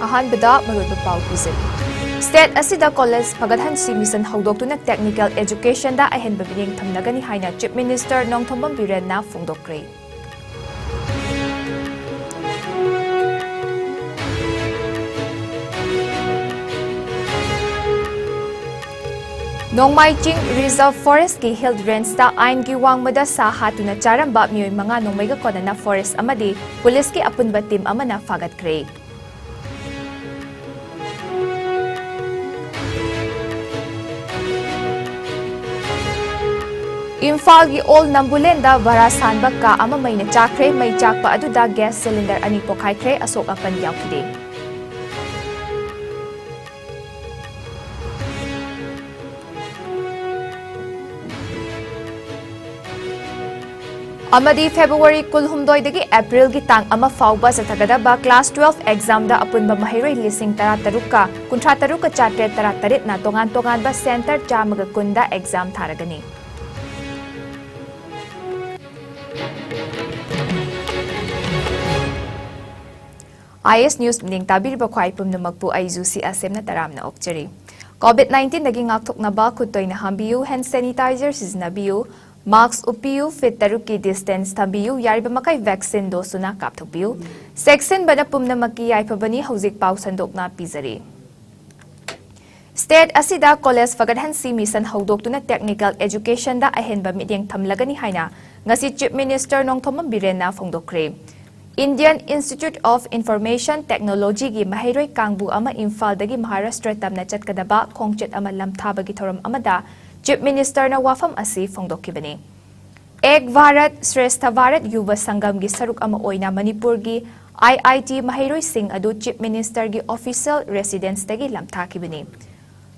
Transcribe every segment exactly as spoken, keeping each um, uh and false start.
ꯑꯍꯥꯟꯕꯗ ꯃꯔꯨꯑꯣꯏꯕ ꯄꯥꯎ ꯄꯤꯖꯔꯤ꯫ ꯁ꯭ꯇꯦꯠ ꯑꯁꯤꯗ ꯀꯣꯂꯦꯖ ꯐꯒꯠꯍꯟꯁꯤ ꯃꯤꯁꯟ ꯍꯧꯗꯣꯛꯇꯨꯅ ꯇꯦꯛꯅꯤꯀꯦꯜ ꯑꯦꯖꯨꯀꯦꯁꯟꯗ ꯑꯍꯦꯟꯕ ꯃꯤꯠꯌꯦꯡ ꯊꯝꯂꯒꯅꯤ ꯍꯥꯏꯅ ꯆꯤꯐ ꯃꯤꯅꯤꯁꯇꯔ ꯅꯣꯡꯊꯣꯝꯕꯝ ꯕꯤꯔꯦꯟꯅ ꯐꯣꯡꯗꯣꯛꯈ꯭ꯔꯦ꯫ ꯅꯣꯡꯃꯥꯏ ꯆꯤꯡ ꯔꯤꯖꯔꯚ ꯐꯣꯔꯦꯁ꯭ꯠꯀꯤ ꯍꯤꯜ ꯔꯦꯟꯖꯇ ꯑꯥꯏꯟꯒꯤ ꯋꯥꯡꯃꯗ ꯁꯥ ꯍꯥꯠꯇꯨꯅ ꯆꯥꯔꯝꯕ ꯃꯤꯑꯣꯏ ꯃꯉꯥ ꯅꯣꯡꯃꯩꯒ ꯀꯣꯟꯅꯅ ꯐꯣꯔꯦꯁ꯭ꯠ ꯑꯃꯗꯤ ꯄꯨꯂꯤꯁꯀꯤ ꯑꯄꯨꯟꯕ ꯇꯤꯝ ꯑꯃꯅ ꯐꯥꯒꯠꯈ꯭ꯔꯦ꯫ ꯏꯝꯐꯥꯜꯒꯤ ꯑꯣꯜ ꯅꯝꯕꯨꯂꯦꯟꯗ ꯚꯔꯥ ꯁꯥꯟꯕ ꯀꯥ ꯑꯃ ꯃꯩꯅ ꯆꯥꯛꯈ꯭ꯔꯦ꯫ ꯃꯩ ꯆꯥꯛꯄ ꯑꯗꯨꯗ ꯒ꯭ꯌꯥꯁ ꯁꯤꯂꯤꯟꯗꯔ ꯑꯅꯤ ꯄꯣꯈꯥꯏꯈ꯭ꯔꯦ꯫ ꯑꯁꯣꯛ ꯑꯄꯟ ꯌꯥꯎꯈꯤꯗꯦ꯫ ꯑꯃꯗꯤ ꯐꯦꯕ꯭ꯔꯨꯋꯥꯔꯤ ꯀꯨꯟꯍꯨꯝꯗꯣꯏꯗꯒꯤ ꯑꯦꯄ꯭ꯔꯤꯜꯒꯤ ꯇꯥꯡ ꯑꯃ ꯐꯥꯎꯕ ꯆꯠꯊꯒꯗꯕ ꯀ꯭ꯂꯥꯁ ꯇꯨꯋꯦꯜꯐ ꯑꯦꯛꯖꯥꯝꯗ ꯑꯄꯨꯟꯕ ꯃꯍꯩꯔꯣꯏ ꯂꯤꯁꯤꯡ ꯇꯔꯥꯇꯔꯨꯛꯀ ꯀꯨꯟꯊ꯭ꯔꯥ ꯇꯔꯨꯛꯀ ꯆꯥꯇ꯭ꯔꯦꯠ ꯇꯔꯥꯇꯔꯦꯠꯅ ꯇꯣꯉꯥꯟ ꯇꯣꯉꯥꯟꯕ ꯁꯦꯟꯇꯔ ꯆꯥꯝꯃꯒ ꯀꯨꯟꯗ ꯑꯦꯛꯖꯥꯝ ꯊꯥꯔꯒꯅꯤ꯫ ꯑꯥꯏ ꯑꯦꯁ ꯅ꯭ꯌꯨꯁ ꯃꯤꯠꯌꯦꯡ ꯇꯥꯕꯤꯔꯤꯕ ꯈ꯭ꯋꯥꯏ ꯄꯨꯝꯅꯃꯛꯄꯨ ꯑꯩ ꯖꯨꯁꯤ ꯑꯁꯦꯝꯅ ꯇꯔꯥꯝꯅ ꯑꯣꯛꯆꯔꯤ꯫ ꯀꯣꯚꯤꯗ ꯅꯥꯏꯟꯇꯤꯟꯗꯒꯤ ꯉꯥꯛꯊꯣꯛꯅꯕ ꯈꯨꯠ ꯇꯣꯏꯅ ꯍꯥꯝꯕꯤꯌꯨ, ꯍꯦꯟ ꯁꯦꯅꯤꯇꯥꯏꯖꯔ ꯁꯤꯖꯤꯟꯅꯕꯤꯌꯨ, ꯃꯥꯁ꯭ꯛ ꯎꯞꯄꯤꯌꯨ, ꯐꯤꯠ ꯇꯔꯨꯛꯀꯤ ꯗꯤꯁꯇꯦꯟꯁ ꯊꯝꯕꯤꯌꯨ, ꯌꯥꯔꯤꯕ ꯃꯈꯩ ꯚꯦꯛꯁꯤꯟ ꯗꯣꯁ ꯁꯨꯅ ꯀꯥꯞꯊꯣꯛꯄꯤꯌꯨ꯫ ꯆꯦꯛꯁꯤꯟꯕꯅ ꯄꯨꯝꯅꯃꯛꯀꯤ ꯌꯥꯏꯐꯕꯅꯤ꯫ ꯍꯧꯖꯤꯛ ꯄꯥꯎ ꯁꯟꯗꯣꯛꯅ ꯄꯤꯖꯔꯤ꯫ ꯁ꯭ꯇꯦꯠ ꯑꯁꯤꯗ ꯀꯣꯂꯦꯖ ꯐꯒꯠꯍꯟꯁꯤ ꯃꯤꯁꯟ ꯍꯧꯗꯣꯛꯇꯨꯅ ꯇꯦꯛꯅꯤꯀꯦꯜ ꯑꯦꯖꯨꯀꯦꯁꯟꯗ ꯑꯍꯦꯟꯕ ꯃꯤꯠꯌꯦꯡ ꯊꯝꯂꯒꯅꯤ ꯍꯥꯏꯅ ꯉꯁꯤ ꯆꯤꯐ ꯃꯤꯅꯤꯁꯇꯔ ꯅꯣꯡꯊꯣꯝꯕꯝ ꯕꯤꯔꯦꯟꯅ ꯐꯣꯡꯗꯣꯛꯈ꯭ꯔꯦ꯫ ꯏꯟꯗꯤꯌꯟ ꯏꯟꯁꯇꯤꯇ꯭ꯌꯨꯠ ꯑꯣꯐ ꯏꯟꯐꯣꯔꯃꯦꯁꯟ ꯇꯦꯛꯅꯣꯂꯣꯖꯤꯒꯤ ꯃꯍꯩꯔꯣꯏ ꯀꯥꯡꯕꯨ ꯑꯃ ꯏꯝꯐꯥꯜꯗꯒꯤ ꯃꯍꯥꯔꯥꯁꯇ꯭ꯔ ꯇꯝꯅ ꯆꯠꯀꯗꯕ ꯈꯣꯡꯆꯠ ꯑꯃ ꯂꯝꯊꯥꯕꯒꯤ ꯊꯧꯔꯝ ꯑꯃꯗ ꯆꯤꯐ ꯃꯤꯅꯤꯁꯇꯔꯅ ꯋꯥꯐꯝ ꯑꯁꯤ ꯐꯣꯡꯗꯣꯛꯈꯤꯕꯅꯤ꯫ ꯑꯦꯛ ꯚꯥꯔꯠ ꯁ꯭ꯔꯦꯁꯊ ꯚꯥꯔꯠ ꯌꯨꯕ ꯁꯪꯒꯝꯒꯤ ꯁꯔꯨꯛ ꯑꯃ ꯑꯣꯏꯅ ꯃꯅꯤꯄꯨꯔꯒꯤ ꯑꯥꯏ ꯑꯥꯏ ꯇꯤ ꯃꯍꯩꯔꯣꯏꯁꯤꯡ ꯑꯗꯨ ꯆꯤꯐ ꯃꯤꯅꯤꯁꯇꯔꯒꯤ ꯑꯣꯐꯤꯁꯤꯌꯦꯜ ꯔꯦꯁꯤꯗꯦꯟꯁꯇꯒꯤ ꯂꯝꯊꯥꯈꯤꯕꯅꯤ꯫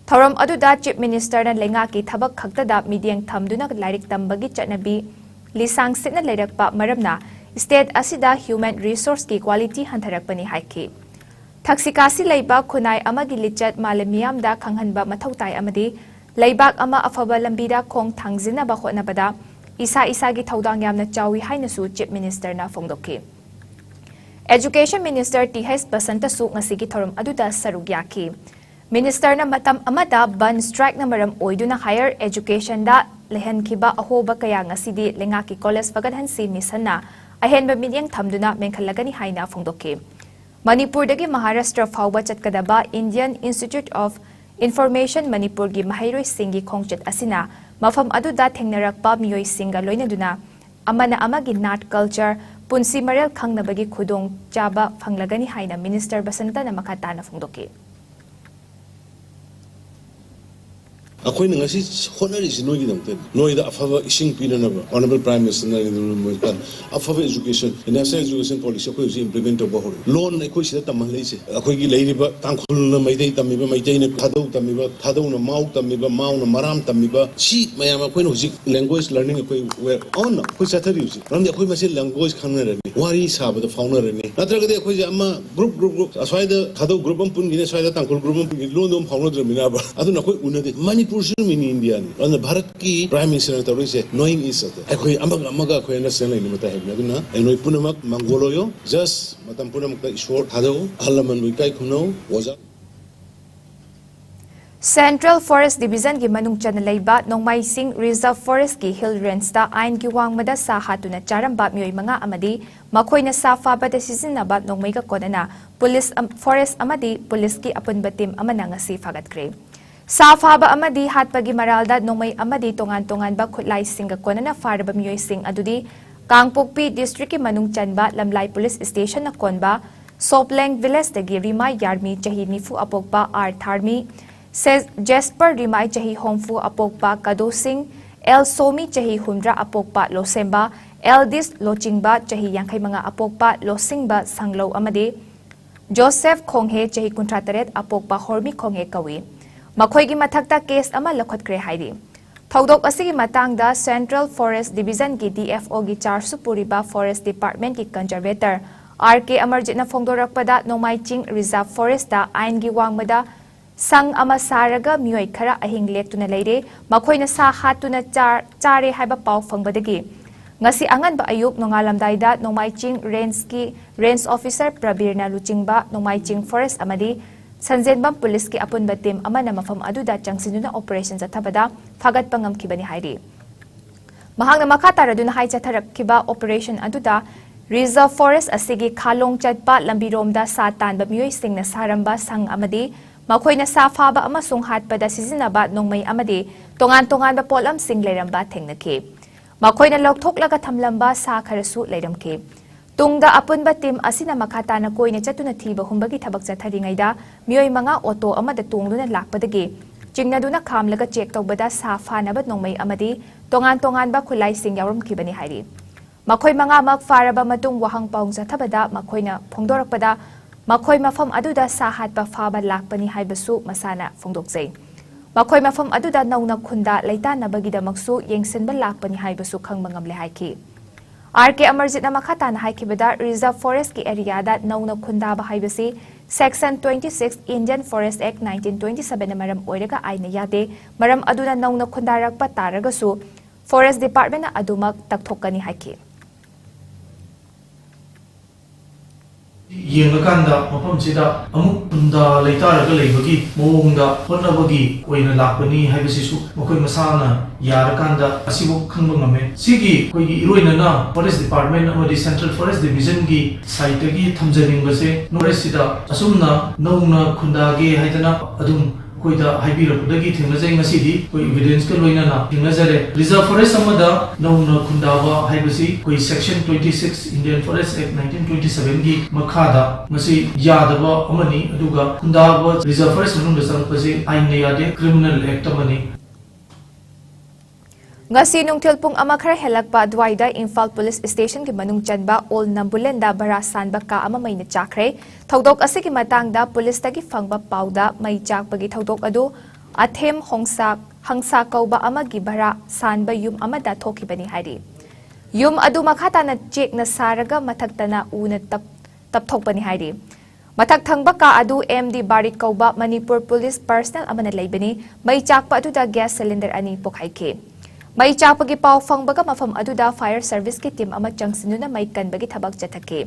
ꯊꯧꯔꯝ ꯑꯗꯨꯗ ꯆꯤꯐ ꯃꯤꯅꯤꯁꯇꯔꯅ ꯂꯩꯉꯥꯛꯀꯤ ꯊꯕꯛ ꯈꯛꯇꯗ ꯃꯤꯠꯌꯦꯡ ꯊꯝꯗꯨꯅ ꯂꯥꯏꯔꯤꯛ ꯇꯝꯕꯒꯤ ꯆꯠꯅꯕꯤ ꯂꯤꯁꯥꯡ ꯁꯤꯠꯅ ꯂꯩꯔꯛꯄ ꯃꯔꯝꯅ ꯁ꯭ꯇꯦꯠ ꯑꯁꯤꯗ ꯍ꯭ꯌꯨꯃꯦꯟ ꯔꯤꯁꯣꯔꯁꯀꯤ ꯀ꯭ꯋꯥꯂꯤꯇꯤ ꯍꯟꯊꯔꯛꯄꯅꯤ ꯍꯥꯏꯈꯤ꯫ ꯊꯛꯁꯤ ꯈꯥꯁꯤ ꯂꯩꯕ ꯈꯨꯟꯅꯥꯏ ꯑꯃꯒꯤ ꯂꯤꯆꯠ ꯃꯥꯂꯦꯝ ꯃꯤꯌꯥꯝꯗ ꯈꯪꯍꯟꯕ ꯃꯊꯧ ꯇꯥꯏ ꯑꯃꯗꯤ ꯂꯩꯕꯥꯛ ꯑꯃ ꯑꯐꯕ ꯂꯝꯕꯤꯗ ꯈꯣꯡ ꯊꯥꯡꯖꯤꯟꯅꯕ ꯍꯣꯠꯅꯕꯗ ꯏꯁꯥ ꯏꯁꯥꯒꯤ ꯊꯧꯗꯥꯡ ꯌꯥꯝꯅ ꯆꯥꯎꯏ ꯍꯥꯏꯅꯁꯨ ꯆꯤꯐ ꯃꯤꯅꯤꯁꯇꯔꯅ ꯐꯣꯡꯗꯣꯛꯈꯤ꯫ Education Minister T H Basanta ꯁꯨ ꯉꯁꯤꯒꯤ ꯊꯧꯔꯝ ꯑꯗꯨꯗ ꯁꯔꯨꯛ ꯌꯥꯈꯤ꯫ Minister ꯅ ꯃꯇꯝ ꯑꯃꯗ ꯕꯟ strike ꯅ ꯃꯔꯝ ꯑꯣꯏꯗꯨꯅ higher education ꯗ ꯂꯩꯍꯟꯈꯤꯕ ꯑꯍꯣꯕ ꯀꯌꯥ ꯉꯁꯤꯗꯤ ꯂꯩꯉꯥꯛꯀꯤ college ꯐꯒꯠꯍꯟꯁꯤ mission ꯅ ꯑꯍꯦꯟꯕ ꯃꯤꯠꯌꯦꯡ ꯊꯝꯗꯨꯅ ꯃꯦꯟꯈꯠꯂꯒꯅꯤ ꯍꯥꯏꯅ ꯐꯣꯡꯗꯣꯛꯈꯤ꯫ ꯃꯅꯤꯄꯨꯔꯗꯒꯤ ꯃꯍꯥꯔꯥꯁꯇ꯭ꯔ ꯐꯥꯎꯕ ꯆꯠꯀꯗꯕ Indian Institute of Information ꯃꯅꯤꯄꯨꯔꯒꯤ ꯃꯍꯩꯔꯣꯏꯁꯤꯡꯒꯤ ꯈꯣꯡꯆꯠ ꯑꯁꯤꯅ ꯃꯐꯝ ꯑꯗꯨꯗ ꯊꯦꯡꯅꯔꯛꯄ ꯃꯤꯑꯣꯏꯁꯤꯡꯒ ꯂꯣꯏꯅꯗꯨꯅ ꯑꯃꯅ ꯑꯃꯒꯤ ꯅꯥꯠ, culture, ꯄꯨꯟꯁꯤ ꯃꯔꯦꯜ ꯈꯪꯅꯕꯒꯤ ꯈꯨꯗꯣꯡꯆꯥꯕ ꯐꯪꯂꯒꯅꯤ ꯍꯥꯏꯅ Minister ꯕꯁꯟꯇꯅ ꯃꯈꯥ ꯇꯥꯅ ꯐꯣꯡꯗꯣꯛꯈꯤ꯫ ꯑꯩꯈꯣꯏꯅ ꯉꯁꯤ ꯍꯣꯠꯅꯔꯤꯁꯤ ꯅꯣꯏꯒꯤꯗꯃꯛꯇꯅꯤ꯫ ꯅꯣꯏꯗ ꯑꯐꯕ ꯏꯁꯤꯡ ꯄꯤꯅꯅꯕ Honourable Prime Minister Narendra Modi ꯀꯥꯟ ꯑꯐꯕ education, National Education Policy ꯑꯩꯈꯣꯏ ꯍꯧꯖꯤꯛ implement ꯇꯧꯕ ꯍꯧꯔꯦ꯫ ꯂꯣꯟ ꯑꯩꯈꯣꯏ ꯁꯤꯗ ꯇꯝꯍꯜꯂꯛꯏꯁꯦ, ꯑꯩꯈꯣꯏꯒꯤ ꯂꯩꯔꯤꯕ ꯇꯥꯡꯈꯨꯜꯅ ꯃꯩꯇꯩ ꯇꯝꯃꯤꯕ, ꯃꯩꯇꯩꯅ ꯊꯥꯗꯧ ꯇꯝꯃꯤꯕ, ꯊꯥꯗꯧꯅ ꯃꯥꯎ ꯇꯝꯃꯤꯕ, ꯃꯥꯎꯅ ꯃꯔꯥꯝ ꯇꯝꯃꯤꯕ, ꯁꯤ ꯃꯌꯥꯝ ꯑꯩꯈꯣꯏꯅ ꯍꯧꯖꯤꯛ language learning ꯑꯩꯈꯣꯏ we're on ꯑꯩꯈꯣꯏ ꯆꯠꯊꯔꯤꯕꯁꯤ꯫ ꯃꯔꯝꯗꯤ ꯑꯩꯈꯣꯏ ꯃꯁꯦꯟ language ꯈꯪꯅꯔꯅꯤ, ꯋꯥꯔꯤ ꯁꯥꯕꯗ ꯐꯥꯎꯅꯔꯅꯤ꯫ ꯅꯠꯇ꯭ꯔꯒꯗꯤ ꯑꯩꯈꯣꯏꯁꯦ ꯑꯃ group, group, group, ꯑꯁ꯭ꯋꯥꯏꯗ ꯊꯥꯗꯧ group ꯑꯃ ꯄꯨꯟꯈꯤꯅꯤ, ꯑꯁ꯭ꯋꯥꯏꯗ ꯇꯥꯡꯈꯨꯜ group ꯑꯃ ꯄꯨꯟꯈꯤꯅꯤ, ꯂꯣꯟꯗꯣ ꯑꯃ ꯐꯥꯎꯅꯗ꯭ꯔꯕꯅꯤꯅꯕ꯫ ꯑꯗꯨꯅ ꯑꯩꯈꯣꯏ ꯎꯅꯗꯦ꯫ ꯃꯅꯤꯄꯨꯔꯁꯤꯁꯨ mini Indiaꯅꯤ꯫ ꯑꯗꯨꯅ ꯚꯥꯔꯠꯀꯤ Prime Ministerꯅ ꯇꯧꯔꯤꯁꯦ knowing each other꯫ ꯑꯩꯈꯣꯏ ꯑꯃꯒ ꯑꯃꯒ ꯑꯩꯈꯣꯏ understand ꯂꯩꯅꯕ ꯇꯥꯏ ꯍꯥꯏꯕꯅꯤ꯫ ꯑꯗꯨꯅ ꯑꯩ ꯅꯣꯏ ꯄꯨꯝꯅꯃꯛ ꯃꯪꯒꯣꯜ ꯑꯣꯏꯌꯣ꯫ Just ꯃꯇꯝ ꯄꯨꯝꯅꯃꯛꯇ ꯏꯁꯣꯔ ꯊꯥꯖꯧ, ꯑꯍꯜ ꯂꯃꯟꯕꯨ ꯏꯀꯥꯏ ꯈꯨꯝꯅꯧ, ꯑꯣꯖꯥ꯫ Central Forest Divisionꯒꯤ ꯃꯅꯨꯡ ꯆꯟꯅ ꯂꯩꯕ ꯅꯣꯡꯃꯥꯏ ꯆꯤꯡ Reserve Forestꯀꯤ Hill Rangeꯇ ꯑꯥꯏꯟꯒꯤ ꯋꯥꯡꯃꯗ ꯁꯥ ꯍꯥꯠꯇꯨꯅ ꯆꯥꯔꯝꯕ ꯃꯤꯑꯣꯏ ꯃꯉꯥ ꯑꯃꯗꯤ ꯃꯈꯣꯏꯅ ꯁꯥ ꯐꯥꯕꯗ ꯁꯤꯖꯤꯟꯅꯕ ꯅꯣꯡꯃꯩꯒ ꯀꯣꯟꯅꯅ ꯄꯨꯂꯤꯁ ꯑꯝ-, forest ꯑꯃꯗꯤ ꯄꯨꯂꯤꯁꯀꯤ ꯑꯄꯨꯟꯕ team ꯑꯃꯅ ꯉꯁꯤ ꯐꯥꯒꯠꯈ꯭ꯔꯦ꯫ ꯁꯥ ꯐꯥꯕ ꯑꯃꯗꯤ ꯍꯥꯠꯄꯒꯤ ꯃꯔꯥꯜꯗ ꯅꯣꯡꯃꯩ ꯑꯃꯗꯤ ꯇꯣꯉꯥꯟ ꯇꯣꯉꯥꯟꯕ ꯈꯨꯠꯂꯥꯏꯁꯤꯡꯒ ꯀꯣꯟꯅꯅ ꯐꯥꯔꯕ ꯃꯤꯑꯣꯏꯁꯤꯡ ꯑꯗꯨꯗꯤ ꯀꯥꯡꯄꯣꯛꯄꯤ districtꯀꯤ ꯃꯅꯨꯡ ꯆꯟꯕ ꯂꯝꯂꯥꯏ police stationꯅ ꯀꯣꯟꯕ ꯁꯣꯞꯂꯦꯡ villageꯇꯒꯤ ꯔꯤꯃꯥꯏ ꯌꯥꯔꯃꯤ ꯆꯍꯤ ꯅꯤꯐꯨ ꯑꯄꯣꯛꯄ ꯑꯥꯔ ꯊꯥꯔꯃꯤ, ꯁꯦ-, ꯖꯦꯁꯄꯔ ꯔꯤꯃꯥꯏ ꯆꯍꯤ ꯍꯨꯝꯐꯨ ꯑꯄꯣꯛꯄ ꯀꯗꯣ ꯁꯤꯡ, ꯑꯦꯜ ꯁꯣꯃꯤ ꯆꯍꯤ ꯍꯨꯝꯗ꯭ꯔꯥ ꯑꯄꯣꯛꯄ ꯂꯣꯁꯦꯝꯕ, ꯑꯦꯜꯗꯤꯁ ꯂꯣꯆꯤꯡꯕ ꯆꯍꯤ ꯌꯥꯡꯈꯩ ꯃꯉꯥ ꯑꯄꯣꯛꯄ ꯂꯣꯁꯤꯡꯕ ꯁꯪꯂꯧ ꯑꯃꯗꯤ ꯖꯣꯁꯦꯐ ꯈꯣꯡꯍꯦ ꯆꯍꯤ ꯀꯨꯟꯊ꯭ꯔꯥ ꯇꯔꯦꯠ ꯑꯄꯣꯛꯄ ꯍꯣꯔꯃꯤ ꯈꯣꯡꯍꯦ ꯀꯧꯏ꯫ ꯃꯈꯣꯏꯒꯤ ꯃꯊꯛꯇ case ꯑꯃ ꯂꯧꯈꯠꯈ꯭ꯔꯦ ꯍꯥꯏꯔꯤ꯫ ꯊꯧꯗꯣꯛ ꯑꯁꯤꯒꯤ ꯃꯇꯥꯡꯗ Central Forest Divisionꯒꯤ DFOꯒꯤ chargeꯁꯨ ꯄꯨꯔꯤꯕ Forest Departmentꯀꯤ conservator ꯑꯥꯔ ꯀꯦ ꯑꯃꯔꯖꯤꯠꯅ ꯐꯣꯡꯗꯣꯔꯛꯄꯗ, ꯅꯣꯡꯃꯥꯏ ꯆꯤꯡ Reserve Forestꯇ ꯑꯥꯏꯟꯒꯤ ꯋꯥꯡꯃꯗ ꯁꯪ ꯑꯃ ꯁꯥꯔꯒ ꯃꯤꯑꯣꯏ ꯈꯔ ꯑꯍꯤꯡ ꯂꯦꯛꯇꯨꯅ ꯂꯩꯔꯦ꯫ ꯃꯈꯣꯏꯅ ꯁꯥ ꯍꯥꯠꯇꯨꯅ ꯆꯥ-, ꯆꯥꯔꯦ ꯍꯥꯏꯕ ꯄꯥꯎ ꯐꯪꯕꯗꯒꯤ ꯉꯁꯤ ꯑꯉꯟꯕ ꯑꯌꯨꯛ ꯅꯣꯡꯉꯥꯜꯂꯝꯗꯥꯏꯗ ꯅꯣꯡꯃꯥꯏꯆꯤꯡ ꯔꯦꯟꯖꯀꯤ ꯔꯦꯟꯖ ꯑꯣꯐꯤꯁꯥꯔ ꯄ꯭ꯔꯕꯤꯔꯅ ꯂꯨꯆꯤꯡꯕ ꯅꯣꯡꯃꯥꯏꯆꯤꯡ ꯐꯣꯔꯦꯁ ꯑꯃꯗꯤ ꯁꯟꯖꯦꯟꯕꯝ ꯄꯨꯂꯤꯁꯀꯤ ꯑꯄꯨꯟꯕ ꯇꯤꯝ ꯑꯃꯅ ꯃꯐꯝ ꯑꯗꯨꯗ ꯆꯪꯁꯤꯟꯗꯨꯅ ꯑꯣꯄꯔꯦꯁꯟ ꯆꯠꯊꯕꯗ ꯐꯥꯒꯠꯄ ꯉꯝꯈꯤꯕꯅꯤ ꯍꯥꯏꯔꯤ꯫ ꯃꯍꯥꯛꯅ ꯃꯈꯥ ꯇꯥꯔꯗꯨꯅ ꯍꯥꯏ, ꯆꯠꯊꯔꯛꯈꯤꯕ ꯑꯣꯄꯔꯦꯁꯟ ꯑꯗꯨꯗ ꯔꯤꯖꯔꯚ ꯐꯣꯔꯦꯁ ꯑꯁꯤꯒꯤ ꯈꯥꯂꯣꯡ ꯆꯠꯄ ꯂꯝꯕꯤꯔꯣꯝꯗ ꯁꯥ ꯇꯥꯟꯕ ꯃꯤꯑꯣꯏꯁꯤꯡꯅ ꯁꯥꯔꯝꯕ ꯁꯪ ꯑꯃꯗꯤ ꯃꯈꯣꯏꯅ ꯁꯥ ꯐꯥꯕ ꯑꯃꯁꯨꯡ ꯍꯥꯠꯄꯗ ꯁꯤꯖꯤꯟꯅꯕ ꯅꯣꯡꯃꯩ ꯑꯃꯗꯤ ꯇꯣꯉꯥꯟ ꯇꯣꯉꯥꯟꯕ ꯄꯣꯠꯂꯝꯁꯤꯡ ꯂꯩꯔꯝꯕ ꯊꯦꯡꯅꯈꯤ꯫ ꯃꯈꯣꯏꯅ ꯂꯧꯊꯣꯛꯂꯒ ꯊꯝꯂꯝꯕ ꯁꯥ ꯈꯔꯁꯨ ꯂꯩꯔꯝꯈꯤ꯫ ꯇꯨꯡꯗ ꯑꯄꯨꯟꯕ ꯇꯤꯝ ꯑꯁꯤꯅ ꯃꯈꯥ ꯇꯥꯅ ꯀꯣꯏꯅ ꯆꯠꯇꯨꯅ ꯊꯤꯕ ꯍꯨꯝꯕꯒꯤ ꯊꯕꯛ ꯆꯠꯊꯔꯤꯉꯩꯗ ꯃꯤꯑꯣꯏ ꯃꯉꯥ ꯑꯣꯇꯣ ꯑꯃꯗ ꯇꯣꯡꯗꯨꯅ ꯂꯥꯛꯄꯗꯒꯤ ꯆꯤꯡꯅꯗꯨꯅ ꯈꯥꯝꯂꯒ ꯆꯦꯛ ꯇꯧꯕꯗ ꯁꯥ ꯐꯥꯅꯕ ꯅꯣꯡꯃꯩ ꯑꯃꯗꯤ ꯇꯣꯉꯥꯟ ꯇꯣꯉꯥꯟꯕ ꯈꯨꯠꯂꯥꯏꯁꯤꯡ ꯌꯥꯎꯔꯝꯈꯤꯕꯅꯤ ꯍꯥꯏꯔꯤ꯫ ꯃꯈꯣꯏ ꯃꯉꯥꯃꯛ ꯐꯥꯔꯕ ꯃꯇꯨꯡ ꯋꯥꯍꯪ ꯄꯥꯎ ꯆꯠꯊꯕꯗ ꯃꯈꯣꯏꯅ ꯐꯣꯡꯗꯣꯔꯛꯄꯗ ꯃꯈꯣꯏ ꯃꯐꯝ ꯑꯗꯨꯗ ꯁꯥ ꯍꯥꯠꯄ ꯐꯥꯕ ꯂꯥꯛꯄꯅꯤ ꯍꯥꯏꯕꯁꯨ ꯃꯁꯥꯅ ꯐꯣꯡꯗꯣꯛꯆꯩ꯫ ꯃꯈꯣꯏ ꯃꯐꯝ ꯑꯗꯨꯗ ꯅꯧꯅ ꯈꯨꯟꯗꯥ ꯂꯩꯇꯥꯅꯕꯒꯤꯗꯃꯛꯁꯨ ꯌꯦꯡꯁꯤꯟꯕ ꯂꯥꯛꯄꯅꯤ ꯍꯥꯏꯕꯁꯨ ꯈꯪꯕ ꯉꯝꯂꯦ ꯍꯥꯏꯈꯤ꯫ ꯑꯥꯔ ꯀꯦ ꯑꯃꯔꯖꯤꯠꯅ ꯃꯈꯥ ꯇꯥꯅ ꯍꯥꯏꯈꯤꯕꯗ, ꯔꯤꯖꯔꯚ ꯐꯣꯔꯦꯁꯀꯤ ꯑꯦꯔꯤꯌꯥꯗ ꯅꯧꯅ ꯈꯨꯟꯗꯥꯕ ꯍꯥꯏꯕꯁꯤ Section twenty six Indian Forest Act nineteen twenty seven ꯅ ꯃꯔꯝ ꯑꯣꯏꯔꯒ ꯑꯥꯏꯟꯅ ꯌꯥꯗꯦ꯫ ꯃꯔꯝ ꯑꯗꯨꯅ ꯅꯧꯅ ꯈꯨꯟꯗꯥꯔꯛꯄ ꯇꯥꯔꯒꯁꯨ ꯐꯣꯔꯦꯁ ꯗꯤꯄꯥꯔꯠꯃꯦꯟꯅ ꯑꯗꯨꯃꯛ ꯇꯛꯊꯣꯛꯀꯅꯤ ꯍꯥꯏꯈꯤ꯫ ꯌꯦꯡꯂꯀꯥꯟꯗ ꯃꯐꯝꯁꯤꯗ ꯑꯃꯨꯛ ꯈꯨꯟꯗꯥ ꯂꯩꯇꯥꯔꯒ ꯂꯩꯕꯒꯤ ꯃꯑꯣꯡꯗ ꯍꯣꯠꯅꯕꯒꯤ ꯑꯣꯏꯅ ꯂꯥꯛꯄꯅꯤ ꯍꯥꯏꯕꯁꯤꯁꯨ ꯃꯈꯣꯏ ꯃꯁꯥꯅ ꯌꯥꯔꯀꯥꯟꯗ ꯑꯁꯤꯕꯨ ꯈꯪꯕ ꯉꯝꯃꯦ꯫ ꯁꯤꯒꯤ ꯑꯩꯈꯣꯏꯒꯤ ꯏꯔꯣꯏꯅꯅ ꯐꯣꯔꯦꯁ ꯗꯤꯄꯥꯔꯠꯃꯦꯟ ꯑꯃꯗꯤ ꯁꯦꯟꯇ꯭ꯔꯦꯜ ꯐꯣꯔꯦꯁ ꯗꯤꯕꯤꯖꯟꯒꯤ ꯁꯥꯏꯠꯇꯒꯤ ꯊꯝꯖꯅꯤꯡꯕꯁꯦ, ꯐꯣꯔꯦꯁꯁꯤꯗ ꯑꯁꯨꯝꯅ ꯅꯧꯅ ꯈꯨꯟꯗꯥꯒꯦ ꯍꯥꯏꯗꯅ ꯑꯗꯨꯝ ꯑꯩꯈꯣꯏꯗ ꯍꯥꯏꯕꯤꯔꯛꯄꯗꯒꯤ ꯊꯦꯡꯅꯖꯩ꯫ ꯉꯁꯤꯗꯤ ꯑꯩꯈꯣꯏ ꯏꯚꯤꯗꯦꯟꯁꯀ ꯂꯣꯏꯅꯅ ꯊꯦꯡꯅꯖꯔꯦ꯫ ꯔꯤꯖꯔꯚ ꯐꯣꯔꯦꯁ ꯑꯃꯗ ꯅꯧꯅ ꯈꯨꯟꯗꯥꯕ ꯍꯥꯏꯕꯁꯤ ꯑꯩꯈꯣꯏ Section twenty six Indian Forest Act nineteen twenty seven ꯒꯤ ꯃꯈꯥꯗ ꯃꯁꯤ ꯌꯥꯗꯕ ꯑꯃꯅꯤ꯫ ꯑꯗꯨꯒ ꯈꯨꯟꯗꯥꯕ ꯔꯤꯖꯔꯚ ꯐꯣꯔꯦꯁ ꯃꯅꯨꯡꯗ ꯆꯪꯂꯛꯄꯁꯤ ꯑꯥꯏꯟꯅ ꯌꯥꯗꯦ, ꯀ꯭ꯔꯤꯃꯤꯅꯦꯜ ꯑꯦꯛꯇ ꯑꯃꯅꯤ꯫ ꯉꯁꯤ ꯅꯨꯡꯊꯤꯜ ꯄꯨꯡ ꯑꯃ ꯈꯔ ꯍꯦꯜꯂꯛꯄ ꯑꯗꯨꯋꯥꯏꯗ ꯏꯝꯐꯥꯜ ꯄꯨꯂꯤꯁ ꯁ꯭ꯇꯦꯁꯟꯒꯤ ꯃꯅꯨꯡ ꯆꯟꯕ ꯑꯣꯜ ꯅꯝꯕꯨꯂꯦꯟꯗ ꯚꯔꯥ ꯁꯥꯟꯕ ꯀꯥ ꯑꯃ ꯃꯩꯅ ꯆꯥꯛꯈ꯭ꯔꯦ꯫ ꯊꯧꯗꯣꯛ ꯑꯁꯤꯒꯤ ꯃꯇꯥꯡꯗ ꯄꯨꯂꯤꯁꯇꯒꯤ ꯐꯪꯕ ꯄꯥꯎꯗ ꯃꯩ ꯆꯥꯛꯄꯒꯤ ꯊꯧꯗꯣꯛ ꯑꯗꯨ ꯑꯊꯦꯝ ꯍꯣꯡꯁꯥ ꯍꯪꯁꯥ ꯀꯧꯕ ꯑꯃꯒꯤ ꯚꯔꯥ ꯁꯥꯟꯕ ꯌꯨꯝ ꯑꯃꯗ ꯊꯣꯛꯈꯤꯕꯅꯤ ꯍꯥꯏꯔꯤ꯫ ꯌꯨꯝ ꯑꯗꯨ ꯃꯈꯥ ꯇꯥꯅ ꯆꯦꯛꯅ ꯁꯥꯔꯒ ꯃꯊꯛꯇꯅ ꯎꯅ ꯇꯞ ꯇꯞꯊꯣꯛꯄꯅꯤ ꯍꯥꯏꯔꯤ꯫ ꯃꯊꯛ ꯊꯪꯕ ꯀꯥ ꯑꯗꯨ ꯑꯦꯝ ꯗꯤ ꯕꯥꯔꯤꯛ ꯀꯧꯕ ꯃꯅꯤꯄꯨꯔ ꯄꯨꯂꯤꯁ ꯄꯔꯁꯅꯦꯜ ꯑꯃꯅ ꯂꯩꯕꯅꯤ꯫ ꯃꯩ ꯆꯥꯛꯄ ꯑꯗꯨꯗ ꯒ꯭ꯌꯥꯁ ꯁꯤꯂꯤꯟꯗꯔ ꯑꯅꯤ ꯄꯣꯈꯥꯏꯈꯤ꯫ ꯃꯩ ꯆꯥꯛꯄꯒꯤ ꯄꯥꯎ ꯐꯪꯕꯒ ꯃꯐꯝ ꯑꯗꯨꯗ fire service ꯀꯤ team ꯑꯃ ꯆꯪꯁꯤꯟꯗꯨꯅ ꯃꯩ ꯀꯟꯕꯒꯤ ꯊꯕꯛ ꯆꯠꯊꯈꯤ꯫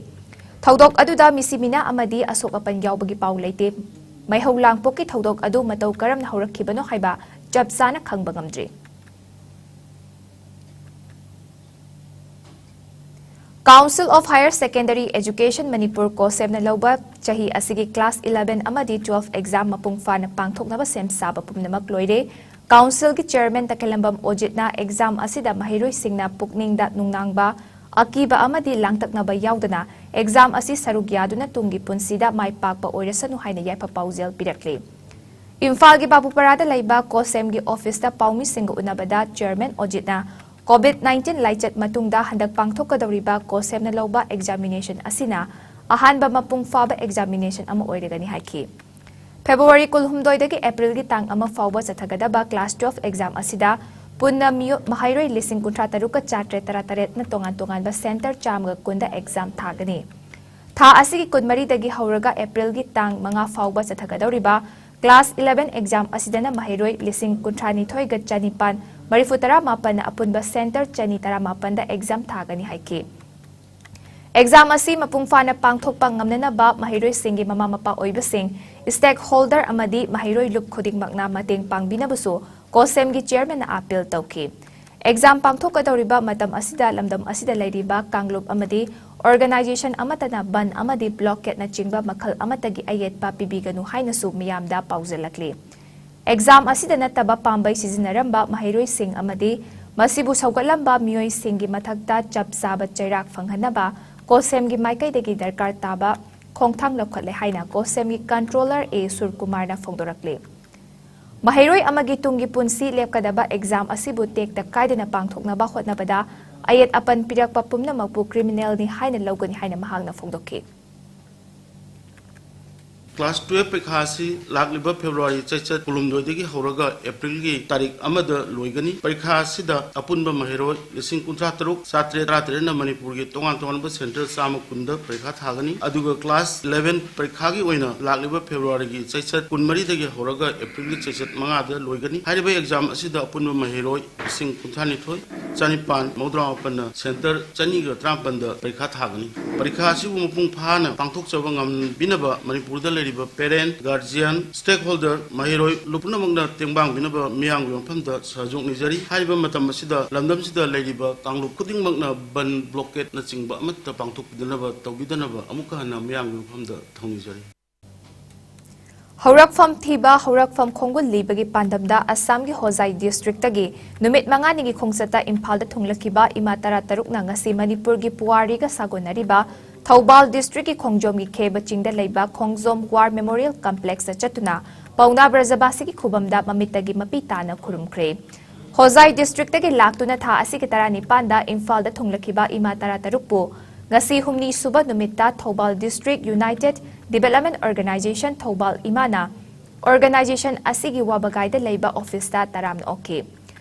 ꯊꯧꯗꯣꯛ ꯑꯗꯨꯗ ꯃꯤꯁꯤ ꯃꯤꯅꯥ ꯑꯃꯗꯤ ꯑꯁꯣꯛ ꯑꯄꯟ ꯌꯥꯎꯕꯒꯤ ꯄꯥꯎ ꯂꯩꯇꯦ꯫ ꯃꯩꯍꯧ ꯂꯥꯡꯄꯣꯛꯀꯤ ꯊꯧꯗꯣꯛ ꯑꯗꯨ ꯃꯇꯧ ꯀꯔꯝꯅ ꯍꯧꯔꯛꯈꯤꯕꯅꯣ ꯍꯥꯏꯕ ꯆꯞ ꯆꯥꯅ ꯈꯪꯕ ꯉꯝꯗ꯭ꯔꯤ꯫ Council of Higher Secondary Education Manipur, COHSEM ꯅ ꯂꯧꯕ ꯆꯍꯤ ꯑꯁꯤꯒꯤ class eleven ꯑꯃꯗꯤ twelve exam ꯃꯄꯨꯡ ꯐꯥꯅ ꯄꯥꯡꯊꯣꯛꯅꯕ ꯁꯦꯝ ꯁꯥꯕ ꯄꯨꯝꯅꯃꯛ ꯂꯣꯏꯔꯦ꯫ Council ꯒꯤ chairman ꯇꯈꯦꯜꯂꯝꯕꯝ ꯑꯣꯖꯤꯠꯅ exam ꯑꯁꯤꯗ ꯃꯍꯩꯔꯣꯏꯁꯤꯡꯅ ꯄꯨꯛꯅꯤꯡꯗ ꯅꯨꯡꯅꯥꯡꯕ, ꯑꯀꯤꯕ ꯑꯃꯗꯤ ꯂꯥꯡꯇꯛꯅꯕ ꯌꯥꯎꯗꯅ exam ꯑꯁꯤ ꯁꯔꯨꯛ ꯌꯥꯗꯨꯅ ꯇꯨꯡꯒꯤ ꯄꯨꯟꯁꯤꯗ ꯃꯥꯏ ꯄꯥꯛꯄ ꯑꯣꯏꯔꯁꯅꯨ ꯍꯥꯏꯅ ꯌꯥꯏꯐ ꯄꯥꯎꯖꯦꯜ ꯄꯤꯔꯛꯂꯤ꯫ ꯏꯝꯐꯥꯜꯒꯤ ꯕꯥꯕꯨꯄꯥꯔꯥꯗ ꯂꯩꯕ COHSEM ꯒꯤ office ꯇ ꯄꯥꯎꯃꯤꯁꯤꯡꯒ ꯎꯅꯕꯗ chairman ꯑꯣꯖꯤꯠꯅ COVID nineteen ꯂꯥꯏꯆꯠ ꯃꯇꯨꯡꯗ ꯍꯟꯗꯛ ꯄꯥꯡꯊꯣꯛꯀꯗꯧꯔꯤꯕ COHSEM ꯅ ꯂꯧꯕ examination ꯑꯁꯤꯅ ꯑꯍꯥꯟꯕ ꯃꯄꯨꯡ ꯐꯥꯕ examination ꯑꯃ ꯑꯣꯏꯔꯒꯅꯤ ꯍꯥꯏꯈꯤ꯫ February ꯀꯨꯟꯍꯨꯝꯗꯣꯏꯗꯒꯤ April ꯒꯤ ꯇꯥꯡ ꯑꯃ ꯐꯥꯎꯕ ꯆꯠꯊꯒꯗꯕ class twelve exam ꯑꯁꯤꯗ ꯄꯨꯟꯅ ꯃꯤꯑꯣ-, ꯃꯍꯩꯔꯣꯏ ꯂꯤꯁꯤꯡ ꯀꯨꯟꯊ꯭ꯔꯥ ꯇꯔꯨꯛꯀ ꯆꯥꯇ꯭ꯔꯦꯠ ꯇꯔꯥ ꯇꯔꯦꯠꯅ ꯇꯣꯉꯥꯟ ꯇꯣꯉꯥꯟꯕ center ꯆꯥꯝꯃꯒ ꯀꯨꯟꯗ exam ꯊꯥꯒꯅꯤ꯫ ꯊꯥ ꯑꯁꯤꯒꯤ ꯀꯨꯟꯃꯔꯤꯗꯒꯤ ꯍꯧꯔꯒ April ꯒꯤ ꯇꯥꯡ ꯃꯉꯥ ꯐꯥꯎꯕ ꯆꯠꯊꯒꯗꯧꯔꯤꯕ class eleven exam ꯑꯁꯤꯗꯅ ꯃꯍꯩꯔꯣꯏ ꯂꯤꯁꯤꯡ ꯀꯨꯟꯊ꯭ꯔꯥꯅꯤꯊꯣꯏꯒ ꯆꯅꯤꯄꯥꯟ ꯃꯔꯤꯐꯨ ꯇꯔꯥ ꯃꯥꯄꯟꯅ ꯑꯄꯨꯟꯕ center ꯆꯅꯤ ꯇꯔꯥ ꯃꯥꯄꯟꯗ exam ꯊꯥꯒꯅꯤ ꯍꯥꯏꯈꯤ꯫ Exam ꯑꯁꯤ ꯃꯄꯨꯡ ꯐꯥꯅ ꯄꯥꯡꯊꯣꯛꯄ ꯉꯝꯅꯅꯕ ꯃꯍꯩꯔꯣꯏꯁꯤꯡꯒꯤ ꯃꯃꯥ ꯃꯄꯥ ꯑꯣꯏꯕꯁꯤꯡ, stakeholder ꯑꯃꯗꯤ ꯃꯍꯩꯔꯣꯏ ꯂꯨꯞ ꯈꯨꯗꯤꯡꯃꯛꯅ ꯃꯇꯦꯡ ꯄꯥꯡꯕꯤꯅꯕꯁꯨ COHSEM ꯒꯤ chairman ꯅ appeal ꯇꯧꯈꯤ꯫ Exam ꯄꯥꯡꯊꯣꯛꯀꯗꯧꯔꯤꯕ ꯃꯇꯝ ꯑꯁꯤꯗ ꯂꯝꯗꯝ ꯑꯁꯤꯗ ꯂꯩꯔꯤꯕ ꯀꯥꯡꯂꯨꯞ ꯑꯃꯗꯤ organization ꯑꯃꯠꯇꯅ ꯕꯟ ꯑꯃꯗꯤ blockade ꯅꯆꯤꯡꯕ ꯃꯈꯜ ꯑꯃꯠꯇꯒꯤ ꯑꯌꯦꯠꯄ ꯄꯤꯕꯤꯒꯅꯨ ꯍꯥꯏꯅꯁꯨ ꯃꯤꯌꯥꯝꯗ ꯄꯥꯎꯖꯦꯜꯂꯛꯂꯤ꯫ Exam ꯑꯁꯤꯗ ꯅꯠꯇꯕ ꯄꯥꯝꯕꯩ ꯁꯤꯖꯤꯟꯅꯔꯝꯕ ꯃꯍꯩꯔꯣꯏꯁꯤꯡ ꯑꯃꯗꯤ ꯃꯁꯤꯕꯨ ꯁꯧꯒꯠꯂꯝꯕ ꯃꯤꯑꯣꯏꯁꯤꯡꯒꯤ ꯃꯊꯛꯇ ꯆꯞ ꯆꯥꯕ ꯆꯩꯔꯥꯛ ꯐꯪꯍꯟꯅꯕ COHSEM ꯒꯤ ꯃꯥꯏꯀꯩꯗꯒꯤ ꯗꯔꯀꯥꯔ ꯇꯥꯕ ꯈꯣꯡꯊꯥꯡ ꯂꯧꯈꯠꯂꯦ ꯍꯥꯏꯅ COHSEM ꯒꯤ controller ꯑꯦ ꯁꯨꯔꯀꯨꯃꯥꯔꯅ ꯐꯣꯡꯗꯣꯔꯛꯂꯤ꯫ ꯃꯍꯩꯔꯣꯏ ꯑꯃꯒꯤ ꯇꯨꯡꯒꯤ ꯄꯨꯟꯁꯤ ꯂꯦꯞꯀꯗꯕ exam ꯑꯁꯤꯕꯨ ꯇꯦꯛꯇ ꯀꯥꯏꯗꯅ ꯄꯥꯡꯊꯣꯛꯅꯕ ꯍꯣꯠꯅꯕꯗ ꯑꯌꯦꯠ ꯑꯄꯟ ꯄꯤꯔꯛꯄ ꯄꯨꯝꯅꯃꯛꯄꯨ criminal ꯅꯤ ꯍꯥꯏꯅ ꯂꯧꯒꯅꯤ ꯍꯥꯏꯅ ꯃꯍꯥꯛꯅ ꯐꯣꯡꯗꯣꯛꯈꯤ꯫ Class twelve ꯄꯔꯤꯈꯥ ꯑꯁꯤ ꯂꯥꯛꯂꯤꯕ February ꯆꯩꯆꯠ ꯀꯨꯟꯍꯨꯝꯗꯣꯏꯗꯒꯤ ꯍꯧꯔꯒ Aprilꯒꯤ ꯇꯥꯔꯤꯛ ꯑꯃꯗ ꯂꯣꯏꯒꯅꯤ꯫ ꯄꯔꯤꯈꯥ ꯑꯁꯤꯗ ꯑꯄꯨꯟꯕ ꯃꯍꯩꯔꯣꯏ ꯂꯤꯁꯤꯡ ꯀꯨꯟꯊ꯭ꯔꯥ ꯇꯔꯨꯛ ꯆꯥꯇ꯭ꯔꯦꯠ ꯇꯔꯥꯇꯔꯦꯠꯅ ꯃꯅꯤꯄꯨꯔꯒꯤ ꯇꯣꯉꯥꯟ ꯇꯣꯉꯥꯟꯕ center ꯆꯥꯝꯃ ꯀꯨꯟꯗ ꯄꯔꯤꯈꯥ ꯊꯥꯒꯅꯤ꯫ ꯑꯗꯨꯒ class eleven ꯄꯔꯤꯈꯥꯒꯤ ꯑꯣꯏꯅ ꯂꯥꯛꯂꯤꯕ Februaryꯒꯤ ꯆꯩꯆꯠ ꯀꯨꯟꯃꯔꯤꯗꯒꯤ ꯍꯧꯔꯒ Aprilꯒꯤ ꯆꯩꯆꯠ ꯃꯉꯥꯗ ꯂꯣꯏꯒꯅꯤ꯫ ꯍꯥꯏꯔꯤꯕ exam ꯑꯁꯤꯗ ꯑꯄꯨꯟꯕ ꯃꯍꯩꯔꯣꯏ ꯂꯤꯁꯤꯡ ꯀꯨꯟꯊ꯭ꯔꯥ ꯅꯤꯊꯣꯏ ꯆꯥꯅꯤꯄꯥꯟ ꯃꯧꯗ꯭ꯔꯥ ꯃꯥꯄꯟꯅ center ꯆꯅꯤꯒ ꯇꯔꯥꯃꯥꯄꯟꯗ ꯄꯔꯤꯈꯥ ꯊꯥꯒꯅꯤ꯫ ꯄꯔꯤꯈꯥ ꯑꯁꯤꯕꯨ ꯃꯄꯨꯡ ꯐꯥꯅ ꯄꯥꯡꯊꯣꯛꯆꯕ ꯉꯝꯕꯤꯅꯕ ꯃꯅꯤꯄꯨꯔꯗ ꯂꯩꯔꯤꯕ parent, guardian, stakeholder, ꯃꯍꯩꯔꯣꯏ ꯂꯨꯞ ꯄꯨꯝꯅꯃꯛꯅ ꯇꯦꯡꯕꯥꯡꯕꯤꯅꯕ ꯃꯤꯌꯥꯝꯒꯤ ꯃꯐꯝꯗ ꯁꯍꯖꯣꯛ ꯅꯤꯖꯔꯤ꯫ ꯍꯥꯏꯔꯤꯕ ꯃꯇꯝ ꯑꯁꯤꯗ ꯂꯝꯗꯝꯁꯤꯗ ꯂꯩꯔꯤꯕ ꯀꯥꯡꯂꯨꯞ ꯈꯨꯗꯤꯡꯃꯛꯅ ꯕꯟ blockade ꯅꯆꯤꯡꯕ ꯑꯃꯠꯇ ꯄꯥꯡꯊꯣꯛꯄꯤꯗꯅꯕ ꯇꯧꯕꯤꯗꯅꯕ ꯑꯃꯨꯛꯀ ꯍꯟꯅ ꯃꯤꯌꯥꯝꯒꯤ ꯃꯐꯝꯗ ꯊꯧꯅꯤꯖꯔꯤ꯫ ꯍꯧꯔꯛꯐꯝ ꯊꯤꯕ, ꯍꯧꯔꯛꯐꯝ ꯈꯣꯡꯒꯨꯜ ꯂꯤꯕꯒꯤ ꯄꯥꯟꯗꯝꯗ ꯑꯁꯥꯝꯒꯤ ꯍꯣꯖꯥꯏ districtꯇꯒꯤ ꯅꯨꯃꯤꯠ ꯃꯉꯥꯅꯤꯒꯤ ꯈꯣꯡꯆꯠꯇ ꯏꯝꯐꯥꯜꯗ ꯊꯨꯡꯂꯈꯤꯕ ꯏꯃꯥ ꯇꯔꯥ ꯇꯔꯨꯛꯅ ꯉꯁꯤ ꯃꯅꯤꯄꯨꯔꯒꯤ ꯄꯨꯋꯥꯔꯤꯒ ꯁꯥꯒꯣꯟꯅꯔꯤꯕ ꯊꯧꯕꯥꯜ districtꯀꯤ ꯈꯣꯡꯖꯣꯝꯒꯤ ꯈꯦꯕ ꯆꯤꯡꯗ ꯂꯩꯕ ꯈꯣꯡꯖꯣꯝ War Memorial Complexꯇ ꯆꯠꯇꯨꯅ ꯄꯥꯎꯅꯥ ꯕ꯭ꯔꯖꯕꯥꯁꯤꯒꯤ ꯈꯨꯕꯝꯗ ꯃꯃꯤꯠꯇꯒꯤ ꯃꯄꯤ ꯇꯥꯅ ꯈꯨꯔꯨꯝꯈ꯭ꯔꯦ꯫ ꯍꯣꯖꯥꯏ districtꯇꯒꯤ ꯂꯥꯛꯇꯨꯅ ꯊꯥ ꯑꯁꯤꯒꯤ ꯇꯔꯥꯅꯤꯄꯥꯟꯗ ꯏꯝꯐꯥꯜꯗ ꯊꯨꯡꯂꯈꯤꯕ ꯏꯃꯥ ꯇꯔꯥ ꯇꯔꯨꯛꯄꯨ ꯉꯁꯤ ꯍꯨꯝꯅꯤ ꯁꯨꯕ ꯅꯨꯃꯤꯠꯇ Thoubal District United Development Organization Thoubal ꯏꯃꯥꯅ organization ꯑꯁꯤꯒꯤ ꯋꯥꯕꯒꯥꯏꯗ ꯂꯩꯕ officeꯇ ꯇꯔꯥꯝꯅ ꯑꯣꯛꯈꯤ꯫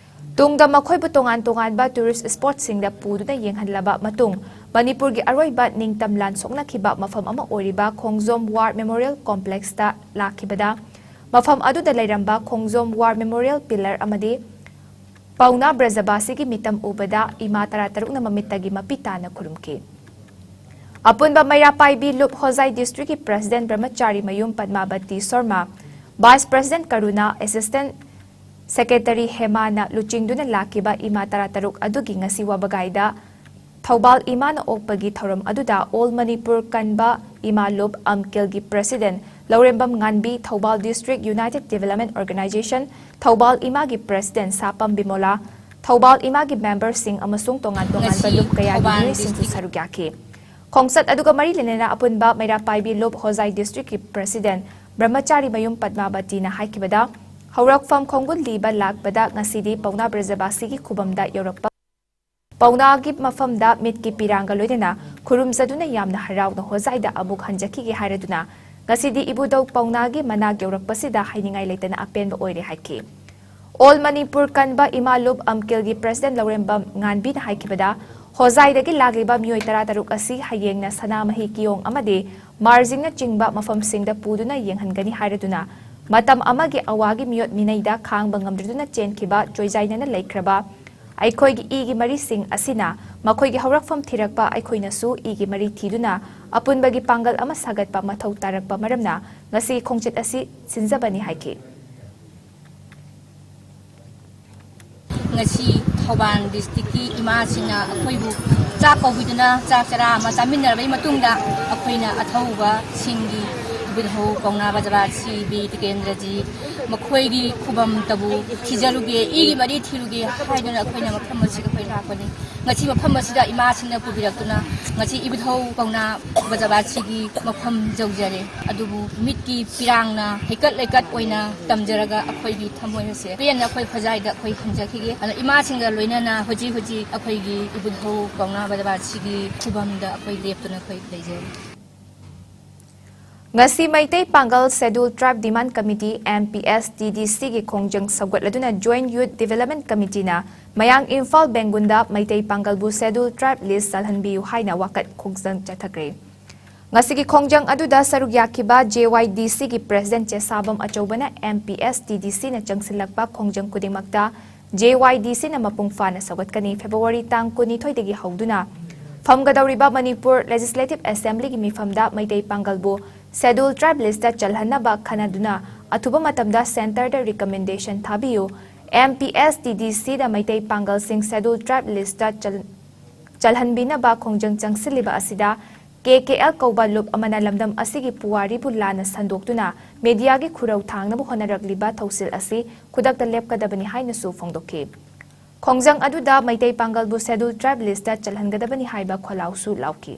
ꯇꯨꯡꯗ ꯃꯈꯣꯏꯕꯨ ꯇꯣꯉꯥꯟ ꯇꯣꯉꯥꯟꯕ tourist spotꯁꯤꯡꯗ ꯄꯨꯗꯨꯅ ꯌꯦꯡꯍꯜꯂꯕ ꯃꯇꯨꯡ, ꯃꯅꯤꯄꯨꯔꯒꯤ ꯑꯔꯣꯏꯕ ꯅꯤꯡꯇꯝ ꯂꯥꯟ ꯁꯣꯛꯅꯈꯤꯕ ꯃꯐꯝ ꯑꯃ ꯑꯣꯏꯔꯤꯕ ꯈꯣꯡꯖꯣꯝ War Memorial Complexꯇ ꯂꯥꯛꯈꯤꯕꯗ, ꯃꯐꯝ ꯑꯗꯨꯗ ꯂꯩꯔꯝꯕ ꯈꯣꯡꯖꯣꯝ War Memorial Pillar ꯑꯃꯗꯤ ꯄꯥꯎꯅꯥ ꯕ꯭ꯔꯖꯕꯥꯁꯤꯒꯤ ꯃꯤꯇꯝ ꯎꯕꯗ ꯏꯃꯥ ꯇꯔꯥ ꯇꯔꯨꯛꯅ ꯃꯃꯤꯠꯇꯒꯤ ꯃꯄꯤ ꯇꯥꯅ ꯈꯨꯔꯨꯝꯈꯤ꯫ ꯑꯄꯨꯟꯕ ꯃꯩꯔꯥ ꯄꯥꯏꯕꯤ ꯂꯨꯞ ꯍꯣꯖꯥꯏ districtꯀꯤ president ꯕ꯭ꯔꯍꯃꯆꯥꯔꯤ ꯃꯌꯨꯝ ꯄꯗꯃꯥꯕꯇꯤ Sharma, vice president ꯀꯔꯨꯅꯥ, assistant secretary ꯍꯦꯃꯥꯅ ꯂꯨꯆꯤꯡꯗꯨꯅ ꯂꯥꯛꯈꯤꯕ ꯏꯃꯥ ꯇꯔꯥ ꯇꯔꯨꯛ ꯑꯗꯨꯒꯤ ꯉꯁꯤ ꯋꯥꯕꯒꯥꯏꯗ ꯊꯧꯕꯥꯜ ꯏꯃꯥꯅ ꯑꯣꯛꯄꯒꯤ ꯊꯧꯔꯝ ꯑꯗꯨꯗ All Manipur ꯀꯟꯕ ꯏꯃꯥ ꯂꯨꯞ ꯑꯝꯀꯦꯜꯒꯤ president ꯂꯧꯔꯦꯝꯕꯝ ꯉꯥꯟꯕꯤ, Thoubal District United Development Organization Thoubal ꯏꯃꯥꯒꯤ president ꯁꯥꯄꯝ ꯕꯤꯃꯣꯂꯥ, ꯊꯧꯕꯥꯜ ꯏꯃꯥꯒꯤ memberꯁꯤꯡ ꯑꯃꯁꯨꯡ ꯇꯣꯉꯥꯟ ꯇꯣꯉꯥꯟꯕ ꯉꯁꯤ ꯂꯨꯞ ꯀꯌꯥꯒꯤ ꯊꯧꯕꯥꯜ ꯃꯤꯑꯣꯏꯁꯤꯡꯁꯨ district ꯁꯔꯨꯛ ꯌꯥꯈꯤ꯫ ꯈꯣꯡꯆꯠ ꯑꯗꯨꯒ ꯃꯔꯤ ꯂꯩꯅꯅ ꯑꯄꯨꯟꯕ ꯃꯩꯔꯥ ꯄꯥꯏꯕꯤ ꯂꯨꯞ ꯍꯣꯖꯥꯏ districtꯀꯤ president ꯕ꯭ꯔꯍꯃꯆꯥꯔꯤ ꯃꯌꯨꯝ ꯄꯗꯃꯥꯕꯇꯤꯅ ꯍꯥꯏꯈꯤꯕꯗ, ꯍꯧꯔꯛꯐꯝ ꯈꯣꯡꯒꯨꯜ ꯂꯤꯕ ꯂꯥꯛꯄꯗ ꯉꯁꯤꯗꯤ ꯄꯥꯎꯅꯥ ꯕ꯭ꯔꯖꯕꯥꯁꯤꯒꯤ ꯈꯨꯕꯝꯗ ꯌꯧꯔꯛꯄ ꯄꯥꯎꯅꯥꯒꯤ ꯃꯐꯝꯗ ꯃꯤꯠꯀꯤ ꯄꯤꯔꯥꯡꯒ ꯂꯣꯏꯅꯅ ꯈꯨꯔꯨꯝꯖꯗꯨꯅ ꯌꯥꯝꯅ ꯍꯔꯥꯎꯅ ꯍꯣꯖꯥꯏꯗ ꯑꯃꯨꯛ ꯍꯟꯖꯈꯤꯒꯦ ꯍꯥꯏꯔꯗꯨꯅ ꯉꯁꯤꯗꯤ ꯏꯕꯨꯙꯧ ꯄꯥꯎꯅꯥꯒꯤ ꯃꯅꯥꯛ ꯌꯧꯔꯛꯄꯁꯤꯗ ꯍꯥꯏꯅꯤꯡꯉꯥꯏ ꯂꯩꯇꯅ ꯑꯄꯦꯟꯕ ꯑꯣꯏꯔꯦ ꯍꯥꯏꯈꯤ꯫ ꯑꯣꯜ ꯃꯅꯤꯄꯨꯔ ꯀꯟꯕ ꯏꯃꯥ ꯂꯨꯞ ꯑꯝꯀꯤꯜꯒꯤ ꯄ꯭ꯔꯁꯤꯗꯦꯟ ꯂꯧꯔꯦꯝꯕꯝ ꯉꯥꯟꯕꯤꯅ ꯍꯥꯏꯈꯤꯕꯗ, ꯍꯣꯖꯥꯏꯗꯒꯤ ꯂꯥꯛꯂꯤꯕ ꯃꯤꯑꯣꯏ ꯇꯔꯥꯇꯔꯨꯛ ꯑꯁꯤ ꯍꯌꯦꯡꯅ ꯁꯅꯥꯃꯍꯤ ꯀꯤꯌꯣꯡ ꯑꯃꯗꯤ ꯃꯥꯔꯖꯤꯡꯅꯆꯤꯡꯕ ꯃꯐꯝꯁꯤꯡꯗ ꯄꯨꯗꯨꯅ ꯌꯦꯡꯍꯟꯒꯅꯤ ꯍꯥꯏꯔꯗꯨꯅ, ꯃꯇꯝ ꯑꯃꯒꯤ ꯑꯋꯥꯒꯤ ꯃꯤꯑꯣꯠ ꯃꯤꯅꯩꯗ ꯈꯥꯡꯕ ꯉꯝꯗ꯭ꯔꯗꯨꯅ ꯆꯦꯟꯈꯤꯕ ꯆꯣꯏꯖꯥꯏꯅꯅ ꯂꯩꯈ꯭ꯔꯕ ꯑꯩꯈꯣꯏꯒꯤ ꯏꯒꯤ ꯃꯔꯤꯁꯤꯡ ꯑꯁꯤꯅ ꯃꯈꯣꯏꯒꯤ ꯍꯧꯔꯛꯐꯝ ꯊꯤꯔꯛꯄ ꯑꯩꯈꯣꯏꯅꯁꯨ ꯏꯒꯤ ꯃꯔꯤ ꯊꯤꯗꯨꯅ ꯑꯄꯨꯟꯕꯒꯤ ꯄꯥꯡꯒꯜ ꯑꯃ ꯁꯥꯒꯠꯄ ꯃꯊꯧ ꯇꯥꯔꯛꯄ ꯃꯔꯝꯅ ꯉꯁꯤ ꯈꯣꯡꯆꯠ ꯑꯁꯤ ꯁꯤꯟꯖꯕꯅꯤ ꯍꯥꯏꯈꯤ꯫ ꯉꯁꯤ ꯊꯧꯕꯥꯜ ꯗꯤꯁꯇ꯭ꯔꯤꯛꯀꯤ ꯏꯃꯥꯁꯤꯡꯅ ꯑꯩꯈꯣꯏꯕꯨ ꯆꯥꯛ ꯀꯧꯕꯤꯗꯨꯅ ꯆꯥꯛ ꯆꯔꯥ ꯑꯃ ꯆꯥꯃꯤꯟꯅꯔꯕꯒꯤ ꯃꯇꯨꯡꯗ ꯑꯩꯈꯣꯏꯅ ꯑꯊꯧꯕꯁꯤꯡꯒꯤ ꯏꯕꯨꯙꯧ ꯄꯥꯎꯅꯥ ꯕꯖꯕꯥꯁꯤ ꯕꯤ ꯇꯤꯀꯦꯟꯗ꯭ꯔꯖꯤ ꯃꯈꯣꯏꯒꯤ ꯈꯨꯕꯝꯇꯕꯨ ꯊꯤꯖꯔꯨꯒꯦ, ꯏꯒꯤ ꯃꯔꯤ ꯊꯤꯔꯨꯒꯦ ꯍꯥꯏꯗꯨꯅ ꯑꯩꯈꯣꯏꯅ ꯃꯐꯝ ꯑꯁꯤꯗ ꯑꯩꯈꯣꯏ ꯂꯥꯛꯄꯅꯤ꯫ ꯉꯁꯤ ꯃꯐꯝ ꯑꯁꯤꯗ ꯏꯃꯥꯁꯤꯡꯅ ꯄꯨꯕꯤꯔꯛꯇꯨꯅ ꯉꯁꯤ ꯏꯕꯨꯙꯧ ꯄꯥꯎꯅꯥ ꯕꯖꯕꯥꯁꯤꯒꯤ ꯃꯐꯝ ꯌꯧꯖꯔꯦ꯫ ꯑꯗꯨꯕꯨ ꯃꯤꯠꯀꯤ ꯄꯤꯔꯥꯡꯅ ꯍꯩꯀꯠ ꯂꯩꯀꯠ ꯑꯣꯏꯅ ꯇꯝꯖꯔꯒ ꯑꯩꯈꯣꯏꯒꯤ ꯊꯃꯣꯏ ꯑꯁꯦ ꯄꯦꯟꯅ ꯑꯩꯈꯣꯏ ꯈꯣꯖꯥꯏꯗ ꯑꯩꯈꯣꯏ ꯍꯪꯖꯈꯤꯒꯦ꯫ ꯑꯗꯣ ꯏꯃꯥꯁꯤꯡꯒ ꯂꯣꯏꯅꯅ ꯍꯧꯖꯤꯛ ꯍꯧꯖꯤꯛ ꯑꯩꯈꯣꯏꯒꯤ ꯏꯕꯨꯙꯧ ꯄꯥꯎꯅꯥ ꯕꯖꯕꯥꯁꯤꯒꯤ ꯈꯨꯕꯝꯗ ꯑꯩꯈꯣꯏ ꯂꯦꯞꯇꯨꯅ ꯑꯩꯈꯣꯏ ꯂꯩꯖꯔꯤ꯫ ꯉꯁꯤ ꯃꯩꯇꯩ ꯄꯥꯡꯒꯜ Scheduled Tribe Demand Committee, M P S T D C ꯒꯤ ꯈꯣꯡꯖꯪ ꯁꯧꯒꯠꯂꯗꯨꯅ Joint Youth Development Committeeꯅ ꯃꯌꯥꯡ Imphal ꯕꯦꯡꯒꯨꯟꯗ Meitei ꯄꯥꯡꯒꯜꯕꯨ Scheduled Tribe List ꯆꯜꯍꯟꯕꯤꯌꯨ ꯍꯥꯏꯅ ꯋꯥꯀꯠ ꯈꯣꯡꯖꯪ ꯆꯠꯊꯈ꯭ꯔꯦ꯫ ꯉꯁꯤꯒꯤ ꯈꯣꯡꯖꯪ ꯑꯗꯨꯗ ꯁꯔꯨꯛ ꯌꯥꯈꯤꯕ J Y D C ꯒꯤ President ꯆꯦꯁꯥꯕꯝ ꯑꯆꯧꯕꯅ M P S T D C ꯅ ꯆꯪꯁꯤꯜꯂꯛꯄ ꯈꯣꯡꯖꯪ ꯈꯨꯗꯤꯡꯃꯛꯇ J Y D C ꯅ ꯃꯄꯨꯡ ꯐꯥꯅ ꯁꯧꯒꯠꯀꯅꯤ꯫ ꯐꯦꯕ꯭ꯔꯨꯋꯥꯔꯤ ꯇꯥꯡ ꯀꯨꯟꯅꯤꯊꯣꯏꯗꯒꯤ ꯍꯧꯗꯨꯅ ꯐꯝꯒꯗꯧꯔꯤꯕ ꯃꯅꯤꯄꯨꯔ Legislative Assembly ꯒꯤ ꯃꯤꯐꯝꯗ ꯃꯩꯇꯩ ꯄꯥꯡꯒꯜꯕꯨ Scheduled Tribe List ꯆꯜꯍꯟꯅꯕ ꯈꯟꯅꯗꯨꯅ ꯑꯊꯨꯕ ꯃꯇꯝꯗ Centre ꯗ recommendation ꯊꯥꯕꯤꯌꯨ꯫ M P S T D C ꯗ ꯃꯩꯇꯩ ꯄꯥꯡꯒꯜꯁꯤꯡ Scheduled Tribe List ꯆꯜ-, ꯆꯜꯍꯟꯕꯤꯅꯕ ꯈꯣꯡꯖꯪ ꯆꯪꯁꯤꯜꯂꯤꯕ ꯑꯁꯤꯗ K K L ꯀꯧꯕ ꯂꯨꯞ ꯑꯃꯅ ꯂꯝꯗꯝ ꯑꯁꯤꯒꯤ ꯄꯨꯋꯥꯔꯤꯕꯨ ꯂꯥꯟꯅ ꯁꯟꯗꯣꯛꯇꯨꯅ media ꯒꯤ ꯈꯨꯔꯧ ꯊꯥꯡꯅꯕ ꯍꯣꯠꯅꯔꯛꯂꯤꯕ ꯊꯧꯁꯤꯜ ꯑꯁꯤ ꯈꯨꯗꯛꯇ ꯂꯦꯞꯀꯗꯕꯅꯤ ꯍꯥꯏꯅꯁꯨ ꯐꯣꯡꯗꯣꯛꯈꯤ꯫ ꯈꯣꯡꯖꯪ ꯑꯗꯨꯗ ꯃꯩꯇꯩ ꯄꯥꯡꯒꯜꯕꯨ Scheduled Tribe List ꯆꯜꯍꯟꯒꯗꯕꯅꯤ ꯍꯥꯏꯕ ꯈꯣꯜꯂꯥꯎꯁꯨ ꯂꯥꯎꯈꯤ꯫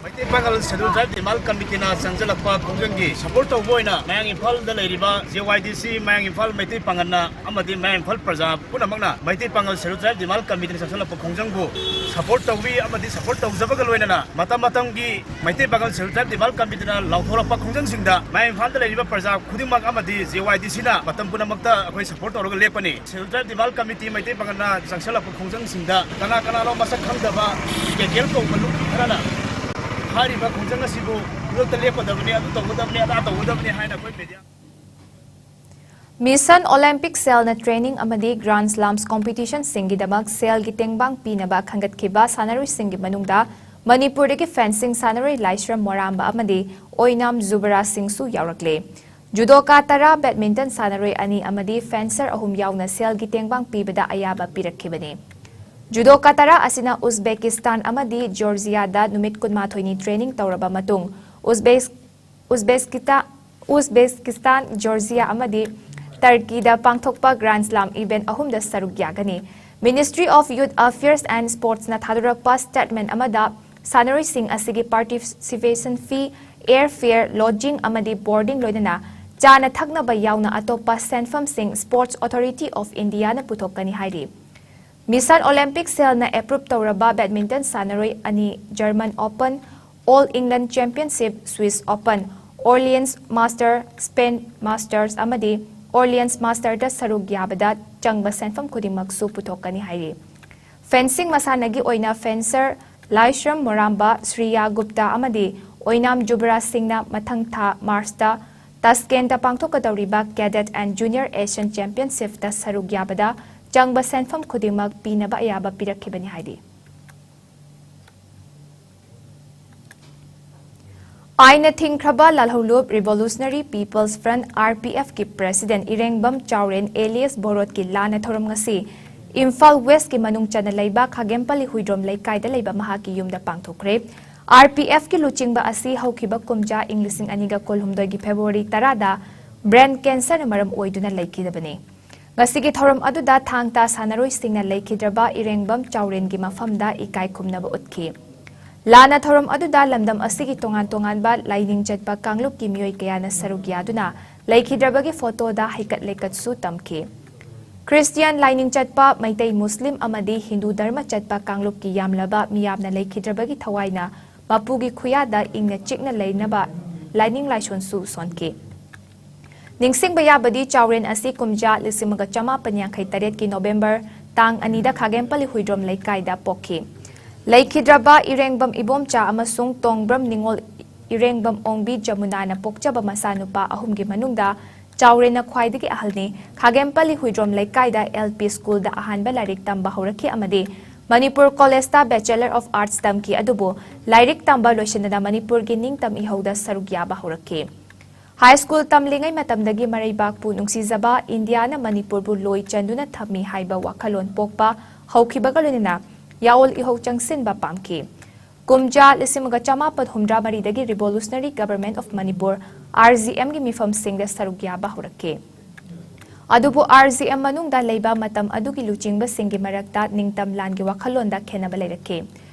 ꯃꯩꯇꯩ ꯄꯥꯉꯜ ꯁꯦꯗꯨꯜ ꯇ꯭ꯔꯥꯏꯕ ꯗꯤꯃꯥꯜ ꯀꯃꯤꯇꯤꯅ ꯆꯪꯁꯤꯜꯂꯛꯄ ꯈꯣꯡꯖꯪꯒꯤ ꯁꯄꯣꯔꯠ ꯇꯧꯕ ꯑꯣꯏꯅ ꯃꯌꯥꯡ ꯏꯝꯐꯥꯜꯗ ꯂꯩꯔꯤꯕ ꯖꯦ ꯋꯥꯏ ꯗꯤ ꯁꯤ, ꯃꯌꯥꯡ ꯏꯝꯐꯥꯜ ꯃꯩꯇꯩ ꯄꯥꯉꯜꯅ ꯑꯃꯗꯤ ꯃꯌꯥꯡ ꯏꯝꯐꯥꯜ ꯄ꯭ꯔꯖꯥ ꯄꯨꯝꯅꯃꯛꯅ ꯃꯩꯇꯩ ꯄꯥꯉꯜ ꯁꯦꯗꯨꯜ ꯇ꯭ꯔꯥꯏꯕ ꯗꯤꯃꯥꯜ ꯀꯃꯤꯇꯤꯅ ꯆꯪꯁꯤꯜꯂꯛꯄ ꯈꯣꯡꯖꯪꯕꯨ ꯁꯄꯣꯔꯠ ꯇꯧꯏ ꯑꯃꯗꯤ ꯁꯄꯣꯔꯠ ꯇꯧꯖꯕꯒ ꯂꯣꯏꯅꯅ ꯃꯇꯝ ꯃꯇꯝꯒꯤ ꯃꯩꯇꯩ ꯄꯥꯉꯜ ꯁꯦꯗꯨꯜ ꯇ꯭ꯔꯥꯏꯕ ꯗꯤꯃꯥꯜ ꯀꯃꯤꯇꯤꯅ ꯂꯥꯎꯊꯣꯔꯛꯄ ꯈꯣꯡꯖꯪꯁꯤꯡꯗ ꯃꯌꯥꯡ ꯏꯝꯐꯥꯜꯗ ꯂꯩꯔꯤꯕ ꯄ꯭ꯔꯖꯥ ꯈꯨꯗꯤꯡꯃꯛ ꯑꯃꯗꯤ ꯖꯦ ꯋꯥꯏ ꯗꯤ ꯁꯤꯅ ꯃꯇꯝ ꯄꯨꯝꯅꯃꯛꯇ ꯑꯩꯈꯣꯏ ꯁꯄꯣꯔꯠ ꯇꯧꯔꯒ ꯂꯦꯞꯀꯅꯤ꯫ ꯁꯦꯗꯨꯜ ꯇ꯭ꯔꯥꯏꯕ ꯗꯤꯃꯥꯜ ꯀꯃꯤꯇꯤ ꯃꯩꯇꯩ ꯄꯥꯉꯜꯅ ꯆꯪꯁꯤꯜꯂꯛꯄ ꯈꯣꯡꯖꯪꯁꯤꯡꯗ ꯀꯅꯥ ꯀꯅꯥꯅꯣ ꯃꯁꯛ ꯈꯪꯗꯕ ꯀꯦꯀꯦꯜ ꯀꯧꯕ ꯂꯨꯞ ꯈꯔꯅ ꯍꯥꯏꯔꯤꯕ ꯈꯣꯡꯖꯪ ꯑꯁꯤꯕꯨ ꯈꯨꯗꯛꯇ ꯂꯦꯞꯀꯗꯕꯅꯤ, ꯑꯗꯨ ꯇꯧꯒꯗꯕꯅꯤ, ꯑꯗꯥ ꯇꯧꯒꯗꯕꯅꯤ ꯍꯥꯏꯅ ꯑꯩꯈꯣꯏ ꯃꯦꯗꯤꯌꯥ Mission Olympic Cellꯅ training ꯑꯃꯗꯤ Grand Slams competitionꯁꯤꯡꯒꯤꯗꯃꯛ ꯁꯦꯜꯒꯤ ꯇꯦꯡꯕꯥꯡ ꯄꯤꯅꯕ ꯈꯟꯒꯠꯈꯤꯕ ꯁꯥꯟꯅꯔꯣꯏꯁꯤꯡꯒꯤ ꯃꯅꯨꯡꯗ ꯃꯅꯤꯄꯨꯔꯗꯒꯤ fencing ꯁꯥꯟꯅꯔꯣꯏ ꯂꯥꯏꯁ꯭ꯔꯝ ꯃꯣꯔꯥꯝꯕ ꯑꯃꯗꯤ ꯑꯣꯏꯅꯥꯝ ꯖꯨꯕꯔꯥꯖ ꯁꯤꯡꯁꯨ ꯌꯥꯎꯔꯛꯂꯦ꯫ ꯖꯨꯗꯣꯀꯥ ꯇꯔꯥ, badminton ꯁꯥꯟꯅꯔꯣꯏ ꯑꯅꯤ ꯑꯃꯗꯤ fencer ꯑꯍꯨꯝ ꯌꯥꯎꯅ ꯁꯦꯜꯒꯤ ꯇꯦꯡꯕꯥꯡ ꯄꯤꯕꯗ ꯑꯌꯥꯕ ꯄꯤꯔꯛꯈꯤꯕꯅꯤ꯫ ꯖꯨꯗꯣꯀꯥ ꯇꯔꯥ ꯑꯁꯤꯅ ꯎꯖꯕꯦꯀꯤꯁꯇꯥꯟ ꯑꯃꯗꯤ ꯖꯣꯔꯖꯤꯌꯥꯗ ꯅꯨꯃꯤꯠ ꯀꯨꯟꯃꯥꯊꯣꯏꯅꯤ training ꯇꯧꯔꯕ ꯃꯇꯨꯡ ꯎꯖꯕꯦꯛ-, ꯎꯖꯕꯦꯀꯤꯁꯇꯥ-, ꯎꯖꯕꯦꯀꯤꯁꯇꯥꯟ, ꯖꯣꯔꯖꯤꯌꯥ ꯑꯃꯗꯤ ꯇꯔꯀꯤꯗ ꯄꯥꯡꯊꯣꯛꯄ Grand Slam event ꯑꯍꯨꯝꯗ ꯁꯔꯨꯛ ꯌꯥꯒꯅꯤ꯫ Ministry of Youth Affairs and Sportsꯅ ꯊꯥꯗꯣꯔꯛꯄ statement ꯑꯃꯗ ꯁꯥꯟꯅꯔꯣꯏꯁꯤꯡ ꯑꯁꯤꯒꯤ participation fee, air fare, lodging ꯑꯃꯗꯤ boarding ꯂꯣꯏꯅꯅ ꯆꯥꯅ ꯊꯛꯅꯕ ꯌꯥꯎꯅ ꯑꯇꯣꯞꯄ ꯁꯦꯟꯐꯝꯁꯤꯡ Sports Authority of Indiaꯅ ꯄꯨꯊꯣꯛꯀꯅꯤ ꯍꯥꯏꯔꯤ꯫ Mission Olympic Cellꯅ approve ꯇꯧꯔꯕ badminton ꯁꯥꯟꯅꯔꯣꯏ ꯑꯅꯤ German Open, All England Championship, Swiss Open, Orleans Master, Spain Masters ꯑꯃꯗꯤ Orleans Masterꯗ ꯁꯔꯨꯛ ꯌꯥꯕꯗ ꯆꯪꯕ ꯁꯦꯟꯐꯝ ꯈꯨꯗꯤꯡꯃꯛꯁꯨ ꯄꯨꯊꯣꯛꯀꯅꯤ ꯍꯥꯏꯔꯤ꯫ Fencing ꯃꯁꯥꯟꯅꯒꯤ ꯑꯣꯏꯅ fencer ꯂꯥꯏꯁ꯭ꯔꯝ ꯃꯣꯔꯥꯝꯕ, ꯁ꯭ꯔꯤꯌꯥ ꯒꯨꯞꯇꯥ ꯑꯃꯗꯤ ꯑꯣꯏꯅꯥꯝ ꯖꯨꯕꯔꯥꯖ ꯁꯤꯡꯅ ꯃꯊꯪ ꯊꯥ ꯃꯥꯔꯆꯇ ꯇꯥꯁꯀꯦꯟꯗ ꯄꯥꯡꯊꯣꯛꯀꯗꯧꯔꯤꯕ Cadet and Junior Asian Championshipꯇ ꯁꯔꯨꯛ ꯌꯥꯕꯗ ꯆꯪꯕ ꯁꯦꯟꯐꯝ ꯈꯨꯗꯤꯡꯃꯛ ꯄꯤꯅꯕ ꯑꯌꯥꯕ ꯄꯤꯔꯛꯈꯤꯕꯅꯤ ꯍꯥꯏꯔꯤ꯫ ꯑꯥꯏꯟꯅ ꯊꯤꯡꯈ꯭ꯔꯕ ꯂꯥꯜꯍꯧꯂꯨꯞ Revolutionary People's Front, RPFꯀꯤ president ꯏꯔꯦꯡꯕꯝ ꯆꯥꯎꯔꯦꯟ alias ꯕꯣꯔꯣꯠꯀꯤ ꯂꯥꯟꯅ ꯊꯧꯔꯝ ꯉꯁꯤ ꯏꯝꯐꯥꯜ Westꯀꯤ ꯃꯅꯨꯡ ꯆꯟꯅ ꯂꯩꯕ ꯈꯥꯒꯦꯝꯄꯜꯂꯤ ꯍꯨꯏꯗ꯭ꯔꯣꯝ ꯂꯩꯀꯥꯏꯗ ꯂꯩꯕ ꯃꯍꯥꯛꯀꯤ ꯌꯨꯝꯗ ꯄꯥꯡꯊꯣꯛꯈ꯭ꯔꯦ꯫ RPFꯀꯤ ꯂꯨꯆꯤꯡꯕ ꯑꯁꯤ ꯍꯧꯈꯤꯕ ꯀꯨꯝꯖꯥ ꯏꯪ ꯂꯤꯁꯤꯡ ꯑꯅꯤꯒ ꯀꯨꯟꯍꯨꯝꯗꯣꯏꯒꯤ February ꯇꯔꯥꯗ brain cancerꯅ ꯃꯔꯝ ꯑꯣꯏꯗꯨꯅ ꯂꯩꯈꯤꯗꯕꯅꯤ꯫ ꯉꯁꯤꯒꯤ ꯊꯧꯔꯝ ꯑꯗꯨꯗ ꯊꯥꯡ ꯇꯥ ꯁꯥꯟꯅꯔꯣꯏꯁꯤꯡꯅ ꯂꯩꯈꯤꯗ꯭ꯔꯕ ꯏꯔꯦꯡꯕꯝ ꯆꯥꯎꯔꯦꯟꯒꯤ ꯃꯐꯝꯗ ꯏꯀꯥꯏ ꯈꯨꯝꯅꯕ ꯎꯠꯈꯤ꯫ ꯂꯥꯟꯅ ꯊꯧꯔꯝ ꯑꯗꯨꯗ ꯂꯝꯗꯝ ꯑꯁꯤꯒꯤ ꯇꯣꯉꯥꯟ ꯇꯣꯉꯥꯟꯕ ꯂꯥꯏꯅꯤꯡ ꯆꯠꯄ ꯀꯥꯡꯂꯨꯞꯀꯤ ꯃꯤꯑꯣꯏ ꯀꯌꯥꯅ ꯁꯔꯨꯛ ꯌꯥꯗꯨꯅ ꯂꯩꯈꯤꯗ꯭ꯔꯕꯒꯤ ꯐꯣꯇꯣꯗ ꯍꯩꯀꯠ ꯂꯩꯀꯠꯁꯨ ꯇꯝꯈꯤ꯫ ꯈ꯭ꯔꯤꯁꯇꯤꯌꯥꯟ ꯂꯥꯏꯅꯤꯡ ꯆꯠꯄ, ꯃꯩꯇꯩ, ꯃꯨꯁꯂꯤꯝ ꯑꯃꯗꯤ ꯍꯤꯟꯗꯨ ꯙꯔꯃ ꯆꯠꯄ ꯀꯥꯡꯂꯨꯞꯀꯤ ꯌꯥꯝꯂꯕ ꯃꯤꯌꯥꯝꯅ ꯂꯩꯈꯤꯗ꯭ꯔꯕꯒꯤ ꯊꯋꯥꯏꯅ ꯃꯄꯨꯒꯤ ꯈꯨꯌꯥꯗ ꯏꯪꯅ ꯆꯤꯛꯅ ꯂꯩꯅꯕ ꯂꯥꯏꯅꯤꯡ ꯂꯥꯏꯁꯣꯟꯁꯨ ꯁꯣꯟꯈꯤ꯫ ꯅꯤꯡꯁꯤꯡꯕ ꯌꯥꯕꯗꯤ ꯆꯥꯎꯔꯦꯟ ꯑꯁꯤ ꯀꯨꯝꯖꯥ ꯂꯤꯁꯤꯡ ꯑꯃꯒ ꯆꯃꯥꯄꯟ ꯌꯥꯡꯈꯩ ꯇꯔꯦꯠꯀꯤ ꯅꯣꯕꯦꯝꯕꯔ ꯇꯥꯡ ꯑꯅꯤꯗ ꯈꯥꯒꯦꯝꯄꯜꯂꯤ ꯍꯨꯏꯗ꯭ꯔꯣꯝ ꯂꯩꯀꯥꯏꯗ ꯄꯣꯛꯈꯤ꯫ ꯂꯩꯈꯤꯗ꯭ꯔꯕ ꯏꯔꯦꯡꯕꯝ ꯏꯕꯣꯝꯆꯥ ꯑꯃꯁꯨꯡ ꯇꯣꯡꯕ꯭ꯔꯝ ꯅꯤꯉꯣꯜ ꯏꯔꯦꯡꯕꯝ ꯑꯣꯡꯕꯤ ꯖꯃꯨꯅꯥꯅ ꯄꯣꯛꯆꯕ ꯃꯆꯥꯅꯨꯄꯥ ꯑꯍꯨꯝꯒꯤ ꯃꯅꯨꯡꯗ ꯆꯥꯎꯔꯦꯟꯅ ꯈ꯭ꯋꯥꯏꯗꯒꯤ ꯑꯍꯜꯅꯤ꯫ ꯈꯥꯒꯦꯝꯄꯜꯂꯤ ꯍꯨꯏꯗ꯭ꯔꯣꯝ ꯂꯩꯀꯥꯏꯗ ꯑꯦꯜ ꯄꯤ ꯁ꯭ꯀꯨꯜꯗ ꯑꯍꯥꯟꯕ ꯂꯥꯏꯔꯤꯛ ꯇꯝꯕ ꯍꯧꯔꯛꯈꯤ ꯑꯃꯗꯤ ꯃꯅꯤꯄꯨꯔ ꯀꯣꯂꯦꯖꯇ Bachelor of Arts ꯇꯝꯈꯤ, ꯑꯗꯨꯕꯨ ꯂꯥꯏꯔꯤꯛ ꯇꯝꯕ ꯂꯣꯏꯁꯤꯟꯗꯅ ꯃꯅꯤꯄꯨꯔꯒꯤ ꯅꯤꯡꯇꯝ ꯏꯍꯧꯗ ꯁꯔꯨꯛ ꯌꯥꯕ ꯍꯧꯔꯛꯈꯤ꯫ ꯍꯥꯏ ꯁ꯭ꯀꯨꯜ ꯇꯝꯂꯤꯉꯩ ꯃꯇꯝꯗꯒꯤ ꯃꯔꯩꯕꯥꯛꯄꯨ ꯅꯨꯡꯁꯤꯖꯕ, ꯏꯟꯗꯤꯌꯥꯅ ꯃꯅꯤꯄꯨꯔꯕꯨ ꯂꯣꯏ ꯆꯟꯗꯨꯅ ꯊꯝꯃꯤ ꯍꯥꯏꯕ ꯋꯥꯈꯜꯂꯣꯟ ꯄꯣꯛꯄ ꯍꯧꯈꯤꯕꯒ ꯂꯣꯏꯅꯅ ꯌꯥꯑꯣꯜ ꯏꯍꯧ ꯆꯪꯁꯤꯟꯕ ꯄꯥꯝꯈꯤ꯫ ꯀꯨꯝꯖꯥ ꯂꯤꯁꯤꯡ ꯑꯃꯒ ꯆꯃꯥꯄꯟ ꯍꯨꯝꯗ꯭ꯔꯥ ꯃꯔꯤꯗꯒꯤ Revolutionary Government of Manipur, R G M ꯒꯤ ꯃꯤꯐꯝꯁꯤꯡꯗ ꯁꯔꯨꯛ ꯌꯥꯕ ꯍꯧꯔꯛꯈꯤ꯫ ꯑꯗꯨꯕꯨ R G M ꯃꯅꯨꯡꯗ ꯂꯩꯕ ꯃꯇꯝ ꯑꯗꯨꯒꯤ ꯂꯨꯆꯤꯡꯕꯁꯤꯡꯒꯤ ꯃꯔꯛꯇ ꯅꯤꯡꯇꯝ ꯂꯥꯟꯒꯤ ꯋꯥꯈꯜꯂꯣꯟꯗ ꯈꯦꯟꯅꯕ ꯂꯩꯔꯛꯈꯤ꯫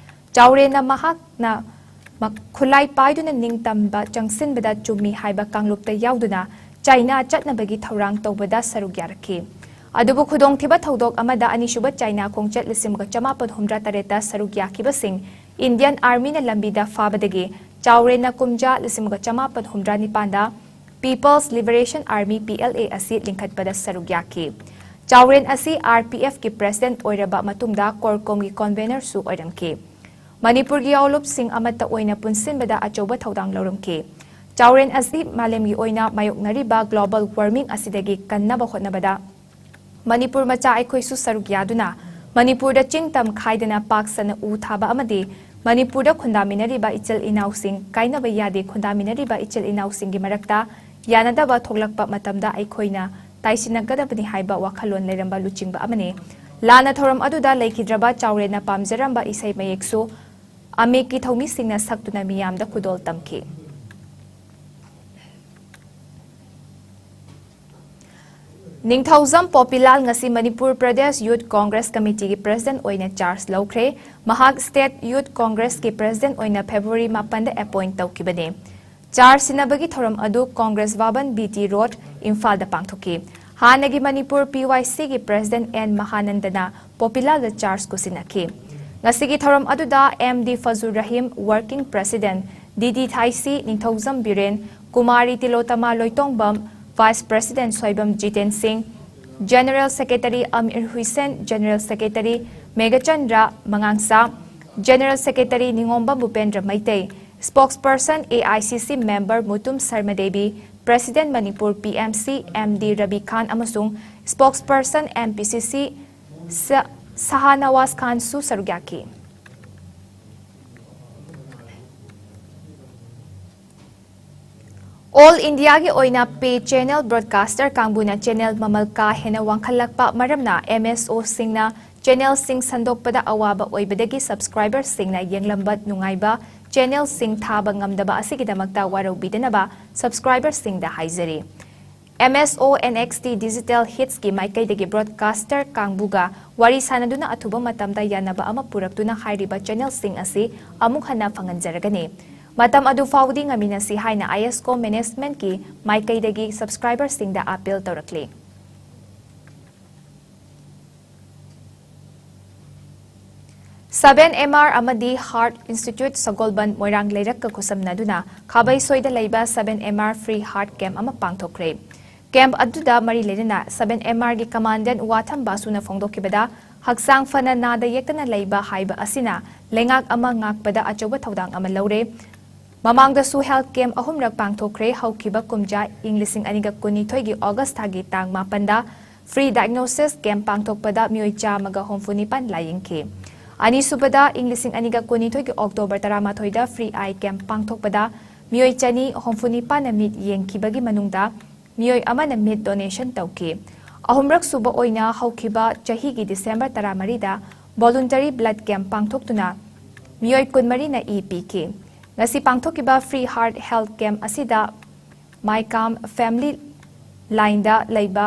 ꯆꯥꯎꯔꯦꯟꯅ ꯃꯍꯥꯛꯅ ꯃ-, ꯈꯨꯠꯂꯥꯏ ꯄꯥꯏꯗꯨꯅ ꯅꯤꯡꯇꯝꯕ ꯆꯪꯁꯤꯟꯕꯗ ꯆꯨꯝꯃꯤ ꯍꯥꯏꯕ ꯀꯥꯡꯂꯨꯞꯇ ꯌꯥꯎꯗꯨꯅ ꯆꯥꯏꯅꯥ ꯆꯠꯅꯕꯒꯤ ꯊꯧꯔꯥꯡ ꯇꯧꯕꯗ ꯁꯔꯨꯛ ꯌꯥꯔꯛꯈꯤ꯫ ꯑꯗꯨꯕꯨ ꯈꯨꯗꯣꯡꯊꯤꯕ ꯊꯧꯗꯣꯛ ꯑꯃꯗ ꯑꯅꯤꯁꯨꯕ ꯆꯥꯏꯅꯥ ꯈꯣꯡꯆꯠ ꯂꯤꯁꯤꯡ ꯑꯃꯒ ꯆꯃꯥꯄꯟ ꯍꯨꯝꯗ꯭ꯔꯥ ꯇꯔꯦꯠꯇ ꯁꯔꯨꯛ ꯌꯥꯈꯤꯕꯁꯤꯡ Indian Army ꯅ ꯂꯝꯕꯤꯗ ꯐꯥꯕꯗꯒꯤ ꯆꯥꯎꯔꯦꯟꯅ ꯀꯨꯝꯖꯥ ꯂꯤꯁꯤꯡ ꯑꯃꯒ ꯆꯃꯥꯄꯟ ꯍꯨꯝꯗ꯭ꯔꯥ ꯅꯤꯄꯥꯟꯗ People's Liberation Army, P L A, ꯑꯁꯤ ꯂꯤꯡꯈꯠꯄꯗ ꯁꯔꯨꯛ ꯌꯥꯈꯤ꯫ ꯆꯥꯎꯔꯦꯟ ꯑꯁꯤ R P F ꯀꯤ president ꯑꯣꯏꯔꯕ ꯃꯇꯨꯡꯗ CORCOM ꯒꯤ convener ꯁꯨ ꯑꯣꯏꯔꯝꯈꯤ꯫ ꯃꯅꯤꯄꯨꯔꯒꯤ ꯌꯥꯑꯣꯟꯂꯨꯞꯁꯤꯡ ꯑꯃꯠꯇ ꯑꯣꯏꯅ ꯄꯨꯟꯁꯤꯟꯕꯗ ꯑꯆꯧꯕ ꯊꯧꯗꯥꯡ ꯂꯧꯔꯝꯈꯤ꯫ ꯆꯥꯎꯔꯦꯟ ꯑꯁꯤ ꯃꯥꯂꯦꯝꯒꯤ ꯑꯣꯏꯅ ꯃꯥꯌꯣꯛꯅꯔꯤꯕ global warming ꯑꯁꯤꯗꯒꯤ ꯀꯟꯅꯕ ꯍꯣꯠꯅꯕꯗ ꯃꯅꯤꯄꯨꯔ ꯃꯆꯥ ꯑꯩꯈꯣꯏꯁꯨ ꯁꯔꯨꯛ ꯌꯥꯗꯨꯅ ꯃꯅꯤꯄꯨꯔꯗ ꯆꯤꯡ ꯇꯝ ꯈꯥꯏꯗꯅ ꯄꯥꯛ ꯁꯟꯅ ꯎ ꯊꯥꯕ ꯑꯃꯗꯤ ꯃꯅꯤꯄꯨꯔꯗ ꯈꯨꯟꯗꯥꯃꯤꯟꯅꯔꯤꯕ ꯏꯆꯤꯜ ꯏꯅꯥꯎꯁꯤꯡ ꯀꯥꯏꯅꯕ ꯌꯥꯗꯦ, ꯈꯨꯟꯗꯥꯃꯤꯟꯅꯔꯤꯕ ꯏꯆꯤꯜ ꯏꯅꯥꯎꯁꯤꯡꯒꯤ ꯃꯔꯛꯇ ꯌꯥꯅꯗꯕ ꯊꯣꯛꯂꯛꯄ ꯃꯇꯝꯗ ꯑꯩꯈꯣꯏꯅ ꯇꯥꯏꯁꯤꯟꯅꯒꯗꯕꯅꯤ ꯍꯥꯏꯕ ꯋꯥꯈꯜꯂꯣꯟ ꯂꯩꯔꯝꯕ ꯂꯨꯆꯤꯡꯕ ꯑꯃꯅꯤ꯫ ꯂꯥꯟꯅ ꯊꯧꯔꯝ ꯑꯗꯨꯗ ꯂꯩꯈꯤꯗ꯭ꯔꯕ ꯆꯥꯎꯔꯦꯟꯅ ꯄꯥꯝꯖꯔꯝꯕ ꯏꯁꯩ ꯃꯌꯦꯛꯁꯨ ꯑꯃꯦꯛꯀꯤ ꯊꯧꯃꯤꯁꯤꯡꯅ ꯁꯛꯇꯨꯅ ꯃꯤꯌꯥꯝꯗ ꯈꯨꯗꯣꯜ ꯇꯝꯈꯤ꯫ ꯅꯤꯡꯊꯧꯖꯝ ꯄꯣꯄꯤꯂꯥꯜ ꯉꯁꯤ ꯃꯅꯤꯄꯨꯔ ꯄ꯭ꯔꯗꯦꯁ ꯌꯨꯊ ꯀꯣꯡꯒ꯭ꯔꯦꯁ ꯀꯃꯤꯇꯤꯒꯤ ꯄ꯭ꯔꯁꯤꯗꯦꯟꯠ ꯑꯣꯏꯅ ꯆꯥꯔꯖ ꯂꯧꯈ꯭ꯔꯦ꯫ ꯃꯍꯥꯛ ꯁ꯭ꯇꯦꯠ ꯌꯨꯊ ꯀꯣꯡꯒ꯭ꯔꯦꯁꯀꯤ ꯄ꯭ꯔꯁꯤꯗꯦꯟꯠ ꯑꯣꯏꯅ ꯐꯦꯕ꯭ꯔꯨꯋꯥꯔꯤ ꯃꯥꯄꯟꯗ ꯑꯦꯄꯣꯏꯟꯠ ꯇꯧꯈꯤꯕꯅꯤ꯫ ꯆꯥꯔꯖ ꯁꯤꯟꯅꯕꯒꯤ ꯊꯧꯔꯝ ꯑꯗꯨ ꯀꯣꯡꯒ꯭ꯔꯦꯁ ꯚꯕꯟ, ꯕꯤ ꯇꯤ ꯔꯣꯗ, ꯏꯝꯐꯥꯜꯗ ꯄꯥꯡꯊꯣꯛꯈꯤ꯫ ꯍꯥꯟꯅꯒꯤ ꯃꯅꯤꯄꯨꯔ ꯄꯤ ꯋꯥꯏ ꯁꯤꯒꯤ ꯄ꯭ꯔꯁꯤꯗꯦꯟꯠ ꯑꯦꯟ ꯃꯍꯥꯅꯟꯗꯅ ꯄꯣꯄꯤꯂꯥꯜꯗ ꯆꯥꯔꯖ ꯈꯨꯠꯁꯤꯟꯅꯈꯤ꯫ ꯉꯁꯤꯒꯤ ꯊꯧꯔꯝ ꯑꯗꯨꯗ M D ꯐꯖꯨꯔ Rahim, working president, ꯗꯤ ꯗꯤ ꯊꯥꯏꯁꯤ, ꯅꯤꯡꯊꯧꯖꯝ ꯕꯤꯔꯦꯟ, ꯀꯨꯃꯥꯔꯤ ꯇꯤꯂꯣꯇꯃꯥ ꯂꯣꯏꯇꯣꯡꯕꯝ, ꯚꯥꯏꯁ ꯄ꯭ꯔꯁꯤꯗꯦꯟꯠ ꯁꯣꯏꯕꯝ ꯖꯤꯇꯦꯟ ꯁꯤꯡ, ꯖꯦꯅꯔꯦꯜ ꯁꯦꯀ꯭ꯔꯦꯇꯔꯤ ꯑꯃꯤꯔ ꯍꯨꯏꯁꯦꯟ, ꯖꯦꯅꯔꯦꯜ ꯁꯦꯀ꯭ꯔꯦꯇꯔꯤ ꯃꯦꯘꯆꯟꯗ꯭ꯔ ꯃꯉꯥꯡꯁꯥ, general secretary Ningombam Bhupendra Meitei, spokesperson A I C C member Mutum Sharma Devi, president Manipur P M C M D Rabi Khan ꯑꯃꯁꯨꯡ ꯁ꯭ꯄꯣꯛꯁꯄꯔꯁꯟ ꯑꯦꯝ ꯄꯤ ꯁꯤ ꯁꯤ ꯁ-, ꯁꯍꯥꯅꯋꯥꯖ ꯈꯥꯟꯁꯨ ꯁꯔꯨꯛ ꯌꯥꯈꯤ꯫ ꯑꯣꯜ ꯏꯟꯗꯤꯌꯥꯒꯤ ꯑꯣꯏꯅ ꯄꯦ ꯆꯦꯅꯦꯜ ꯕ꯭ꯔꯣꯗꯀꯥꯁꯇꯔ ꯀꯥꯡꯕꯨꯅ ꯆꯦꯅꯦꯜ ꯃꯃꯜ ꯀꯥ ꯍꯦꯟꯅ ꯋꯥꯡꯈꯠꯂꯛꯄ ꯃꯔꯝꯅ ꯑꯦꯝ ꯑꯦꯁ ꯑꯣꯁꯤꯡꯅ ꯆꯦꯅꯦꯜꯁꯤꯡ ꯁꯟꯗꯣꯛꯄꯗ ꯑꯋꯥꯕ ꯑꯣꯏꯕꯗꯒꯤ ꯁꯕꯁꯀ꯭ꯔꯥꯏꯕꯔꯁꯤꯡꯅ ꯌꯦꯡꯂꯝꯕ ꯅꯨꯡꯉꯥꯏꯕ ꯆꯦꯅꯦꯜꯁꯤꯡ ꯊꯥꯕ ꯉꯝꯗꯕ ꯑꯁꯤꯒꯤꯗꯃꯛꯇ ꯋꯥꯔꯧꯕꯤꯗꯅꯕ ꯁꯕꯁꯀ꯭ꯔꯥꯏꯕꯔꯁꯤꯡꯗ ꯍꯥꯏꯖꯔꯤ꯫ ꯑꯦꯝ ꯑꯦꯁ ꯑꯣ ꯑꯦꯟ ꯑꯦꯛꯁ ꯇꯤ Digital Hitsꯀꯤ ꯃꯥꯏꯀꯩꯗꯒꯤ ꯕ꯭ꯔꯣꯗꯀꯥꯁꯇꯔ ꯀꯥꯡꯕꯨꯒ ꯋꯥꯔꯤ ꯁꯥꯅꯗꯨꯅ ꯑꯊꯨꯕ ꯃꯇꯝꯗ ꯌꯥꯅꯕ ꯑꯃ ꯄꯨꯔꯛꯇꯨꯅ ꯍꯥꯏꯔꯤꯕ ꯆꯦꯅꯦꯜꯁꯤꯡ ꯑꯁꯤ ꯑꯃꯨꯛ ꯍꯟꯅ ꯐꯪꯍꯟꯖꯔꯒꯅꯤ꯫ ꯃꯇꯝ ꯑꯗꯨ ꯐꯥꯎꯕꯗꯤ ꯉꯝꯃꯤꯟꯅꯁꯤ ꯍꯥꯏꯅ ꯑꯥꯏ ꯑꯦꯁ ꯀꯣꯝ ꯃꯦꯅꯦꯖꯃꯦꯟꯠꯀꯤ ꯃꯥꯏꯀꯩꯗꯒꯤ ꯁꯕꯁꯀ꯭ꯔꯥꯏꯕꯔꯁꯤꯡꯗ ꯑꯥꯄꯤꯜ ꯇꯧꯔꯛꯂꯤ꯫ ꯁꯕꯦꯟ ꯑꯦꯝ ꯑꯥꯔ ꯑꯃꯗꯤ ꯍꯥꯔꯠ ꯏꯟꯁꯇꯤꯇ꯭ꯌꯨꯠ ꯁꯒꯣꯜꯕꯟ ꯃꯣꯏꯔꯥꯡ ꯂꯩꯔꯛꯀ ꯈꯨꯠꯁꯝꯅꯗꯨꯅ ꯈꯥꯕꯩꯁꯣꯏꯗ ꯂꯩꯕ seven M R free heart camp ꯑꯃ ꯄꯥꯡꯊꯣꯛꯈ꯭ꯔꯦ꯫ ꯀꯦꯝꯞ ꯑꯗꯨꯗ ꯃꯔꯤ ꯂꯩꯅꯅ ꯁꯕꯦꯟ ꯑꯦꯝ ꯑꯥꯔꯒꯤ ꯀꯃꯥꯟꯗꯦꯟꯠ ꯋꯥꯊꯝ ꯕꯥꯁꯨꯅ ꯐꯣꯡꯗꯣꯛꯈꯤꯕꯗ, ꯍꯛꯆꯥꯡ ꯐꯅ ꯅꯥꯗ ꯌꯦꯛꯇꯅ ꯂꯩꯕ ꯍꯥꯏꯕ ꯑꯁꯤꯅ ꯂꯩꯉꯥꯛ ꯑꯃ ꯉꯥꯛꯄꯗ ꯑꯆꯧꯕ ꯊꯧꯗꯥꯡ ꯑꯃ ꯂꯧꯔꯦ꯫ ꯃꯃꯥꯡꯗꯁꯨ ꯍꯦꯜꯊ ꯀꯦꯝꯞ ꯑꯍꯨꯝꯔꯛ ꯄꯥꯡꯊꯣꯛꯈ꯭ꯔꯦ꯫ ꯍꯧꯈꯤꯕ ꯀꯨꯝꯖꯥ ꯏꯪ ꯂꯤꯁꯤꯡ ꯑꯅꯤꯒ ꯀꯨꯟꯅꯤꯊꯣꯏꯒꯤ ꯑꯣꯒꯁ꯭ꯠ ꯊꯥꯒꯤ ꯇꯥꯡ ꯃꯥꯄꯟꯗ ꯐ꯭ꯔꯤ ꯗꯥꯏꯒꯅꯣꯁꯤꯁ ꯀꯦꯝꯞ ꯄꯥꯡꯊꯣꯛꯄꯗ ꯃꯤꯑꯣꯏ ꯆꯥꯝꯃꯒ ꯍꯨꯝꯐꯨ ꯅꯤꯄꯥꯟ ꯂꯥꯌꯦꯡꯈꯤ꯫ ꯑꯅꯤꯁꯨꯕꯗ ꯏꯪ ꯂꯤꯁꯤꯡ ꯑꯅꯤꯒ ꯀꯨꯟꯅꯤꯊꯣꯏꯒꯤ ꯑꯣꯛꯇꯣꯕꯔ ꯇꯔꯥꯃꯥꯊꯣꯏꯗ ꯐ꯭ꯔꯤ ꯑꯥꯏ ꯀꯦꯝꯞ ꯄꯥꯡꯊꯣꯛꯄꯗ ꯃꯤꯑꯣꯏ ꯆꯅꯤ ꯍꯨꯝꯐꯨ ꯅꯤꯄꯥꯟꯅ ꯃꯤꯠ ꯌꯦꯡꯈꯤꯕꯒꯤ ꯃꯅꯨꯡꯗ ꯃꯤꯑꯣꯏ ꯑꯃꯅ ꯃꯤꯠ ꯗꯣꯅꯦꯁꯟ ꯇꯧꯈꯤ꯫ ꯑꯍꯨꯝꯔꯛ ꯁꯨꯕ ꯑꯣꯏꯅ ꯍꯧꯈꯤꯕ ꯆꯍꯤꯒꯤ ꯗꯤꯁꯦꯝꯕꯔ ꯇꯔꯥꯃꯔꯤꯗ ꯚꯣꯂꯨꯟꯇꯔꯤ ꯕ꯭ꯂꯗ ꯀꯦꯝꯞ ꯄꯥꯡꯊꯣꯛꯇꯨꯅ ꯃꯤꯑꯣꯏ ꯀꯨꯟꯃꯔꯤꯅ ꯏ ꯄꯤꯈꯤ꯫ ꯉꯁꯤ ꯄꯥꯡꯊꯣꯛꯈꯤꯕ ꯐ꯭ꯔꯤ ꯍꯥꯔꯠ ꯍꯦꯜꯊ ꯀꯦꯝꯞ ꯑꯁꯤꯗ ꯃꯥꯏꯀꯥꯝ ꯐꯦꯃꯤꯂꯤ ꯂꯥꯏꯟꯗ ꯂꯩꯕ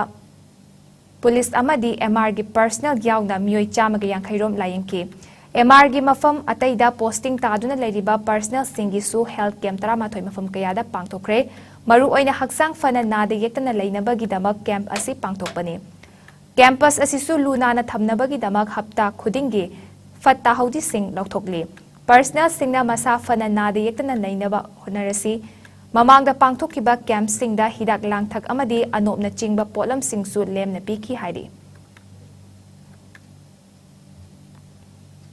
ꯄꯨꯂꯤꯁ ꯑꯃꯗꯤ ꯑꯦꯝ ꯑꯥꯔꯒꯤ ꯄꯔꯁꯅꯦꯜ ꯌꯥꯎꯅ ꯃꯤꯑꯣꯏ ꯆꯥꯝꯃꯒ ꯌꯥꯡꯈꯩ ꯔꯣꯝ ꯂꯥꯌꯦꯡꯈꯤ꯫ ꯑꯦꯝ ꯑꯥꯔꯒꯤ ꯃꯐꯝ ꯑꯇꯩꯗ ꯄꯣꯁꯇꯤꯡ ꯇꯥꯗꯨꯅ ꯂꯩꯔꯤꯕ ꯄꯔꯁꯅꯦꯜꯁꯤꯡꯒꯤꯁꯨ ꯍꯦꯜꯊ ꯀꯦꯝꯞ ꯇꯔꯥꯃꯥꯊꯣꯏ ꯃꯐꯝ ꯀꯌꯥꯗ ꯄꯥꯡꯊꯣꯛꯈ꯭ꯔꯦ꯫ ꯃꯔꯨꯑꯣꯏꯅ ꯍꯛꯆꯥꯡ ꯐꯅ ꯅꯥꯗ ꯌꯦꯛꯇꯅ ꯂꯩꯅꯕꯒꯤꯗꯃꯛ ꯀꯦꯝꯞ ꯑꯁꯤ ꯄꯥꯡꯊꯣꯛꯄꯅꯤ꯫ ꯀꯦꯝꯄꯁ ꯑꯁꯤꯁꯨ ꯂꯨ ꯅꯥꯟꯅ ꯊꯝꯅꯕꯒꯤꯗꯃꯛ ꯍꯞꯇꯥ ꯈꯨꯗꯤꯡꯒꯤ ꯐꯠꯇ ꯍꯥꯎꯗꯤꯁꯤꯡ ꯂꯧꯊꯣꯛꯂꯤ꯫ ꯄꯔꯁꯅꯦꯜꯁꯤꯡꯅ ꯃꯁꯥ ꯐꯅ ꯅꯥꯗ ꯌꯦꯛꯇꯅ ꯂꯩꯅꯕ ꯍꯣꯠꯅꯔꯁꯤ꯫ ꯃꯃꯥꯡꯗ ꯄꯥꯡꯊꯣꯛꯈꯤꯕ ꯀꯦꯝꯞꯁꯤꯡꯗ ꯍꯤꯗꯥꯛ ꯂꯥꯡꯊꯛ ꯑꯃꯗꯤ ꯑꯅꯣꯞꯅꯆꯤꯡꯕ ꯄꯣꯠꯂꯝꯁꯤꯡꯁꯨ ꯂꯦꯝꯅ ꯄꯤꯈꯤ ꯍꯥꯏꯔꯤ꯫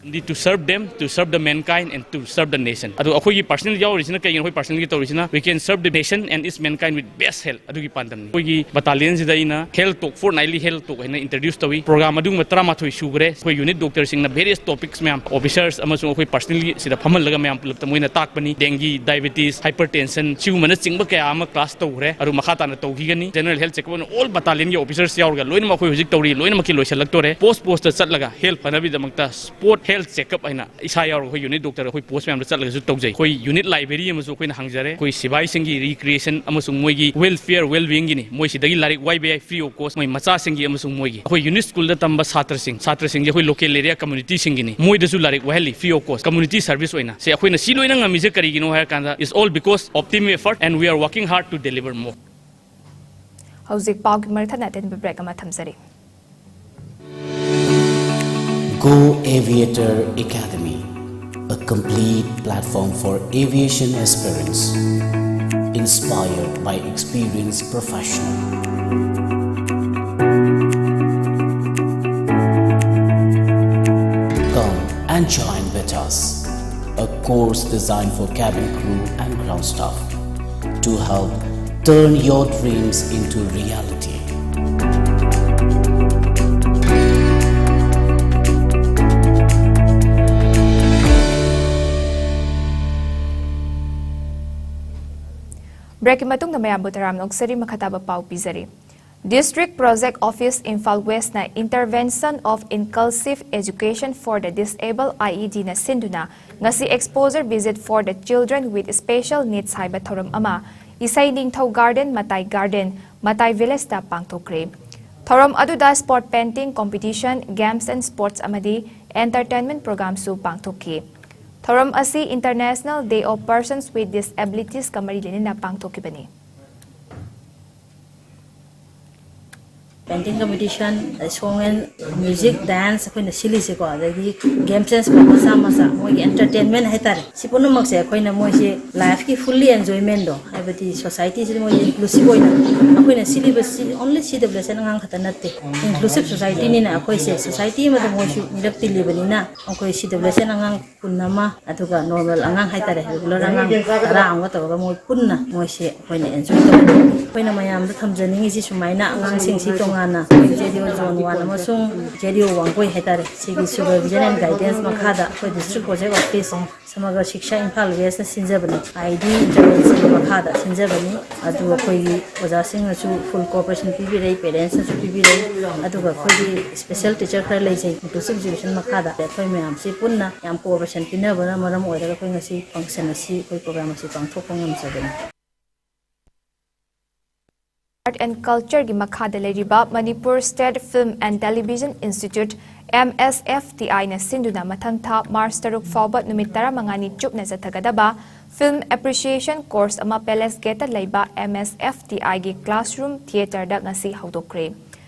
Only to serve them, to serve the mankind and to serve the nation. ꯑꯗꯣ ꯑꯩꯈꯣꯏꯒꯤ ꯄꯔꯁꯅꯦꯜ ꯌꯥꯎꯔꯤꯁꯤꯅ ꯀꯩꯒꯤꯅꯣ? ꯑꯩꯈꯣꯏ ꯄꯔꯁꯅꯦꯜꯒꯤ ꯇꯧꯔꯤꯁꯤꯅ we can serve the nation and its mankind with best health. ꯑꯗꯨꯒꯤ ꯄꯥꯟꯗꯝꯅꯤ꯫ ꯑꯩꯈꯣꯏꯒꯤ ꯕꯇꯥꯂꯤꯌꯟꯁꯤꯗ ꯑꯩꯅ ꯍꯦꯜꯊ ꯇꯣꯛ, ꯐꯣꯔꯠ ꯅꯥꯏꯠꯂꯤ ꯍꯦꯜꯊ ꯇꯣꯛ ꯍꯥꯏꯅ ꯏꯟꯇ꯭ꯔꯣꯗ꯭ꯌꯨꯁ ꯇꯧꯏ꯫ ꯄ꯭ꯔꯣꯒ꯭ꯔꯥꯝ ꯑꯗꯨꯒꯨꯝꯕ ꯇꯔꯥꯃꯥꯊꯣꯏ ꯁꯨꯈ꯭ꯔꯦ꯫ ꯑꯩꯈꯣꯏ ꯌꯨꯅꯤꯠ ꯗꯣꯛꯇꯔꯁꯤꯡꯅ ꯚꯦꯔꯤꯌꯁ ꯇꯣꯄꯤꯛꯁ ꯃꯌꯥꯝ, ꯑꯣꯐꯤꯁꯔꯁ ꯑꯃꯁꯨꯡ ꯑꯩꯈꯣꯏ ꯄꯔꯁꯅꯦꯜꯒꯤ ꯁꯤꯗ ꯐꯝꯍꯜꯂꯒ ꯃꯌꯥꯝ ꯄꯨꯂꯞꯇ ꯃꯣꯏꯅ ꯇꯥꯛꯄꯅꯤ꯫ ꯗꯦꯡꯒꯤ, ꯗꯥꯏꯕꯦꯇꯤꯁ, ꯍꯥꯏꯄꯔ ꯇꯦꯟꯁꯟ, ꯁꯤꯒꯨꯝꯕꯅꯆꯤꯡꯕ ꯀꯌꯥ ꯑꯃ ꯀ꯭ꯂꯥꯁ ꯇꯧꯈ꯭ꯔꯦ꯫ ꯑꯗꯨ ꯃꯈꯥ ꯇꯥꯅ ꯇꯧꯈꯤꯒꯅꯤ꯫ ꯖꯦꯅꯔꯦꯜ ꯍꯦꯜꯊ ꯆꯦꯛꯑꯞ ꯑꯣꯏꯅ ꯑꯣꯜ ꯕꯇꯥꯂꯤꯌꯟꯒꯤ ꯑꯣꯐꯤꯁꯔꯁ ꯌꯥꯎꯔꯒ ꯂꯣꯏꯅꯃꯛ ꯑꯩꯈꯣꯏ ꯍꯧꯖꯤꯛ ꯇꯧꯔꯤ꯫ ꯂꯣꯏꯅꯃꯛꯀꯤ ꯂꯣꯏꯁꯤꯜꯂꯛꯇꯣꯔꯦ꯫ ꯄꯣꯁ ꯄꯣꯁꯇ ꯆꯠꯂꯒ ꯍꯦꯜꯊ ꯐꯅꯕꯒꯤꯗꯃꯛꯇ ꯁ꯭ꯄꯣꯔꯠ ꯍꯦꯜꯊ ꯆꯦꯛꯑꯞ ꯍꯥꯏꯅ ꯏꯁꯥ ꯌꯥꯎꯔꯒ ꯑꯩꯈꯣꯏ ꯌꯨꯅꯤꯠ ꯗꯣꯛꯇꯔ, ꯑꯩꯈꯣꯏ ꯄꯣꯁ ꯃꯌꯥꯝꯗ ꯆꯠꯂꯒꯁꯨ ꯇꯧꯖꯩ꯫ ꯑꯩꯈꯣꯏ ꯌꯨꯅꯤꯠ ꯂꯥꯏꯕ꯭ꯔꯦꯔꯤ ꯑꯃꯁꯨ ꯑꯩꯈꯣꯏꯅ ꯍꯥꯡꯖꯔꯦ꯫ ꯑꯩꯈꯣꯏ ꯁꯤꯕꯥꯏꯁꯤꯡꯒꯤ ꯔꯤꯀ꯭ꯔꯤꯌꯦꯁꯟ ꯑꯃꯁꯨꯡ ꯃꯣꯏꯒꯤ ꯋꯦꯜꯐꯤꯌꯔ, ꯋꯦꯜꯕꯤꯌꯤꯡꯒꯤꯅꯤ꯫ ꯃꯣꯏ ꯁꯤꯗꯒꯤ ꯂꯥꯏꯔꯤꯛ ꯋꯥꯏꯕ ꯌꯥꯏ ꯐ꯭ꯔꯤ ꯑꯣꯐ ꯀꯣꯁ꯫ ꯃꯣꯏ ꯃꯆꯥꯁꯤꯡꯒꯤ ꯑꯃꯁꯨꯡ ꯃꯣꯏꯒꯤ ꯑꯩꯈꯣꯏ ꯌꯨꯅꯤꯠ ꯁ꯭ꯀꯨꯜꯗ ꯇꯝꯕ ꯁꯥꯇ꯭ꯔꯁꯤꯡ, ꯁꯥꯇ꯭ꯔꯁꯤꯡꯁꯦ ꯑꯩꯈꯣꯏ ꯂꯣꯀꯦꯜ ꯑꯦꯔꯤꯌꯥ ꯀꯝꯃ꯭ꯌꯨꯅꯤꯇꯤꯁꯤꯡꯒꯤꯅꯤ꯫ ꯃꯣꯏꯗꯁꯨ ꯂꯥꯏꯔꯤꯛ ꯋꯥꯏꯍꯜꯂꯤ free of cost, community service ꯑꯣꯏꯅ꯫ ꯁꯦ, ꯑꯩꯈꯣꯏꯅ ꯁꯤ ꯂꯣꯏꯅ ꯉꯝꯃꯤꯁꯦ ꯀꯔꯤꯒꯤꯅꯣ ꯍꯥꯏꯔ ꯀꯥꯟꯗ, it's all because of team effort and we are working hard to deliver more. ꯍꯧꯖꯤꯛ ꯄꯥꯎꯒꯤ ꯃꯔꯛ ꯊꯠꯅ ꯑꯇꯦꯟꯕ ꯕ꯭ꯔꯦꯛ ꯑꯃ ꯊꯝꯖꯔꯤ꯫ Go Aviator Academy, a complete platform for aviation aspirants, inspired by experienced professional. Come and join with us. A course designed for cabin crew and ground staff to help turn your dreams into reality. ꯕ꯭ꯔꯦꯛꯀꯤ ꯃꯇꯨꯡꯗ ꯃꯌꯥꯝꯕꯨ ꯇꯔꯥꯝꯅ ꯑꯣꯛꯆꯔꯤ꯫ ꯃꯈꯥ ꯇꯥꯕ ꯄꯥꯎ ꯄꯤꯖꯔꯤ꯫ District Project Office, Imphal West ꯅ Intervention of Inclusive Education for the Disabled, I E D ꯅ ꯁꯤꯟꯗꯨꯅ ꯉꯁꯤ Exposure Visit for the Children with Special Needs ꯍꯥꯏꯕ ꯊꯧꯔꯝ ꯑꯃ ꯏꯁꯩ ꯅꯤꯡꯊꯧ ꯒꯥꯔꯗꯦꯟ, ꯃꯇꯥꯏ ꯒꯥꯔꯗꯦꯟ, ꯃꯇꯥꯏ ꯚꯤꯂꯦꯖꯇ ꯄꯥꯡꯊꯣꯛꯈ꯭ꯔꯦ꯫ ꯊꯧꯔꯝ ꯑꯗꯨꯗ spot painting competition, games and sports ꯑꯃꯗꯤ entertainment programꯁꯨ ꯄꯥꯡꯊꯣꯛꯈꯤ꯫ ꯊꯧꯔꯝ ꯑꯁꯤ International Day of Persons with Disabilitiesꯀ ꯃꯔꯤ ꯂꯩꯅꯅ ꯄꯥꯡꯊꯣꯛꯈꯤꯕꯅꯤ꯫ Painting competition, song and music, dance ꯑꯩꯈꯣꯏꯅ ꯁꯤꯜꯂꯤꯁꯦꯀꯣ, ꯑꯗꯒꯤ games and sport ꯃꯆꯥ ꯃꯆꯥ, ꯃꯣꯏꯒꯤ entertainment ꯍꯥꯏꯇꯥꯔꯦ꯫ ꯁꯤ ꯄꯨꯝꯅꯃꯛꯁꯦ ꯑꯩꯈꯣꯏꯅ ꯃꯣꯏꯁꯦ lifeꯀꯤ fully enjoymentꯗꯣ, ꯍꯥꯏꯕꯗꯤ societyꯁꯤꯗ ꯃꯣꯏ inclusive ꯑꯣꯏꯅ, ꯑꯩꯈꯣꯏꯅ ꯁꯤꯜꯂꯤꯕꯁꯤ only C W S N ꯑꯉꯥꯡ ꯈꯛꯇ ꯅꯠꯇꯦ, inclusive societyꯅꯤꯅ ꯑꯩꯈꯣꯏꯁꯦ society ꯑꯃꯗ ꯃꯣꯏꯁꯨ ꯃꯤꯔꯛ ꯇꯤꯜꯂꯤꯕꯅꯤꯅ, ꯑꯩꯈꯣꯏ C W S N ꯑꯉꯥꯡ ꯀꯨꯟ ꯑꯃ, ꯑꯗꯨꯒ normal ꯑꯉꯥꯡ ꯍꯥꯏꯇꯥꯔꯦ, regular ꯑꯉꯥꯡ ꯇꯔꯥ ꯑꯃꯒ ꯇꯧꯔꯒ ꯃꯣꯏ ꯄꯨꯟꯅ ꯃꯣꯏꯁꯦ ꯑꯩꯈꯣꯏꯅ enjoy ꯇꯧꯕ꯫ ꯑꯩꯈꯣꯏꯅ ꯃꯌꯥꯝꯗ ꯊꯝꯖꯅꯤꯡꯉꯤꯁꯤ ꯁꯨꯃꯥꯏꯅ, ꯑꯉꯥꯡꯁꯤꯡꯁꯤ ꯇꯣꯉꯥꯟꯅ ꯑꯩꯈꯣꯏ J D O Zone One ꯑꯃꯁꯨꯡ J D O ꯋꯥꯡꯒꯣꯏ ꯍꯥꯏꯇꯥꯔꯦ, ꯁꯤꯒꯤ supervision and guidance ꯃꯈꯥꯗ ꯑꯩꯈꯣꯏ District Project Office ꯁꯃꯒ꯭ꯔ Shiksha Imphal Westꯅ ꯁꯤꯟꯖꯕꯅꯤ, I D intervention ꯃꯈꯥꯗ ꯁꯤꯟꯖꯕꯅꯤ꯫ ꯑꯗꯨ ꯑꯩꯈꯣꯏꯒꯤ ꯑꯣꯖꯥꯁꯤꯡꯅꯁꯨ full cooperation ꯄꯤꯕꯤꯔꯛꯏ, parentsꯅꯁꯨ ꯄꯤꯕꯤꯔꯛꯏ, ꯑꯗꯨꯒ ꯑꯩꯈꯣꯏꯒꯤ special teacher ꯈꯔ ꯂꯩꯖꯩ, inclusive education ꯃꯈꯥꯗ꯫ ꯑꯩꯈꯣꯏ ꯃꯌꯥꯝꯁꯤ ꯄꯨꯟꯅ ꯌꯥꯝ cooperation ꯄꯤꯅꯕꯅ ꯃꯔꯝ ꯑꯣꯏꯔꯒ ꯑꯩꯈꯣꯏ ꯉꯁꯤ function ꯑꯁꯤ, ꯑꯩꯈꯣꯏ program ꯑꯁꯤ ꯄꯥꯡꯊꯣꯛꯄ ꯉꯝꯖꯕꯅꯤ꯫ Art and Cultureꯒꯤ ꯃꯈꯥꯗ ꯂꯩꯔꯤꯕ Manipur State Film and Television Institute, M S F T Iꯅ ꯁꯤꯟꯗꯨꯅ ꯃꯊꯪ ꯊꯥ March ꯇꯔꯨꯛ ꯐꯥꯎꯕ ꯅꯨꯃꯤꯠ ꯇꯔꯥꯃꯉꯥꯅꯤ ꯆꯨꯞꯅ ꯆꯠꯊꯒꯗꯕ Film Appreciation Course ꯑꯃ Palace Gateꯇ ꯂꯩꯕ M S F T Iꯒꯤ classroom theatreꯗ ꯉꯁꯤ ꯍꯧꯗꯣꯛꯈ꯭ꯔꯦ꯫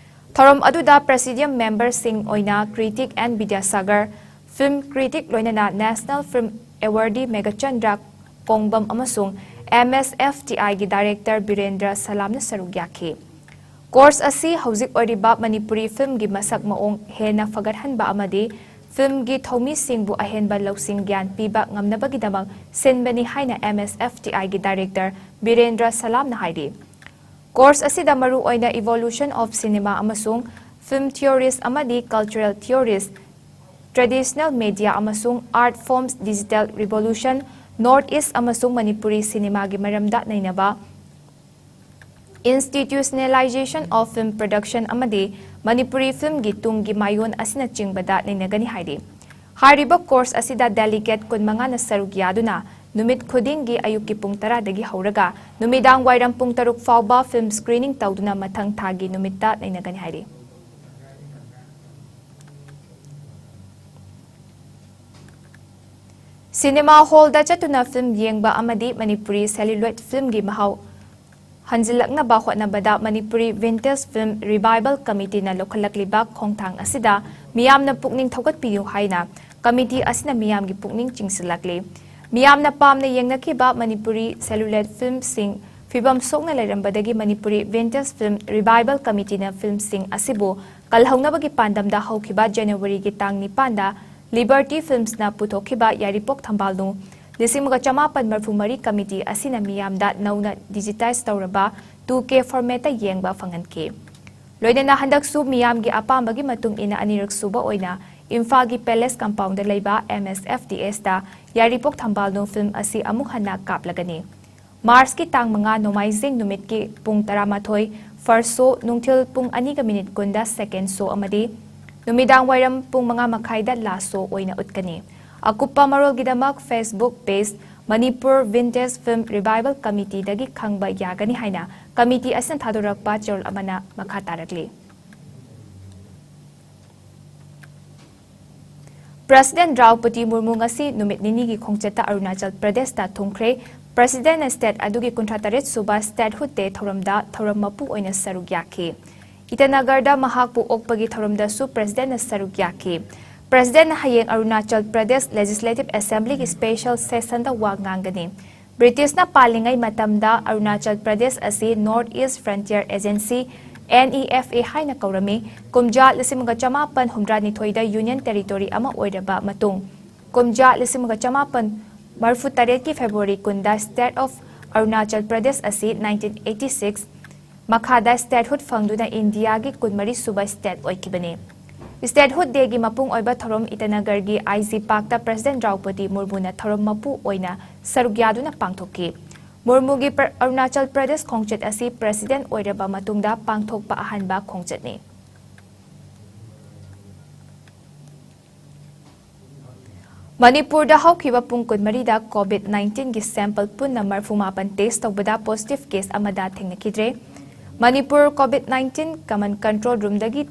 ꯊꯧꯔꯝ ꯑꯗꯨꯗ presidium memberꯁꯤꯡ ꯑꯣꯏꯅ Kritik N Vidyasagar, film critic ꯂꯣꯏꯅꯅ National Film Awardee Meghachandra ꯀꯣꯡꯕꯝ ꯑꯃꯁꯨꯡ M S F T Iꯒꯤ director Birendra ꯁꯂꯥꯝꯅ ꯁꯔꯨꯛ ꯌꯥꯈꯤ꯫ Course ꯑꯁꯤ ꯍꯧꯖꯤꯛ ꯑꯣꯏꯔꯤꯕ ꯃꯅꯤꯄꯨꯔꯤ filmꯒꯤ ꯃꯁꯛ ꯃꯑꯣꯡ ꯍꯦꯟꯅ ꯐꯒꯠꯍꯟꯕ ꯑꯃꯗꯤ filmꯒꯤ ꯊꯧꯃꯤꯁꯤꯡꯕꯨ ꯑꯍꯦꯟꯕ ꯂꯧꯁꯤꯡ ꯒ꯭ꯌꯥꯟ ꯄꯤꯕ ꯉꯝꯅꯕꯒꯤꯗꯃꯛ ꯁꯤꯟꯕꯅꯤ ꯍꯥꯏꯅ M S F T Iꯒꯤ director Birendra ꯁꯂꯥꯝꯅ ꯍꯥꯏꯔꯤ꯫ Course ꯑꯁꯤꯗ ꯃꯔꯨ ꯑꯣꯏꯅ evolution of cinema ꯑꯃꯁꯨꯡ film theories ꯑꯃꯗꯤ cultural theories, traditional media ꯑꯃꯁꯨꯡ art forms, digital revolution, North East ꯑꯃꯁꯨꯡ ꯃꯅꯤꯄꯨꯔꯤ ꯁꯤꯅꯦꯃꯥꯒꯤ ꯃꯔꯝꯗ ꯅꯩꯅꯕ, institutionalization of film production ꯑꯃꯗꯤ ꯃꯅꯤꯄꯨꯔꯤ filmꯒꯤ ꯇꯨꯡꯒꯤ ꯃꯥꯌꯣꯟ ꯑꯁꯤꯅꯆꯤꯡꯕꯗ ꯅꯩꯅꯒꯅꯤ ꯍꯥꯏꯔꯤ꯫ ꯍꯥꯏꯔꯤꯕ course ꯑꯁꯤꯗ delegate ꯀꯨꯟꯃꯉꯥꯅ ꯁꯔꯨꯛ ꯌꯥꯗꯨꯅ ꯅꯨꯃꯤꯠ ꯈꯨꯗꯤꯡꯒꯤ ꯑꯌꯨꯛꯀꯤ ꯄꯨꯡ ꯇꯔꯥꯗꯒꯤ ꯍꯧꯔꯒ ꯅꯨꯃꯤꯗꯥꯡ ꯋꯥꯏꯔꯝ ꯄꯨꯡ ꯇꯔꯨꯛ ꯐꯥꯎꯕ film screening ꯇꯧꯗꯨꯅ ꯃꯊꯪ ꯊꯥꯒꯤ ꯅꯨꯃꯤꯠꯇ ꯅꯩꯅꯒꯅꯤ ꯍꯥꯏꯔꯤ꯫ ꯁꯤꯅꯦꯃꯥ ꯍꯣꯜꯗ ꯆꯠꯇꯨꯅ film ꯌꯦꯡꯕ ꯑꯃꯗꯤ ꯃꯅꯤꯄꯨꯔꯤ celluloid filmꯒꯤ ꯃꯍꯥꯎ ꯍꯟꯖꯤꯜꯂꯛꯅꯕ ꯍꯣꯠꯅꯕꯗ ꯃꯅꯤꯄꯨꯔꯤ Vintage Film Revival Committeeꯅ ꯂꯧꯈꯠꯂꯛꯂꯤꯕ ꯈꯣꯡꯊꯥꯡ ꯑꯁꯤꯗ ꯃꯤꯌꯥꯝꯅ ꯄꯨꯛꯅꯤꯡ ꯊꯧꯒꯠꯄꯤꯌꯨ ꯍꯥꯏꯅ committee ꯑꯁꯤꯅ ꯃꯤꯌꯥꯝꯒꯤ ꯄꯨꯛꯅꯤꯡ ꯆꯤꯡꯁꯤꯜꯂꯛꯂꯤ꯫ ꯃꯤꯌꯥꯝꯅ ꯄꯥꯝꯅ ꯌꯦꯡꯅꯈꯤꯕ ꯃꯅꯤꯄꯨꯔꯤ celluloid filmꯁꯤꯡ ꯐꯤꯕꯝ ꯁꯣꯛꯅ ꯂꯩꯔꯝꯕꯗꯒꯤ ꯃꯅꯤꯄꯨꯔꯤ Vintage Film Revival Committeeꯅ filmꯁꯤꯡ ꯑꯁꯤꯕꯨ ꯀꯜꯍꯧꯅꯕꯒꯤ ꯄꯥꯟꯗꯝꯗ ꯍꯧꯈꯤꯕ ꯖꯅꯋꯥꯔꯤꯒꯤ ꯇꯥꯡ ꯅꯤꯄꯥꯟꯗ Liberty Filmsꯅ ꯄꯨꯊꯣꯛꯈꯤꯕ ꯌꯥꯏꯔꯤꯄꯣꯛ ꯊꯝꯕꯥꯜꯅꯨ ꯂꯤꯁꯤꯡ ꯑꯃꯒ ꯆꯃꯥꯄꯟ ꯃꯔꯐꯨ ꯃꯔꯤ committee ꯑꯁꯤꯅ ꯃꯤꯌꯥꯝꯗ ꯅꯧꯅ digitize ꯇꯧꯔꯕ two K formatꯇ ꯌꯦꯡꯕ ꯐꯪꯍꯟꯈꯤ꯫ ꯂꯣꯏꯅꯅ ꯍꯟꯗꯛꯁꯨ ꯃꯤꯌꯥꯝꯒꯤ ꯑꯄꯥꯝꯕꯒꯤ ꯃꯇꯨꯡ ꯏꯟꯅ ꯑꯅꯤꯔꯛ ꯁꯨꯕ ꯑꯣꯏꯅ ꯏꯝꯐꯥꯜꯒꯤ Palace compoundꯗ ꯂꯩꯕ M S F T Sꯇ ꯌꯥꯏꯔꯤꯄꯣꯛ ꯊꯝꯕꯥꯜꯅꯨ film ꯑꯁꯤ ꯑꯃꯨꯛ ꯍꯟꯅ ꯀꯥꯞꯂꯒꯅꯤ꯫ ꯃꯥꯔꯆꯀꯤ ꯇꯥꯡ ꯃꯉꯥ ꯅꯣꯡꯃꯥꯏꯖꯤꯡ ꯅꯨꯃꯤꯠꯀꯤ ꯄꯨꯡ ꯇꯔꯥꯃꯥꯊꯣꯏ first show, ꯅꯨꯡꯊꯤꯜ ꯄꯨꯡ ꯑꯅꯤꯒ minute ꯀꯨꯟꯗ second show ꯑꯃꯗꯤ ꯅꯨꯃꯤꯗꯥꯡ ꯋꯥꯏꯔꯝ ꯄꯨꯡ ꯃꯉꯥ ꯃꯈꯥꯏꯗ last show ꯑꯣꯏꯅ ꯎꯠꯀꯅꯤ꯫ ꯑꯀꯨꯞꯄ ꯃꯔꯣꯜꯒꯤꯗꯃꯛ Facebook page Manipur Vintage Film Revival Committeeꯗꯒꯤ ꯈꯪꯕ ꯌꯥꯒꯅꯤ ꯍꯥꯏꯅ committee ꯑꯁꯤꯅ ꯊꯥꯗꯣꯔꯛꯄ ꯆꯦꯔꯣꯜ ꯑꯃꯅ ꯃꯈꯥ ꯇꯥꯔꯛꯂꯤ꯫ President ꯗ꯭ꯔꯧꯄꯗꯤ ꯃꯨꯔꯃꯨ ꯉꯁꯤ ꯅꯨꯃꯤꯠ ꯅꯤꯅꯤꯒꯤ ꯈꯣꯡꯆꯠꯇ ꯑꯔꯨꯅꯥꯆꯜ ꯄ꯭ꯔꯗꯦꯁꯇ ꯊꯨꯡꯈ꯭ꯔꯦ꯫ Presidentꯅ state ꯑꯗꯨꯒꯤ ꯀꯨꯟꯊ꯭ꯔꯥ ꯇꯔꯦꯠ ꯁꯨꯕ Statehood Day ꯊꯧꯔꯝꯗ ꯊꯧꯔꯝ ꯃꯄꯨ ꯑꯣꯏꯅ ꯁꯔꯨꯛ ꯌꯥꯈꯤ꯫ ꯏꯇꯥꯅꯒꯔꯗ ꯃꯍꯥꯛꯄꯨ ꯑꯣꯛꯄꯒꯤ ꯊꯧꯔꯝꯗꯁꯨ Presidentꯅ ꯁꯔꯨꯛ ꯌꯥꯈꯤ꯫ Presidentꯅ ꯍꯌꯦꯡ ꯑꯔꯨꯅꯥꯆꯜ ꯄ꯭ꯔꯗꯦꯁ Legislative Assemblyꯒꯤ special sessionꯗ ꯋꯥ ꯉꯥꯡꯒꯅꯤ꯫ ꯕ꯭ꯔꯤꯇꯤꯁꯅ ꯄꯥꯜꯂꯤꯉꯩ ꯃꯇꯝꯗ ꯑꯔꯨꯅꯥꯆꯜ ꯄ꯭ꯔꯗꯦꯁ ꯑꯁꯤ North East Frontier Agency, N E F A, ꯍꯥꯏꯅ ꯀꯧꯔꯝꯃꯤ꯫ ꯀꯨꯝꯖꯥ ꯂꯤꯁꯤꯡ ꯑꯃꯒ ꯆꯃꯥꯄꯟ ꯍꯨꯝꯗ꯭ꯔꯥꯅꯤꯊꯣꯏꯗ Union Territory ꯑꯃ ꯑꯣꯏꯔꯕ ꯃꯇꯨꯡ, ꯀꯨꯝꯖꯥ ꯂꯤꯁꯤꯡ ꯑꯃꯒ ꯆꯃꯥꯄꯟ ꯃꯔꯐꯨ ꯇꯔꯦꯠꯀꯤ February ꯀꯨꯟꯗ State of Arunachal Pradesh ꯑꯁꯤ nineteen eighty six ꯃꯈꯥꯗ statehood ꯐꯪꯗꯨꯅ ꯏꯟꯗꯤꯌꯥꯒꯤ ꯀꯨꯟꯃꯔꯤ ꯁꯨꯕ state ꯑꯣꯏꯈꯤꯕꯅꯤ꯫ Statehood Dayꯒꯤ ꯃꯄꯨꯡ ꯑꯣꯏꯕ ꯊꯧꯔꯝ ꯏꯇꯥꯅꯒꯔꯒꯤ I G Parkꯇ President ꯗ꯭ꯔꯧꯄꯗꯤ ꯃꯨꯔꯃꯨꯅ ꯊꯧꯔꯝ ꯃꯄꯨ ꯑꯣꯏꯅ ꯁꯔꯨꯛ ꯌꯥꯗꯨꯅ ꯄꯥꯡꯊꯣꯛꯈꯤ꯫ ꯃꯨꯔꯃꯨꯒꯤ ꯄ꯭ꯔ-, ꯑꯔꯨꯅꯥꯆꯜ ꯄ꯭ꯔꯗꯦꯁ ꯈꯣꯡꯆꯠ ꯑꯁꯤ President ꯑꯣꯏꯔꯕ ꯃꯇꯨꯡꯗ ꯄꯥꯡꯊꯣꯛꯄ ꯑꯍꯥꯟꯕ ꯈꯣꯡꯆꯠꯅꯤ꯫ ꯃꯅꯤꯄꯨꯔꯗ ꯍꯧꯈꯤꯕ ꯄꯨꯡ ꯀꯨꯟꯃꯔꯤꯗ COVID nineteen ꯒꯤ sample ꯄꯨꯟꯅ ꯃꯔꯤꯐꯨ ꯃꯥꯄꯟ test ꯇꯧꯕꯗ positive case ꯑꯃꯗ ꯊꯦꯡꯅꯈꯤꯗ꯭ꯔꯦ꯫ Manipur COVID nineteen common control room ꯗꯒꯤ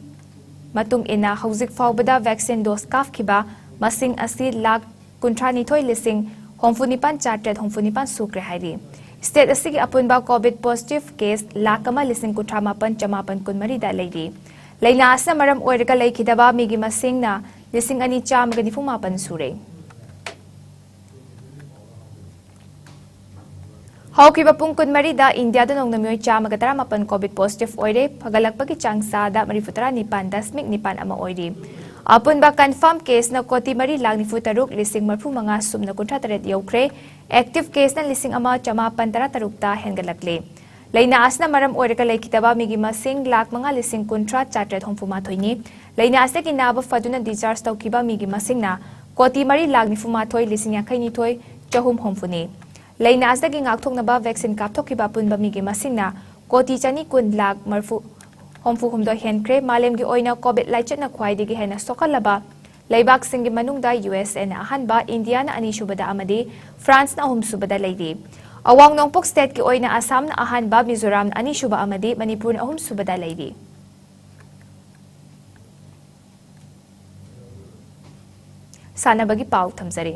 ꯃꯇꯨꯡ ꯏꯟꯅ ꯍꯧꯖꯤꯛ ꯐꯥꯎꯕꯗ vaccine dose ꯀꯥꯞꯈꯤꯕ ꯃꯁꯤꯡ ꯑꯁꯤ ꯂꯥꯈ ꯀꯨꯟꯊ꯭ꯔꯥ ꯅꯤꯊꯣꯏ ꯂꯤꯁꯤꯡ ꯍꯨꯝꯐꯨ ꯅꯤꯄꯥꯟ ꯆꯥꯇ꯭ꯔꯦꯠ ꯍꯨꯝꯐꯨ ꯅꯤꯄꯥꯟ ꯁꯨꯈ꯭ꯔꯦ ꯍꯥꯏꯔꯤ꯫ State ꯑꯁꯤꯒꯤ ꯑꯄꯨꯟꯕ COVID positive case ꯂꯥꯈ ꯑꯃ ꯂꯤꯁꯤꯡ ꯀꯨꯟꯊ꯭ꯔꯥ ꯃꯥꯄꯟ ꯆꯃꯥꯄꯟ ꯀꯨꯟꯃꯔꯤꯗ ꯂꯩꯔꯤ꯫ ꯂꯩꯅꯥ ꯑꯁꯤꯅ ꯃꯔꯝ ꯑꯣꯏꯔꯒ ꯂꯩꯈꯤꯗꯕ ꯃꯤꯒꯤ ꯃꯁꯤꯡꯅ ꯂꯤꯁꯤꯡ ꯑꯅꯤ ꯆꯥꯝꯃꯒ ꯅꯤꯐꯨ ꯃꯥꯄꯟ ꯁꯨꯔꯦ꯫ ꯍꯧꯈꯤꯕ ꯄꯨꯡ ꯀꯨꯟꯃꯔꯤꯗ ꯏꯟꯗꯤꯌꯥꯗ ꯅꯧꯅ ꯃꯤꯑꯣꯏ ꯆꯥꯝꯃꯒ ꯇꯔꯥꯃꯥꯄꯟ COVID positive ꯑꯣꯏꯔꯦ꯫ ꯐꯒꯠꯂꯛꯄꯒꯤ ꯆꯥꯡ ꯆꯥꯗ ꯃꯔꯤꯐꯨ ꯇꯔꯥ ꯅꯤꯄꯥꯟ ꯗꯁꯃꯤꯛ ꯅꯤꯄꯥꯟ ꯑꯃ ꯑꯣꯏꯔꯤ꯫ ꯑꯄꯨꯟꯕ confirm case ꯅ ꯀꯣꯇꯤ ꯃꯔꯤ ꯂꯥꯈ ꯅꯤꯐꯨ ꯇꯔꯨꯛ ꯂꯤꯁꯤꯡ ꯃꯔꯤꯐꯨ ꯃꯉꯥ ꯁꯨꯞꯅ ꯀꯨꯟꯊ꯭ꯔꯥ ꯇꯔꯦꯠ ꯌꯧꯈ꯭ꯔꯦ꯫ Active case ꯅ ꯂꯤꯁꯤꯡ ꯑꯃ ꯆꯃꯥꯄꯟ ꯇꯔꯥ ꯇꯔꯨꯛꯇ ꯍꯦꯟꯒꯠꯂꯛꯂꯦ꯫ ꯂꯩꯅꯥ ꯑꯁꯤꯅ ꯃꯔꯝ ꯑꯣꯏꯔꯒ ꯂꯩꯈꯤꯗꯕ ꯃꯤꯒꯤ ꯃꯁꯤꯡ ꯂꯥꯈ ꯃꯉꯥ ꯂꯤꯁꯤꯡ ꯀꯨꯟꯊ꯭ꯔꯥ ꯆꯥꯇ꯭ꯔꯦꯠ ꯍꯨꯝꯐꯨ ꯃꯥꯊꯣꯏꯅꯤ꯫ ꯂꯩꯅꯥ ꯑꯁꯤꯗꯒꯤ ꯅꯥꯕ ꯐꯗꯨꯅ discharge ꯇꯧꯈꯤꯕ ꯃꯤꯒꯤ ꯃꯁꯤꯡꯅ ꯀꯣꯇꯤ ꯃꯔꯤ ꯂꯥꯈ ꯅꯤꯐꯨ ꯃꯥꯊꯣꯏ ꯂꯤꯁꯤꯡ ꯌꯥꯡꯈꯩ ꯅꯤꯊꯣꯏ ꯆꯍꯨꯝ ꯍꯨꯝꯐꯨꯅꯤ꯫ ꯂꯩꯅꯥ ꯑꯁꯤꯗꯒꯤ ꯉꯥꯛꯊꯣꯛꯅꯕ vaccine ꯀꯥꯞꯊꯣꯛꯈꯤꯕ ꯑꯄꯨꯟꯕ ꯃꯤꯒꯤ ꯃꯁꯤꯡꯅ ꯀꯣꯇꯤ ꯆꯅꯤ ꯀꯨꯟ ꯂꯥꯈ ꯃꯔꯤꯐꯨ, ꯍꯨꯝꯐꯨ ꯍꯨꯝꯗꯣꯏ ꯍꯦꯟꯈ꯭ꯔꯦ꯫ ꯃꯥꯂꯦꯝꯒꯤ ꯑꯣꯏꯅ COVID ꯂꯥꯏꯆꯠꯅ ꯈ꯭ꯋꯥꯏꯗꯒꯤ ꯍꯦꯟꯅ ꯁꯣꯛꯍꯜꯂꯕ ꯂꯩꯕꯥꯛꯁꯤꯡꯒꯤ ꯃꯅꯨꯡꯗ ꯌꯨ ꯑꯦꯁ ꯑꯦꯅ ꯑꯍꯥꯟꯕ, ꯏꯟꯗꯤꯌꯥꯅ ꯑꯅꯤꯁꯨꯕꯗ ꯑꯃꯗꯤ ꯐ꯭ꯔꯥꯟꯁꯅ ꯑꯍꯨꯝꯁꯨꯕꯗ ꯂꯩꯔꯤ꯫ ꯑꯋꯥꯡ ꯅꯣꯡꯄꯣꯛ state ꯀꯤ ꯑꯣꯏꯅ ꯑꯁꯥꯝꯅ ꯑꯍꯥꯟꯕ, ꯃꯤꯖꯣꯔꯥꯝꯅ ꯑꯅꯤꯁꯨꯕ ꯑꯃꯗꯤ ꯃꯅꯤꯄꯨꯔꯅ ꯑꯍꯨꯝꯁꯨꯕꯗ ꯂꯩꯔꯤ꯫ ꯁꯥꯟꯅꯕꯒꯤ ꯄꯥꯎ ꯊꯝꯖꯔꯤ꯫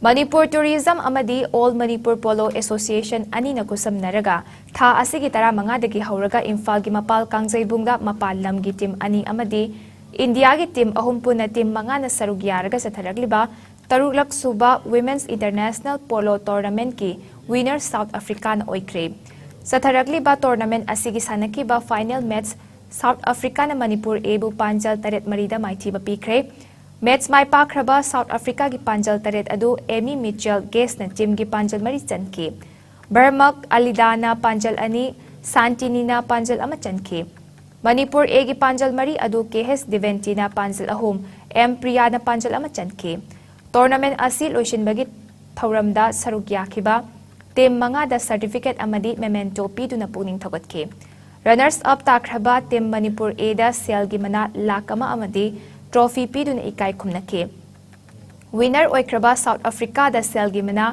ꯃꯅꯤꯄꯨꯔ Tourism ꯑꯃꯗꯤ All Manipur Polo Association ꯑꯅꯤꯅ ꯈꯨꯠꯁꯝꯅꯔꯒ ꯊꯥ ꯑꯁꯤꯒꯤ ꯇꯔꯥꯃꯉꯥꯗꯒꯤ ꯍꯧꯔꯒ ꯏꯝꯐꯥꯜꯒꯤ ꯃꯄꯥꯜ ꯀꯥꯡꯖꯩꯕꯨꯡꯗ ꯃꯄꯥꯟ ꯂꯝꯒꯤ team ꯑꯅꯤ ꯑꯃꯗꯤ ꯏꯟꯗꯤꯌꯥꯒꯤ team ꯑꯍꯨꯝ ꯄꯨꯟꯅ team ꯃꯉꯥꯅ ꯁꯔꯨꯛ ꯌꯥꯔꯒ ꯆꯠꯊꯔꯛꯂꯤꯕ ꯇꯔꯨꯛꯂꯛ ꯁꯨꯕ Women's International Polo Tournament ꯀꯤ winner South Africa ꯅ ꯑꯣꯏꯈ꯭ꯔꯦ꯫ ꯆꯠꯊꯔꯛꯂꯤꯕ tournament ꯑꯁꯤꯒꯤ ꯁꯥꯟꯅꯈꯤꯕ final match South Africa ꯅ ꯃꯅꯤꯄꯨꯔ A ꯕꯨ ꯄꯥꯟꯖꯜ ꯇꯔꯦꯠ ꯃꯔꯤꯗ ꯃꯥꯏꯊꯤꯕ ꯄꯤꯈ꯭ꯔꯦ꯫ Match ꯃꯥꯏ ꯄꯥꯛꯈ꯭ꯔꯕ South Africa ꯒꯤ ꯄꯥꯟꯖꯜ ꯇꯔꯦꯠ ꯑꯗꯨ Amy Mitchell Gaze ꯅ team ꯒꯤ ꯄꯥꯟꯖꯜ ꯃꯔꯤ ꯆꯟꯈꯤ꯫ ꯕꯔꯃꯛ ꯑꯂꯤꯗꯥꯅ ꯄꯥꯟꯖꯜ ꯑꯅꯤ, ꯁꯥꯟꯇꯤꯅꯤꯅ ꯄꯥꯟꯖꯜ ꯑꯃ ꯆꯟꯈꯤ꯫ ꯃꯅꯤꯄꯨꯔ A ꯒꯤ ꯄꯥꯟꯖꯜ ꯃꯔꯤ ꯑꯗꯨ ꯀꯦ ꯑꯦꯁ ꯗꯤꯕꯦꯟꯇꯤꯅ ꯄꯥꯟꯖꯜ ꯑꯍꯨꯝ, ꯑꯦꯝ ꯄ꯭ꯔꯤꯌꯥꯅ ꯄꯥꯟꯖꯜ ꯑꯃ ꯆꯟꯈꯤ꯫ Tournament ꯑꯁꯤ ꯂꯣꯏꯁꯤꯟꯕꯒꯤ ꯊꯧꯔꯝꯗ ꯁꯔꯨꯛ ꯌꯥꯈꯤꯕ team ꯃꯉꯥꯗ certificate ꯑꯃꯗꯤ memento ꯄꯤꯗꯨꯅ ꯄꯨꯛꯅꯤꯡ ꯊꯧꯒꯠꯈꯤ꯫ Runners up ꯇꯥꯈ꯭ꯔꯕ team Manipur A ꯗ ꯁꯦꯜꯒꯤ ꯃꯅꯥ ꯂꯥꯈ ꯑꯃ ꯑꯃꯗꯤ trophy ꯄꯤꯗꯨꯅ ꯏꯀꯥꯏ ꯈꯨꯝꯅꯈꯤ꯫ Winner ꯑꯣꯏꯈ꯭ꯔꯕ ꯁꯥꯎꯠ ꯑꯐ꯭ꯔꯤꯀꯥꯗ ꯁꯦꯜꯒꯤ ꯃꯅꯥ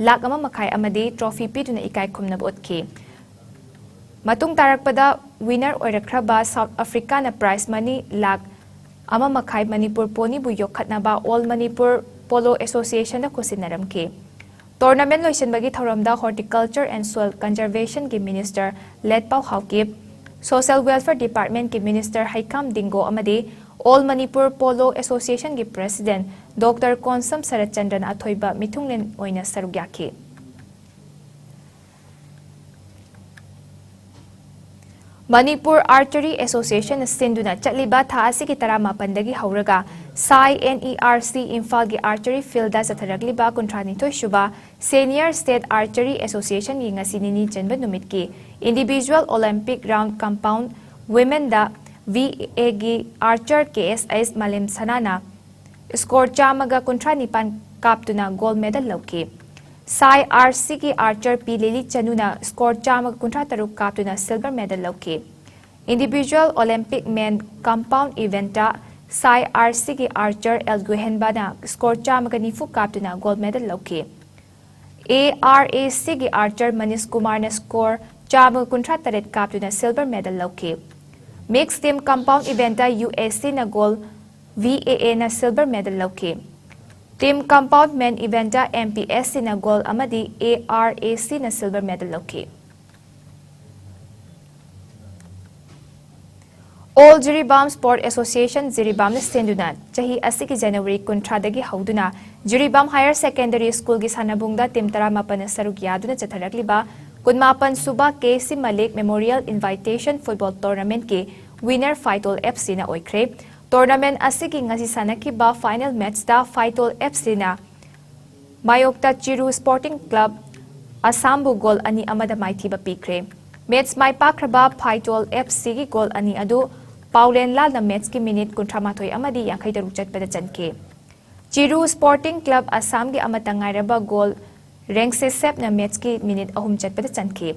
ꯂꯥꯈ ꯑꯃ ꯃꯈꯥꯏ ꯑꯃꯗꯤ trophy ꯄꯤꯗꯨꯅ ꯏꯀꯥꯏ ꯈꯨꯝꯅꯕ ꯎꯠꯈꯤ꯫ ꯃꯇꯨꯡ ꯇꯥꯔꯛꯄꯗ winner ꯑꯣꯏꯔꯛꯈ꯭ꯔꯕ ꯁꯥꯎꯠ ꯑꯐ꯭ꯔꯤꯀꯥꯅ prize money ꯂꯥꯈ ꯑꯃ ꯃꯈꯥꯏ Manipur ꯄꯣꯅꯤꯕꯨ ꯌꯣꯛꯈꯠꯅꯕ All Manipur Polo Associationꯗ ꯈꯨꯠꯁꯤꯟꯅꯔꯝꯈꯤ꯫ Tournament ꯂꯣꯏꯁꯤꯟꯕꯒꯤ ꯊꯧꯔꯝꯗ Horticulture and Soil Conservationꯒꯤ Minister ꯂꯦꯠꯄꯥꯎ Haokip, Social Welfare Departmentꯀꯤ Minister ꯍꯩꯈꯥꯝ ꯗꯤꯡꯒꯣ ꯑꯃꯗꯤ All Manipur Polo Associationꯒꯤ President Doctor Konsam ꯁꯔꯠꯆꯟꯗ꯭ꯔꯅ ꯑꯊꯣꯏꯕ ꯃꯤꯊꯨꯡꯂꯦꯟ ꯑꯣꯏꯅ ꯁꯔꯨꯛ ꯌꯥꯈꯤ꯫ ꯃꯅꯤꯄꯨꯔ Archery Associationꯅ ꯁꯤꯟꯗꯨꯅ ꯆꯠꯂꯤꯕ ꯊꯥ ꯑꯁꯤꯒꯤ ꯇꯔꯥꯃꯥꯄꯟꯗꯒꯤ ꯍꯧꯔꯒ ꯁꯥꯏ NERC ꯏꯝꯐꯥꯜꯒꯤ archery fieldꯗ ꯆꯠꯊꯔꯛꯂꯤꯕ ꯀꯨꯟꯊ꯭ꯔꯥꯅꯤꯊꯣꯏ ꯁꯨꯕ Senior State Archery Associationꯒꯤ ꯉꯁꯤ ꯅꯤꯅꯤ ꯆꯟꯕ ꯅꯨꯃꯤꯠꯀꯤ Individual Olympic Round Compound Womenꯗ VAAꯒꯤ archer KSH ꯃꯥꯂꯦꯝ ꯁꯅꯥꯅ score ꯆꯥꯝꯃꯒ ꯀꯨꯟꯊ꯭ꯔꯥ ꯅꯤꯄꯥꯟ ꯀꯥꯞꯇꯨꯅ gold medal ꯂꯧꯈꯤ꯫ ꯁꯥꯏ RCꯒꯤ archer ꯄꯤ ꯂꯤꯂꯤ ꯆꯅꯨꯅ score ꯆꯥꯝꯃꯒ ꯀꯨꯟꯊ꯭ꯔꯥ ꯇꯔꯨꯛ ꯀꯥꯞꯇꯨꯅ silver medal ꯂꯧꯈꯤ꯫ Individual Olympic Men Compound Eventꯇ ꯁꯥꯏ RCꯒꯤ archer ꯑꯦꯜ ꯒꯨꯍꯦꯟꯕꯥꯅ score ꯆꯥꯝꯃꯒ ꯅꯤꯐꯨ ꯀꯥꯞꯇꯨꯅ gold medal ꯂꯧꯈꯤ꯫ ARACꯒꯤ archer ꯃꯅꯤꯁ ꯀꯨꯃꯥꯔꯅ score ꯆꯥꯝꯃꯒ ꯀꯨꯟꯊ꯭ꯔꯥ ꯇꯔꯦꯠ ꯀꯥꯞꯇꯨꯅ silver medal ꯂꯧꯈꯤ꯫ Mixed Team Compound Eventꯇ UACꯅ gold, VAAꯅ silver medal ꯂꯧꯈꯤ꯫ Team Compound Men Eventꯇ MPSCꯅ gold ꯑꯃꯗꯤ ARACꯅ silver medal ꯂꯧꯈꯤ꯫ All Jiribam Sport Association ꯖꯤꯔꯤꯕꯥꯝꯅ ꯁꯤꯟꯗꯨꯅ ꯆꯍꯤ ꯑꯁꯤꯒꯤ January ꯀꯨꯟꯊ꯭ꯔꯥꯗꯒꯤ ꯍꯧꯗꯨꯅ Jiribam Higher Secondary Schoolꯒꯤ ꯁꯥꯟꯅꯕꯨꯡꯗ team ꯇꯔꯥꯃꯥꯄꯟꯅ ꯁꯔꯨꯛ ꯌꯥꯗꯨꯅ ꯆꯠꯊꯔꯛꯂꯤꯕ ꯀꯨꯟꯃꯥꯄꯟ ꯁꯨꯕ K C Malik Memorial Invitation Football Tournamentꯀꯤ winner ꯐꯥꯏꯇꯣꯜ FCꯅ ꯑꯣꯏꯈ꯭ꯔꯦ꯫ Tournament ꯑꯁꯤꯒꯤ ꯉꯁꯤ ꯁꯥꯟꯅꯈꯤꯕ final matchꯇ ꯐꯥꯏꯇꯣꯜ FCꯅ ꯃꯥꯌꯣꯛꯇ ꯆꯤꯔꯨ Sporting Club ꯑꯁꯥꯝꯕꯨ goal ꯑꯅꯤ ꯑꯃꯗ ꯃꯥꯏꯊꯤꯕ ꯄꯤꯈ꯭ꯔꯦ꯫ Match ꯃꯥꯏ ꯄꯥꯛꯈ꯭ꯔꯕ ꯐꯥꯏꯇꯣꯜ FCꯒꯤ goal ꯑꯅꯤ ꯑꯗꯨ ꯄꯥꯎꯂꯦꯟ ꯂꯥꯜꯅ matchꯀꯤ minute ꯀꯨꯟꯊ꯭ꯔꯥ ꯃꯥꯊꯣꯏ ꯑꯃꯗꯤ ꯌꯥꯡꯈꯩ ꯇꯔꯨꯛ ꯆꯠꯄꯗ ꯆꯟꯈꯤ꯫ ꯆꯤꯔꯨ Sporting Club ꯑꯁꯥꯝꯒꯤ ꯑꯃꯠꯇ ꯉꯥꯏꯔꯕ goal ꯔꯦꯡꯁꯦꯁꯦꯞꯅ matchꯀꯤ minute ꯑꯍꯨꯝ ꯆꯠꯄꯗ ꯆꯟꯈꯤ꯫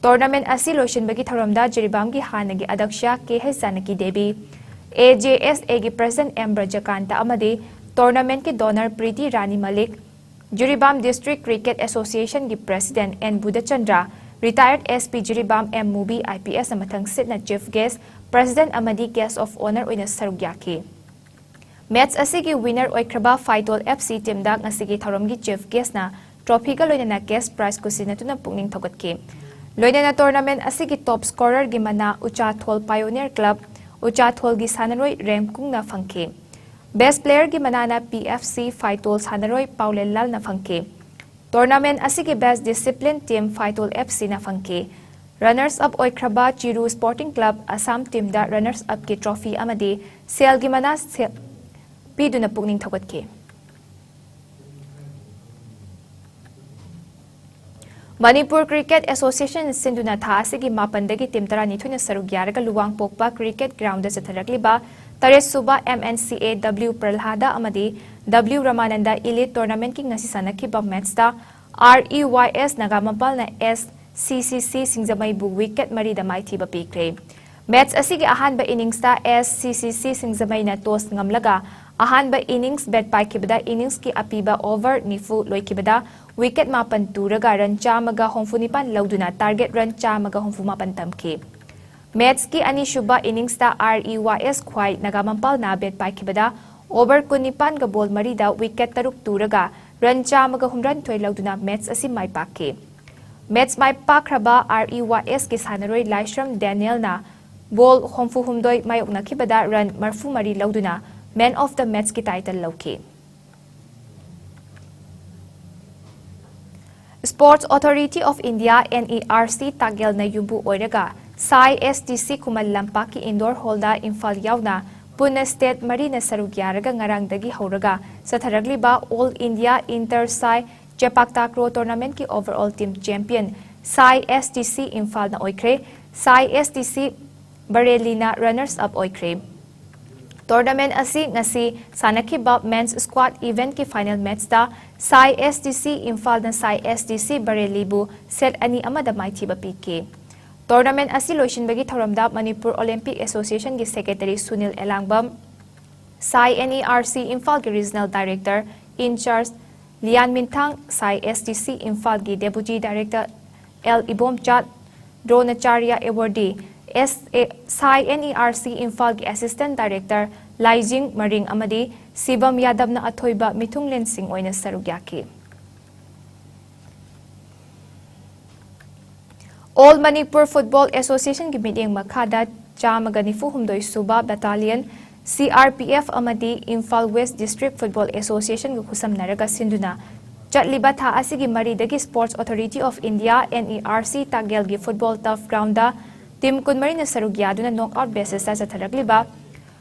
Tournament ꯑꯁꯤ ꯂꯣꯏꯁꯤꯟꯕꯒꯤ ꯊꯧꯔꯝꯗ ꯖꯤꯔꯤꯕꯥꯝꯒꯤ ꯍꯥꯟꯅꯒꯤ ꯑꯗꯛꯁ꯭ꯌ ꯀꯦ H Janaki Devi, AJSAꯒꯤ President M ꯕ꯭ꯔꯖꯀꯥꯟꯇ ꯑꯃꯗꯤ Tournamentꯀꯤ donor Preeti Rani Malik, Jiribam District Cricket Associationꯒꯤ President N Budhachandra, retired S P Jiribam M Mubi I P S ꯅ ꯃꯊꯪ ꯁꯤꯠꯅ chief guest, president ꯑꯃꯗꯤ guest of honour ꯑꯣꯏꯅ ꯁꯔꯨꯛ ꯌꯥꯈꯤ꯫ Match ꯑꯁꯤꯒꯤ winner ꯑꯣꯏꯈ꯭ꯔꯕ ꯐꯥꯏꯇꯣꯜ F C teamꯗ ꯉꯁꯤꯒꯤ ꯊꯧꯔꯝꯒꯤ chief guestꯅ trophyꯒ ꯂꯣꯏꯅꯅ cash prize ꯈꯨꯠꯁꯤꯟꯅꯗꯨꯅ ꯄꯨꯛꯅꯤꯡ ꯊꯧꯒꯠꯈꯤ꯫ ꯂꯣꯏꯅꯅ tournament ꯑꯁꯤꯒꯤ top scorerꯒꯤ ꯃꯅꯥ ꯎꯆꯥꯊꯣꯜ Pioneer Club ꯎꯆꯥꯊꯣꯜꯒꯤ ꯁꯥꯟꯅꯔꯣꯏ ꯔꯦꯝꯀꯨꯡꯅ ꯐꯪꯈꯤ꯫ Best playerꯒꯤ ꯃꯅꯥꯅ P F C ꯐꯥꯏꯇꯣꯜ ꯁꯥꯟꯅꯔꯣꯏ ꯄꯥꯎꯂꯦꯟ ꯂꯥꯜꯅ ꯐꯪꯈꯤ꯫ Tournament ꯑꯁꯤꯒꯤ best discipline team ꯐꯥꯏꯇꯣꯜ F Cꯅ ꯐꯪꯈꯤ꯫ Runners up ꯑꯣꯏꯈ꯭ꯔꯕ ꯆꯤꯔꯨ Sporting Club Assam teamꯗ runners upꯀꯤ trophy ꯑꯃꯗꯤ ꯁꯦꯜꯒꯤ ꯃꯅꯥ ꯁꯦ-, ꯄꯤꯗꯨꯅ ꯄꯨꯛꯅꯤꯡ ꯊꯧꯒꯠꯈꯤ꯫ Manipur Cricket Association ꯁꯤꯟꯗꯨꯅ ꯊꯥ ꯑꯁꯤꯒꯤ ꯃꯥꯄꯟꯗꯒꯤ team ꯇꯔꯥꯅꯤꯊꯣꯏꯅ ꯁꯔꯨꯛ ꯌꯥꯔꯒ ꯂꯨꯋꯥꯡꯄꯣꯛꯄ cricket groundꯗ ꯆꯠꯊꯔꯛꯂꯤꯕ ꯇꯔꯦꯠ ꯁꯨꯕ M N C A W Prahlada ꯑꯃꯗꯤ W Ramananda Elite Tournamentꯀꯤ ꯉꯁꯤ ꯁꯥꯟꯅꯈꯤꯕ matchꯇ R E Y S ꯅꯥꯒꯥꯃꯄꯥꯜꯅ S C C C ꯁꯤꯡꯖꯃꯩꯕꯨ wicket ꯃꯔꯤꯗ ꯃꯥꯏꯊꯤꯕ ꯄꯤꯈ꯭ꯔꯦ꯫ Match ꯑꯁꯤꯒꯤ ꯑꯍꯥꯟꯕ inningsꯇ S C C C ꯁꯤꯡꯖꯃꯩꯅ toss ꯉꯝꯂꯒ ꯑꯍꯥꯟꯕ innings bat ꯄꯥꯏꯈꯤꯕꯗ inningsꯀꯤ ꯑꯄꯤꯕ over ꯅꯤꯐꯨ ꯂꯣꯏꯈꯤꯕꯗ wicket ꯃꯥꯄꯟ ꯇꯨꯔꯒ run ꯆꯥꯝꯃꯒ ꯍꯨꯝꯐꯨ ꯅꯤꯄꯥꯟ ꯂꯧꯗꯨꯅ target run ꯆꯥꯝꯃꯒ ꯍꯨꯝꯐꯨ ꯃꯥꯄꯟ ꯊꯝꯈꯤ꯫ Matchꯀꯤ ꯑꯅꯤꯁꯨꯕ inningsꯇ R E Y S ꯈ꯭ꯋꯥꯏ ꯅꯥꯒꯥꯃꯄꯥꯜꯅ bat ꯄꯥꯏꯈꯤꯕꯗ over ꯀꯨꯟꯅꯤꯄꯥꯟꯒ ball ꯃꯔꯤꯗ wicket ꯇꯔꯨꯛ ꯇꯨꯔꯒ run ꯆꯥꯝꯃꯒ ꯍꯨꯝꯗ꯭ꯔꯥꯅꯤꯊꯣꯏ ꯂꯧꯗꯨꯅ match ꯑꯁꯤ ꯃꯥꯏ ꯄꯥꯛꯈꯤ꯫ Match ꯃꯥꯏ ꯄꯥꯛꯈ꯭ꯔꯕ R E Y Sꯀꯤ ꯁꯥꯟꯅꯔꯣꯏ ꯂꯥꯏꯁ꯭ꯔꯝ Danielꯅ ball ꯍꯨꯝꯐꯨ ꯍꯨꯝꯗꯣꯏ ꯃꯥꯌꯣꯛꯅꯈꯤꯕꯗ run ꯃꯔꯤꯐꯨ ꯃꯔꯤ ꯂꯧꯗꯨꯅ man of the matchꯀꯤ title ꯂꯧꯈꯤ꯫ Sports Authority of India, N E R C, ꯇꯥꯛꯌꯦꯜꯅ ꯌꯨꯝꯕꯨ ꯑꯣꯏꯔꯒ ꯁꯥꯏ S T C ꯈꯨꯃꯟ ꯂꯝꯄꯥꯛꯀꯤ indoor hallꯗ ꯏꯝꯐꯥꯜ ꯌꯥꯎꯅ ꯄꯨꯟꯅ state ꯃꯔꯤꯅ ꯁꯔꯨꯛ ꯌꯥꯔꯒ ꯉꯔꯥꯡꯗꯒꯤ ꯍꯧꯔꯒ ꯆꯠꯊꯔꯛꯂꯤꯕ All India Inter Sai ꯆꯦꯄꯥꯛ takraw tournamentꯀꯤ overall team champion ꯁꯥꯏ S T C ꯏꯝꯐꯥꯜꯅ ꯑꯣꯏꯈ꯭ꯔꯦ꯫ ꯁꯥꯏ S T C ꯕꯔꯦꯂꯤꯅ runners up ꯑꯣꯏꯈ꯭ꯔꯦ꯫ Tournament ꯑꯁꯤ ꯉꯁꯤ ꯁꯥꯟꯅꯈꯤꯕ men's squad eventꯀꯤ final matchꯇ ꯁꯥꯏ S T C ꯏꯝꯐꯥꯜꯅ ꯁꯥꯏ S T C ꯕꯔꯦꯂꯤꯕꯨ set ꯑꯅꯤ ꯑꯃꯗ ꯃꯥꯏꯊꯤꯕ ꯄꯤꯈꯤ꯫ Tournament ꯑꯁꯤ ꯂꯣꯏꯁꯤꯟꯕꯒꯤ ꯊꯧꯔꯝꯗ Manipur Olympic Associationꯒꯤ secretary ꯁꯨꯅꯤꯜ ꯑꯦꯂꯥꯡꯕꯝ, ꯁꯥꯏ NERC ꯏꯝꯐꯥꯜꯒꯤ Regional Director in charge ꯂꯤꯌꯥꯟ ꯃꯤꯟꯊꯥꯡ, ꯁꯥꯏ SDC ꯏꯝꯐꯥꯜꯒꯤ Deputy Director L ꯏꯕꯣꯝꯆꯥꯠ, Dronacharya Awardee, S A, ꯁꯥꯏ NERC ꯏꯝꯐꯥꯜꯒꯤ Assistant Director ꯂꯥꯏꯖꯤꯡ ꯃꯔꯤꯡ ꯑꯃꯗꯤ ꯁꯤꯕꯝ ꯌꯥꯗꯕꯅ ꯑꯊꯣꯏꯕ ꯃꯤꯊꯨꯡꯂꯦꯟꯁꯤꯡ ꯑꯣꯏꯅ ꯁꯔꯨꯛ ꯌꯥꯈꯤ꯫ All Manipur Football Associationꯒꯤ ꯃꯤꯠꯌꯦꯡ ꯃꯈꯥꯗ ꯆꯥꯝꯃꯒ ꯅꯤꯐꯨ ꯍꯨꯝꯗꯣꯏ ꯁꯨꯕ Battalion CRPF ꯑꯃꯗꯤ Imphal West District Football Associationꯒ ꯈꯨꯠꯁꯝꯅꯔꯒ ꯁꯤꯟꯗꯨꯅ ꯆꯠꯂꯤꯕ ꯊꯥ ꯑꯁꯤꯒꯤ ꯃꯔꯤꯗꯒꯤ Sports Authority of India, NERC, ꯇꯥꯒꯦꯜꯒꯤ football turf groundꯗ team ꯀꯨꯟꯃꯔꯤꯅ ꯁꯔꯨꯛ ꯌꯥꯗꯨꯅ knockout basisꯇ ꯆꯠꯊꯔꯛꯂꯤꯕ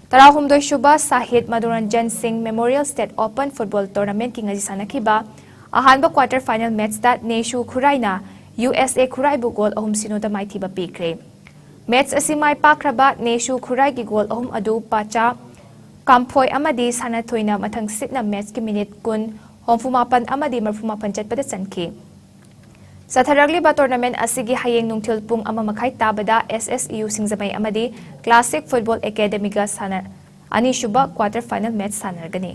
ꯇꯔꯥꯍꯨꯝꯗꯣꯏ ꯁꯨꯕ ꯁꯥꯍꯤꯗ ꯃꯅꯣꯔꯟꯖꯟ ꯁꯤꯡ Memorial State Open Football Tournamentꯀꯤ ꯉꯁꯤ ꯁꯥꯟꯅꯈꯤꯕ ꯑꯍꯥꯟꯕ quarter final matchꯇ ꯅꯦꯁꯨ ꯈꯨꯔꯥꯏꯅ USA ꯈꯨꯔꯥꯏꯕꯨ goal ꯑꯍꯨꯝ ꯁꯤꯅꯣꯗ ꯃꯥꯏꯊꯤꯕ ꯄꯤꯈ꯭ꯔꯦ꯫ Match ꯑꯁꯤ ꯃꯥꯏ ꯄꯥꯛꯈ꯭ꯔꯕ ꯅꯦꯁꯨ ꯈꯨꯔꯥꯏꯒꯤ goal ꯑꯍꯨꯝ ꯑꯗꯨ ꯄꯥꯆꯥ ꯀꯥꯝꯐꯣꯏ ꯑꯃꯗꯤ ꯁꯥꯅꯊꯣꯏꯅ ꯃꯊꯪꯁꯤꯠꯅ matchꯀꯤ minute ꯀꯨꯟ, ꯍꯨꯝꯐꯨ ꯃꯥꯄꯟ ꯑꯃꯗꯤ ꯃꯔꯤꯐꯨ ꯃꯥꯄꯟ ꯆꯠꯄꯗ ꯆꯟꯈꯤ꯫ ꯆꯠꯊꯔꯛꯂꯤꯕ tournament ꯑꯁꯤꯒꯤ ꯍꯌꯦꯡ ꯅꯨꯡꯊꯤꯜ ꯄꯨꯡ ꯑꯃ ꯃꯈꯥꯏ ꯇꯥꯕꯗ SSU ꯁꯤꯡꯖꯃꯩ ꯑꯃꯗꯤ Classic Football Academyꯒ ꯁꯥꯟꯅ-, ꯑꯅꯤꯁꯨꯕ quarter final match ꯁꯥꯟꯅꯔꯒꯅꯤ꯫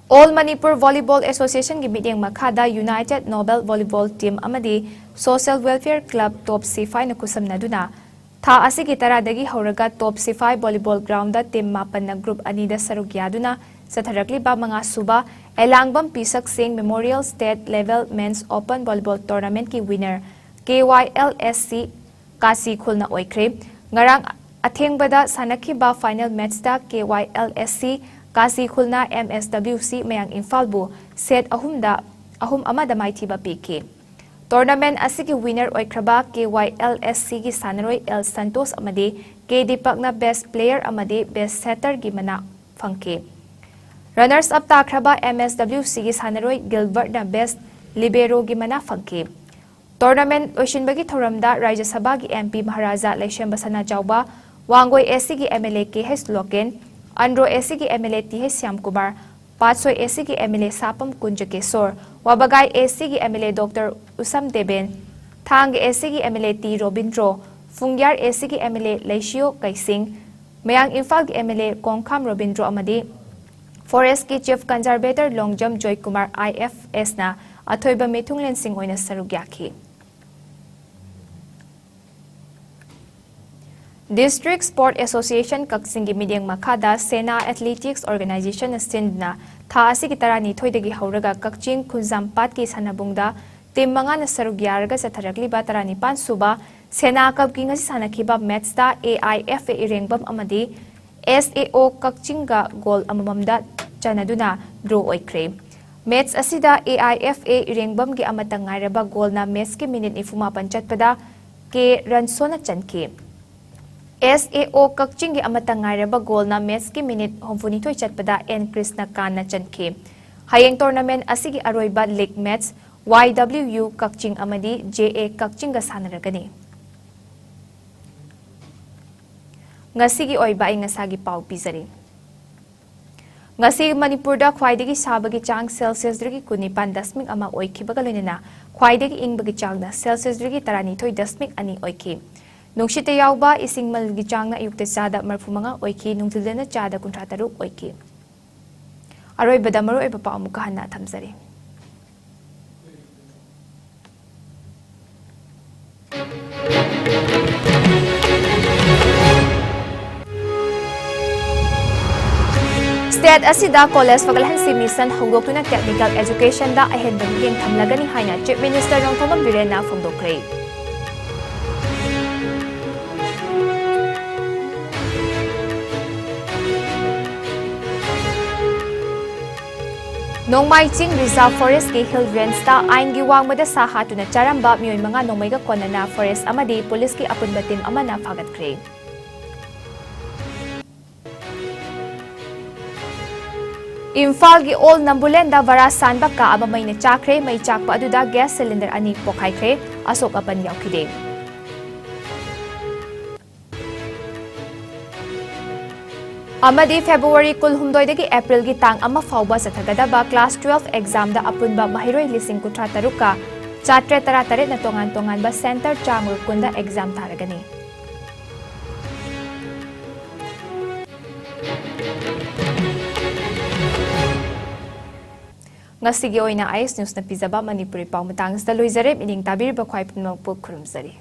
All Manipur Volleyball Associationꯒꯤ ꯃꯤꯠꯌꯦꯡ ꯃꯈꯥꯗ United Noble Volleyball Team ꯑꯃꯗꯤ Social Welfare Club Top Siphaina ꯈꯨꯠꯁꯝꯅꯗꯨꯅ ꯊꯥ ꯑꯁꯤꯒꯤ ꯇꯔꯥꯗꯒꯤ ꯍꯧꯔꯒ Top Siphai Volleyball Groundꯗ team ꯃꯥꯄꯟꯅ group ꯑꯅꯤꯗ ꯁꯔꯨꯛ ꯌꯥꯗꯨꯅ ꯆꯠꯊꯔꯛꯂꯤꯕ ꯃꯉꯥ ꯁꯨꯕ ꯑꯦꯂꯥꯡꯕꯝ ꯄꯤ ꯁꯛꯁꯦꯡ Memorial State Level Men's Open Volleyball Tournamentꯀꯤ winner KYLSC ꯀꯥꯁꯤ ꯈꯨꯜꯅ ꯑꯣꯏꯈ꯭ꯔꯦ꯫ ꯉꯔꯥꯡ ꯑꯊꯦꯡꯕꯗ ꯁꯥꯟꯅꯈꯤꯕ final matchꯇ KYLSC ꯀꯥꯁꯤ ꯈꯨꯜꯅ MSWC ꯃꯌꯥꯡ ꯏꯝꯐꯥꯜꯕꯨ set ꯑꯍꯨꯝꯗ, ꯑꯍꯨꯝ ꯑꯃꯗ ꯃꯥꯏꯊꯤꯕ ꯄꯤꯈꯤ꯫ Tournament ꯑꯁꯤꯒꯤ winner ꯑꯣꯏꯈ꯭ꯔꯕ KYLSCꯒꯤ ꯁꯥꯟꯅꯔꯣꯏ L ꯁꯟꯇꯣꯁ ꯑꯃꯗꯤ K ꯗꯤꯄꯛꯅ best player ꯑꯃꯗꯤ best setterꯒꯤ ꯃꯅꯥ ꯐꯪꯈꯤ꯫ Runners up ꯇꯥꯈ꯭ꯔꯕ MSWCꯒꯤ ꯁꯥꯟꯅꯔꯣꯏ ꯒꯤꯜꯕꯔꯠꯅ best liberoꯒꯤ ꯃꯅꯥ ꯐꯪꯈꯤ꯫ Tournament ꯂꯣꯏꯁꯤꯟꯕꯒꯤ ꯊꯧꯔꯝꯗ ꯔꯥꯖ꯭ꯌ ꯁꯚꯥꯒꯤ MP ꯃꯍꯥꯔꯥꯖꯥ ꯂꯩꯁꯦꯝꯕ ꯁꯅꯥꯖꯥꯎꯕ, ꯋꯥꯡꯒꯣꯏ ACꯒꯤ MLA KH ꯂꯣꯀꯦꯟ, ꯑꯟꯗ꯭ꯔꯣ ACꯒꯤ MLA TH ꯁ꯭ꯌꯥꯝꯀꯨꯃꯥꯔ, ꯄꯥꯠꯁꯣꯏ ACꯒꯤ MLA ꯁꯥꯄꯝ ꯀꯨꯟꯖꯀꯦꯁꯣꯔ, ꯋꯥꯕꯒꯥꯏ ACꯒꯤ MLA Doctor ꯎꯁꯝ ꯗꯦꯕꯦꯟ, ꯊꯥꯡꯒ ACꯒꯤ MLA ꯇꯤ ꯔꯣꯕꯤꯟꯗ꯭ꯔꯣ, ꯐꯨꯡꯌꯥꯔ ꯑꯦꯁꯤꯒꯤ M L A Leishiyo Keishing, Mayang ꯏꯝꯐꯥꯜꯒꯤ M L A Kongkham Robindro ꯑꯃꯗꯤ ꯐꯣꯔꯦꯁ꯭ꯠꯀꯤ chief conservator Longjam Joykumar I F ꯑꯦꯁꯅ ꯑꯊꯣꯏꯕ ꯃꯤꯊꯨꯡꯂꯦꯟꯁꯤꯡ ꯑꯣꯏꯅ ꯁꯔꯨꯛ ꯌꯥꯈꯤ꯫ ꯗꯤꯁꯇ꯭ꯔꯤꯛ ꯁ꯭ꯄꯣꯔꯠ ꯑꯦꯁꯣꯁꯤꯌꯦꯁꯟ ꯀꯛꯆꯤꯡꯒꯤ ꯃꯤꯠꯌꯦꯡ ꯃꯈꯥꯗ ꯁꯦꯅꯥ ꯑꯦꯊꯂꯦꯇꯤꯛꯁ ꯑꯣꯔꯒꯅꯥꯏꯖꯦꯁꯟꯅ ꯁꯤꯟꯗꯨꯅ ꯊꯥ ꯑꯁꯤꯒꯤ ꯇꯔꯥꯅꯤꯊꯣꯏꯗꯒꯤ ꯍꯧꯔꯒ ꯀꯛꯆꯤꯡ ꯈꯨꯟꯖꯥꯝꯄꯥꯠꯀꯤ ꯁꯥꯟꯅꯕꯨꯡꯗ ꯇꯤꯝ ꯃꯉꯥꯅ ꯁꯔꯨꯛ ꯌꯥꯔꯒ ꯆꯠꯊꯔꯛꯂꯤꯕ ꯇꯔꯥꯅꯤꯄꯥꯟ ꯁꯨꯕ ꯁꯦꯅꯥ ꯀꯞꯀꯤ ꯉꯁꯤ ꯁꯥꯟꯅꯈꯤꯕ ꯃꯦꯠꯁꯇ ꯑꯦ ꯑꯥꯏ ꯑꯦꯐ ꯑꯦ ꯏꯔꯦꯡꯕꯝ ꯑꯃꯗꯤ ꯑꯦꯁ ꯑꯦ ꯑꯣ ꯀꯛꯆꯤꯡꯒ ꯒꯣꯜ ꯑꯃꯃꯝꯗ ꯆꯟꯅꯗꯨꯅ ꯗ꯭ꯔꯣ ꯑꯣꯏꯈ꯭ꯔꯦ꯫ ꯃꯦꯠꯁ ꯑꯁꯤꯗ ꯑꯦ ꯑꯥꯏ ꯑꯦꯐ ꯑꯦ ꯏꯔꯦꯡꯕꯝꯒꯤ ꯑꯃꯠꯇ ꯉꯥꯏꯔꯕ ꯒꯣꯜꯅ ꯃꯦꯠꯁꯀꯤ ꯃꯤꯅꯤꯠ ꯅꯤꯐꯨ ꯃꯥꯄꯟ ꯆꯠꯄꯗ ꯀꯦ ꯔꯟꯁꯣꯅ ꯆꯟꯈꯤ꯫ ꯑꯦꯁ ꯑꯦ ꯑꯣ ꯀꯛꯆꯤꯡꯒꯤ ꯑꯃꯠꯇ ꯉꯥꯏꯔꯕ ꯒꯣꯜꯅ ꯃꯦꯠꯁꯀꯤ ꯃꯤꯅꯤꯠ ꯍꯨꯝꯐꯨꯅꯤꯊꯣꯏ ꯆꯠꯄꯗ ꯑꯦꯟ ꯀ꯭ꯔꯤꯁꯅꯀꯥꯟꯅ ꯆꯟꯈꯤ꯫ ꯍꯌꯦꯡ ꯇꯣꯔꯅꯥꯃꯦꯟꯠ ꯑꯁꯤꯒꯤ ꯑꯔꯣꯏꯕ ꯂꯤꯒ ꯃꯦꯠꯁ ꯋꯥꯏ ꯗꯕ꯭ꯂꯤꯎ ꯌꯨ ꯀꯛꯆꯤꯡ ꯑꯃꯗꯤ ꯖꯦ ꯑꯦ ꯀꯛꯆꯤꯡꯒ ꯁꯥꯟꯅꯔꯒꯅꯤ꯫ ꯉꯁꯤꯒꯤ ꯑꯣꯏꯕ ꯑꯏꯪ ꯑꯁꯥꯒꯤ ꯄꯥꯎ ꯄꯤꯖꯔꯤ꯫ ꯉꯁꯤ ꯃꯅꯤꯄꯨꯔꯗ ꯈ꯭ꯋꯥꯏꯗꯒꯤ ꯁꯥꯕꯒꯤ ꯆꯥꯡ ꯁꯦꯜꯁꯤꯌꯁ ꯗꯤꯒ꯭ꯔꯤ ꯀꯨꯟꯅꯤꯄꯥꯟ ꯗꯁꯃꯤꯛ ꯑꯃ ꯑꯣꯏꯈꯤꯕꯒ ꯂꯣꯏꯅꯅ ꯈ꯭ꯋꯥꯏꯗꯒꯤ ꯏꯪꯕꯒꯤ ꯆꯥꯡꯅ ꯁꯦꯜꯁꯤꯌꯁ ꯗꯤꯒ꯭ꯔꯤ ꯇꯔꯥꯅꯤꯊꯣꯏ ꯗꯁꯃꯤꯛ ꯑꯅꯤ ꯑꯣꯏꯈꯤ꯫ ꯅꯨꯡꯁꯤꯠꯇ ꯌꯥꯎꯕ ꯏꯁꯤꯡ ꯃꯜꯒꯤ ꯆꯥꯡꯅ ꯑꯌꯨꯛꯇ ꯆꯥꯗ ꯃꯔꯤꯐꯨ ꯃꯉꯥ ꯑꯣꯏꯈꯤ, ꯅꯨꯡꯊꯤꯜꯗꯅ ꯆꯥꯗ ꯀꯨꯟꯊ꯭ꯔꯥ ꯇꯔꯨꯛ ꯑꯣꯏꯈꯤ꯫ ꯑꯔꯣꯏꯕꯗ ꯃꯔꯨꯑꯣꯏꯕ ꯄꯥꯎ ꯑꯃꯨꯛꯀ ꯍꯟꯅ ꯊꯝꯖꯔꯤ꯫ ꯁ꯭ꯇꯦꯠ ꯑꯁꯤꯗ ꯀꯣꯂꯦꯖ ꯐꯒꯠꯍꯟꯁꯤ ꯃꯤꯁꯟ ꯍꯧꯗꯣꯛꯇꯨꯅ ꯇꯦꯛꯅꯤꯀꯦꯜ ꯑꯦꯖꯨꯀꯦꯁꯟꯗ ꯑꯍꯦꯟꯕ ꯃꯤꯠꯌꯦꯡ ꯊꯝꯂꯒꯅꯤ ꯍꯥꯏꯅ ꯆꯤꯐ ꯃꯤꯅꯤꯁꯇꯔ ꯅꯣꯡꯊꯣꯝꯕꯝ ꯕꯤꯔꯦꯟꯅ ꯐꯣꯡꯗꯣꯛꯈ꯭ꯔꯦ꯫ ꯅꯣꯡꯃꯥꯏ ꯆꯤꯡ ꯔꯤꯖꯥꯔꯚ ꯐꯣꯔꯦꯁ꯭ꯠꯀꯤ ꯍꯤꯜ ꯔꯦꯟꯖꯇ ꯑꯥꯏꯟꯒꯤ ꯋꯥꯡꯃꯗ ꯁꯥ ꯍꯥꯠꯇꯨꯅ ꯆꯥꯔꯝꯕ ꯃꯤꯑꯣꯏ ꯃꯉꯥ ꯅꯣꯡꯃꯩꯒ ꯀꯣꯟꯅꯅ ꯐꯣꯔꯦꯁ꯭ꯠ ꯑꯃꯗꯤ ꯄꯨꯂꯤꯁꯀꯤ ꯑꯄꯨꯟꯕ ꯇꯤꯝ ꯑꯃꯅ ꯐꯥꯒꯠꯈ꯭ꯔꯦ꯫ ꯏꯝꯐꯥꯜꯒꯤ ꯑꯣꯜ ꯅꯝꯕꯨꯂꯦꯟꯗ ꯚꯔꯥ ꯁꯥꯟꯕ ꯀꯥ ꯑꯃ ꯃꯩꯅ ꯆꯥꯛꯈ꯭ꯔꯦ꯫ ꯃꯩ ꯆꯥꯛꯄ ꯑꯗꯨꯗ ꯒ꯭ꯌꯥꯁ ꯁꯤꯂꯤꯟꯗꯔ ꯑꯅꯤ ꯄꯣꯈꯥꯏꯈ꯭ꯔꯦ꯫ ꯑꯁꯣꯛ ꯑꯄꯟ ꯌꯥꯎꯈꯤꯗꯦ꯫ ꯑꯃꯗꯤ ꯐꯦꯕ꯭ꯔꯨꯋꯥꯔꯤ ꯀꯨꯟꯍꯨꯝꯗꯣꯏꯗꯒꯤ ꯑꯦꯄ꯭ꯔꯤꯜꯒꯤ ꯇꯥꯡ ꯑꯃ ꯐꯥꯎꯕ ꯆꯠꯊꯒꯗꯕ ꯀ꯭ꯂꯥꯁ ꯇꯨꯋꯦꯜꯐ ꯑꯦꯛꯖꯥꯝꯗ ꯑꯄꯨꯟꯕ ꯃꯍꯩꯔꯣꯏ ꯂꯤꯁꯤꯡ ꯀꯨꯟꯊ꯭ꯔꯥ ꯇꯔꯨꯛꯀ ꯆꯥꯇ꯭ꯔꯦꯠ ꯇꯔꯥꯇꯔꯦꯠꯅ ꯇꯣꯉꯥꯟ ꯇꯣꯉꯥꯟꯕ ꯁꯦꯟꯇꯔ ꯆꯥꯝꯃꯒ ꯀꯨꯟꯗ ꯑꯦꯛꯖꯥꯝ ꯊꯥꯔꯒꯅꯤ꯫ ꯉꯁꯤꯒꯤ ꯑꯣꯏꯅ ꯑꯥꯏ ꯑꯦꯁ ꯅ꯭ꯌꯨꯁꯅ ꯄꯤꯖꯕ ꯃꯅꯤꯄꯨꯔꯤ ꯄꯥꯎ ꯃꯇꯥꯡꯁꯤꯗ ꯂꯣꯏꯖꯔꯦ꯫ ꯃꯤꯠꯌꯦꯡ ꯇꯥꯕꯤꯔꯤꯕ ꯈ꯭ꯋꯥꯏ ꯄꯨꯝꯅꯃꯛꯄꯨ ꯈꯨꯔꯨꯝꯖꯔꯤ꯫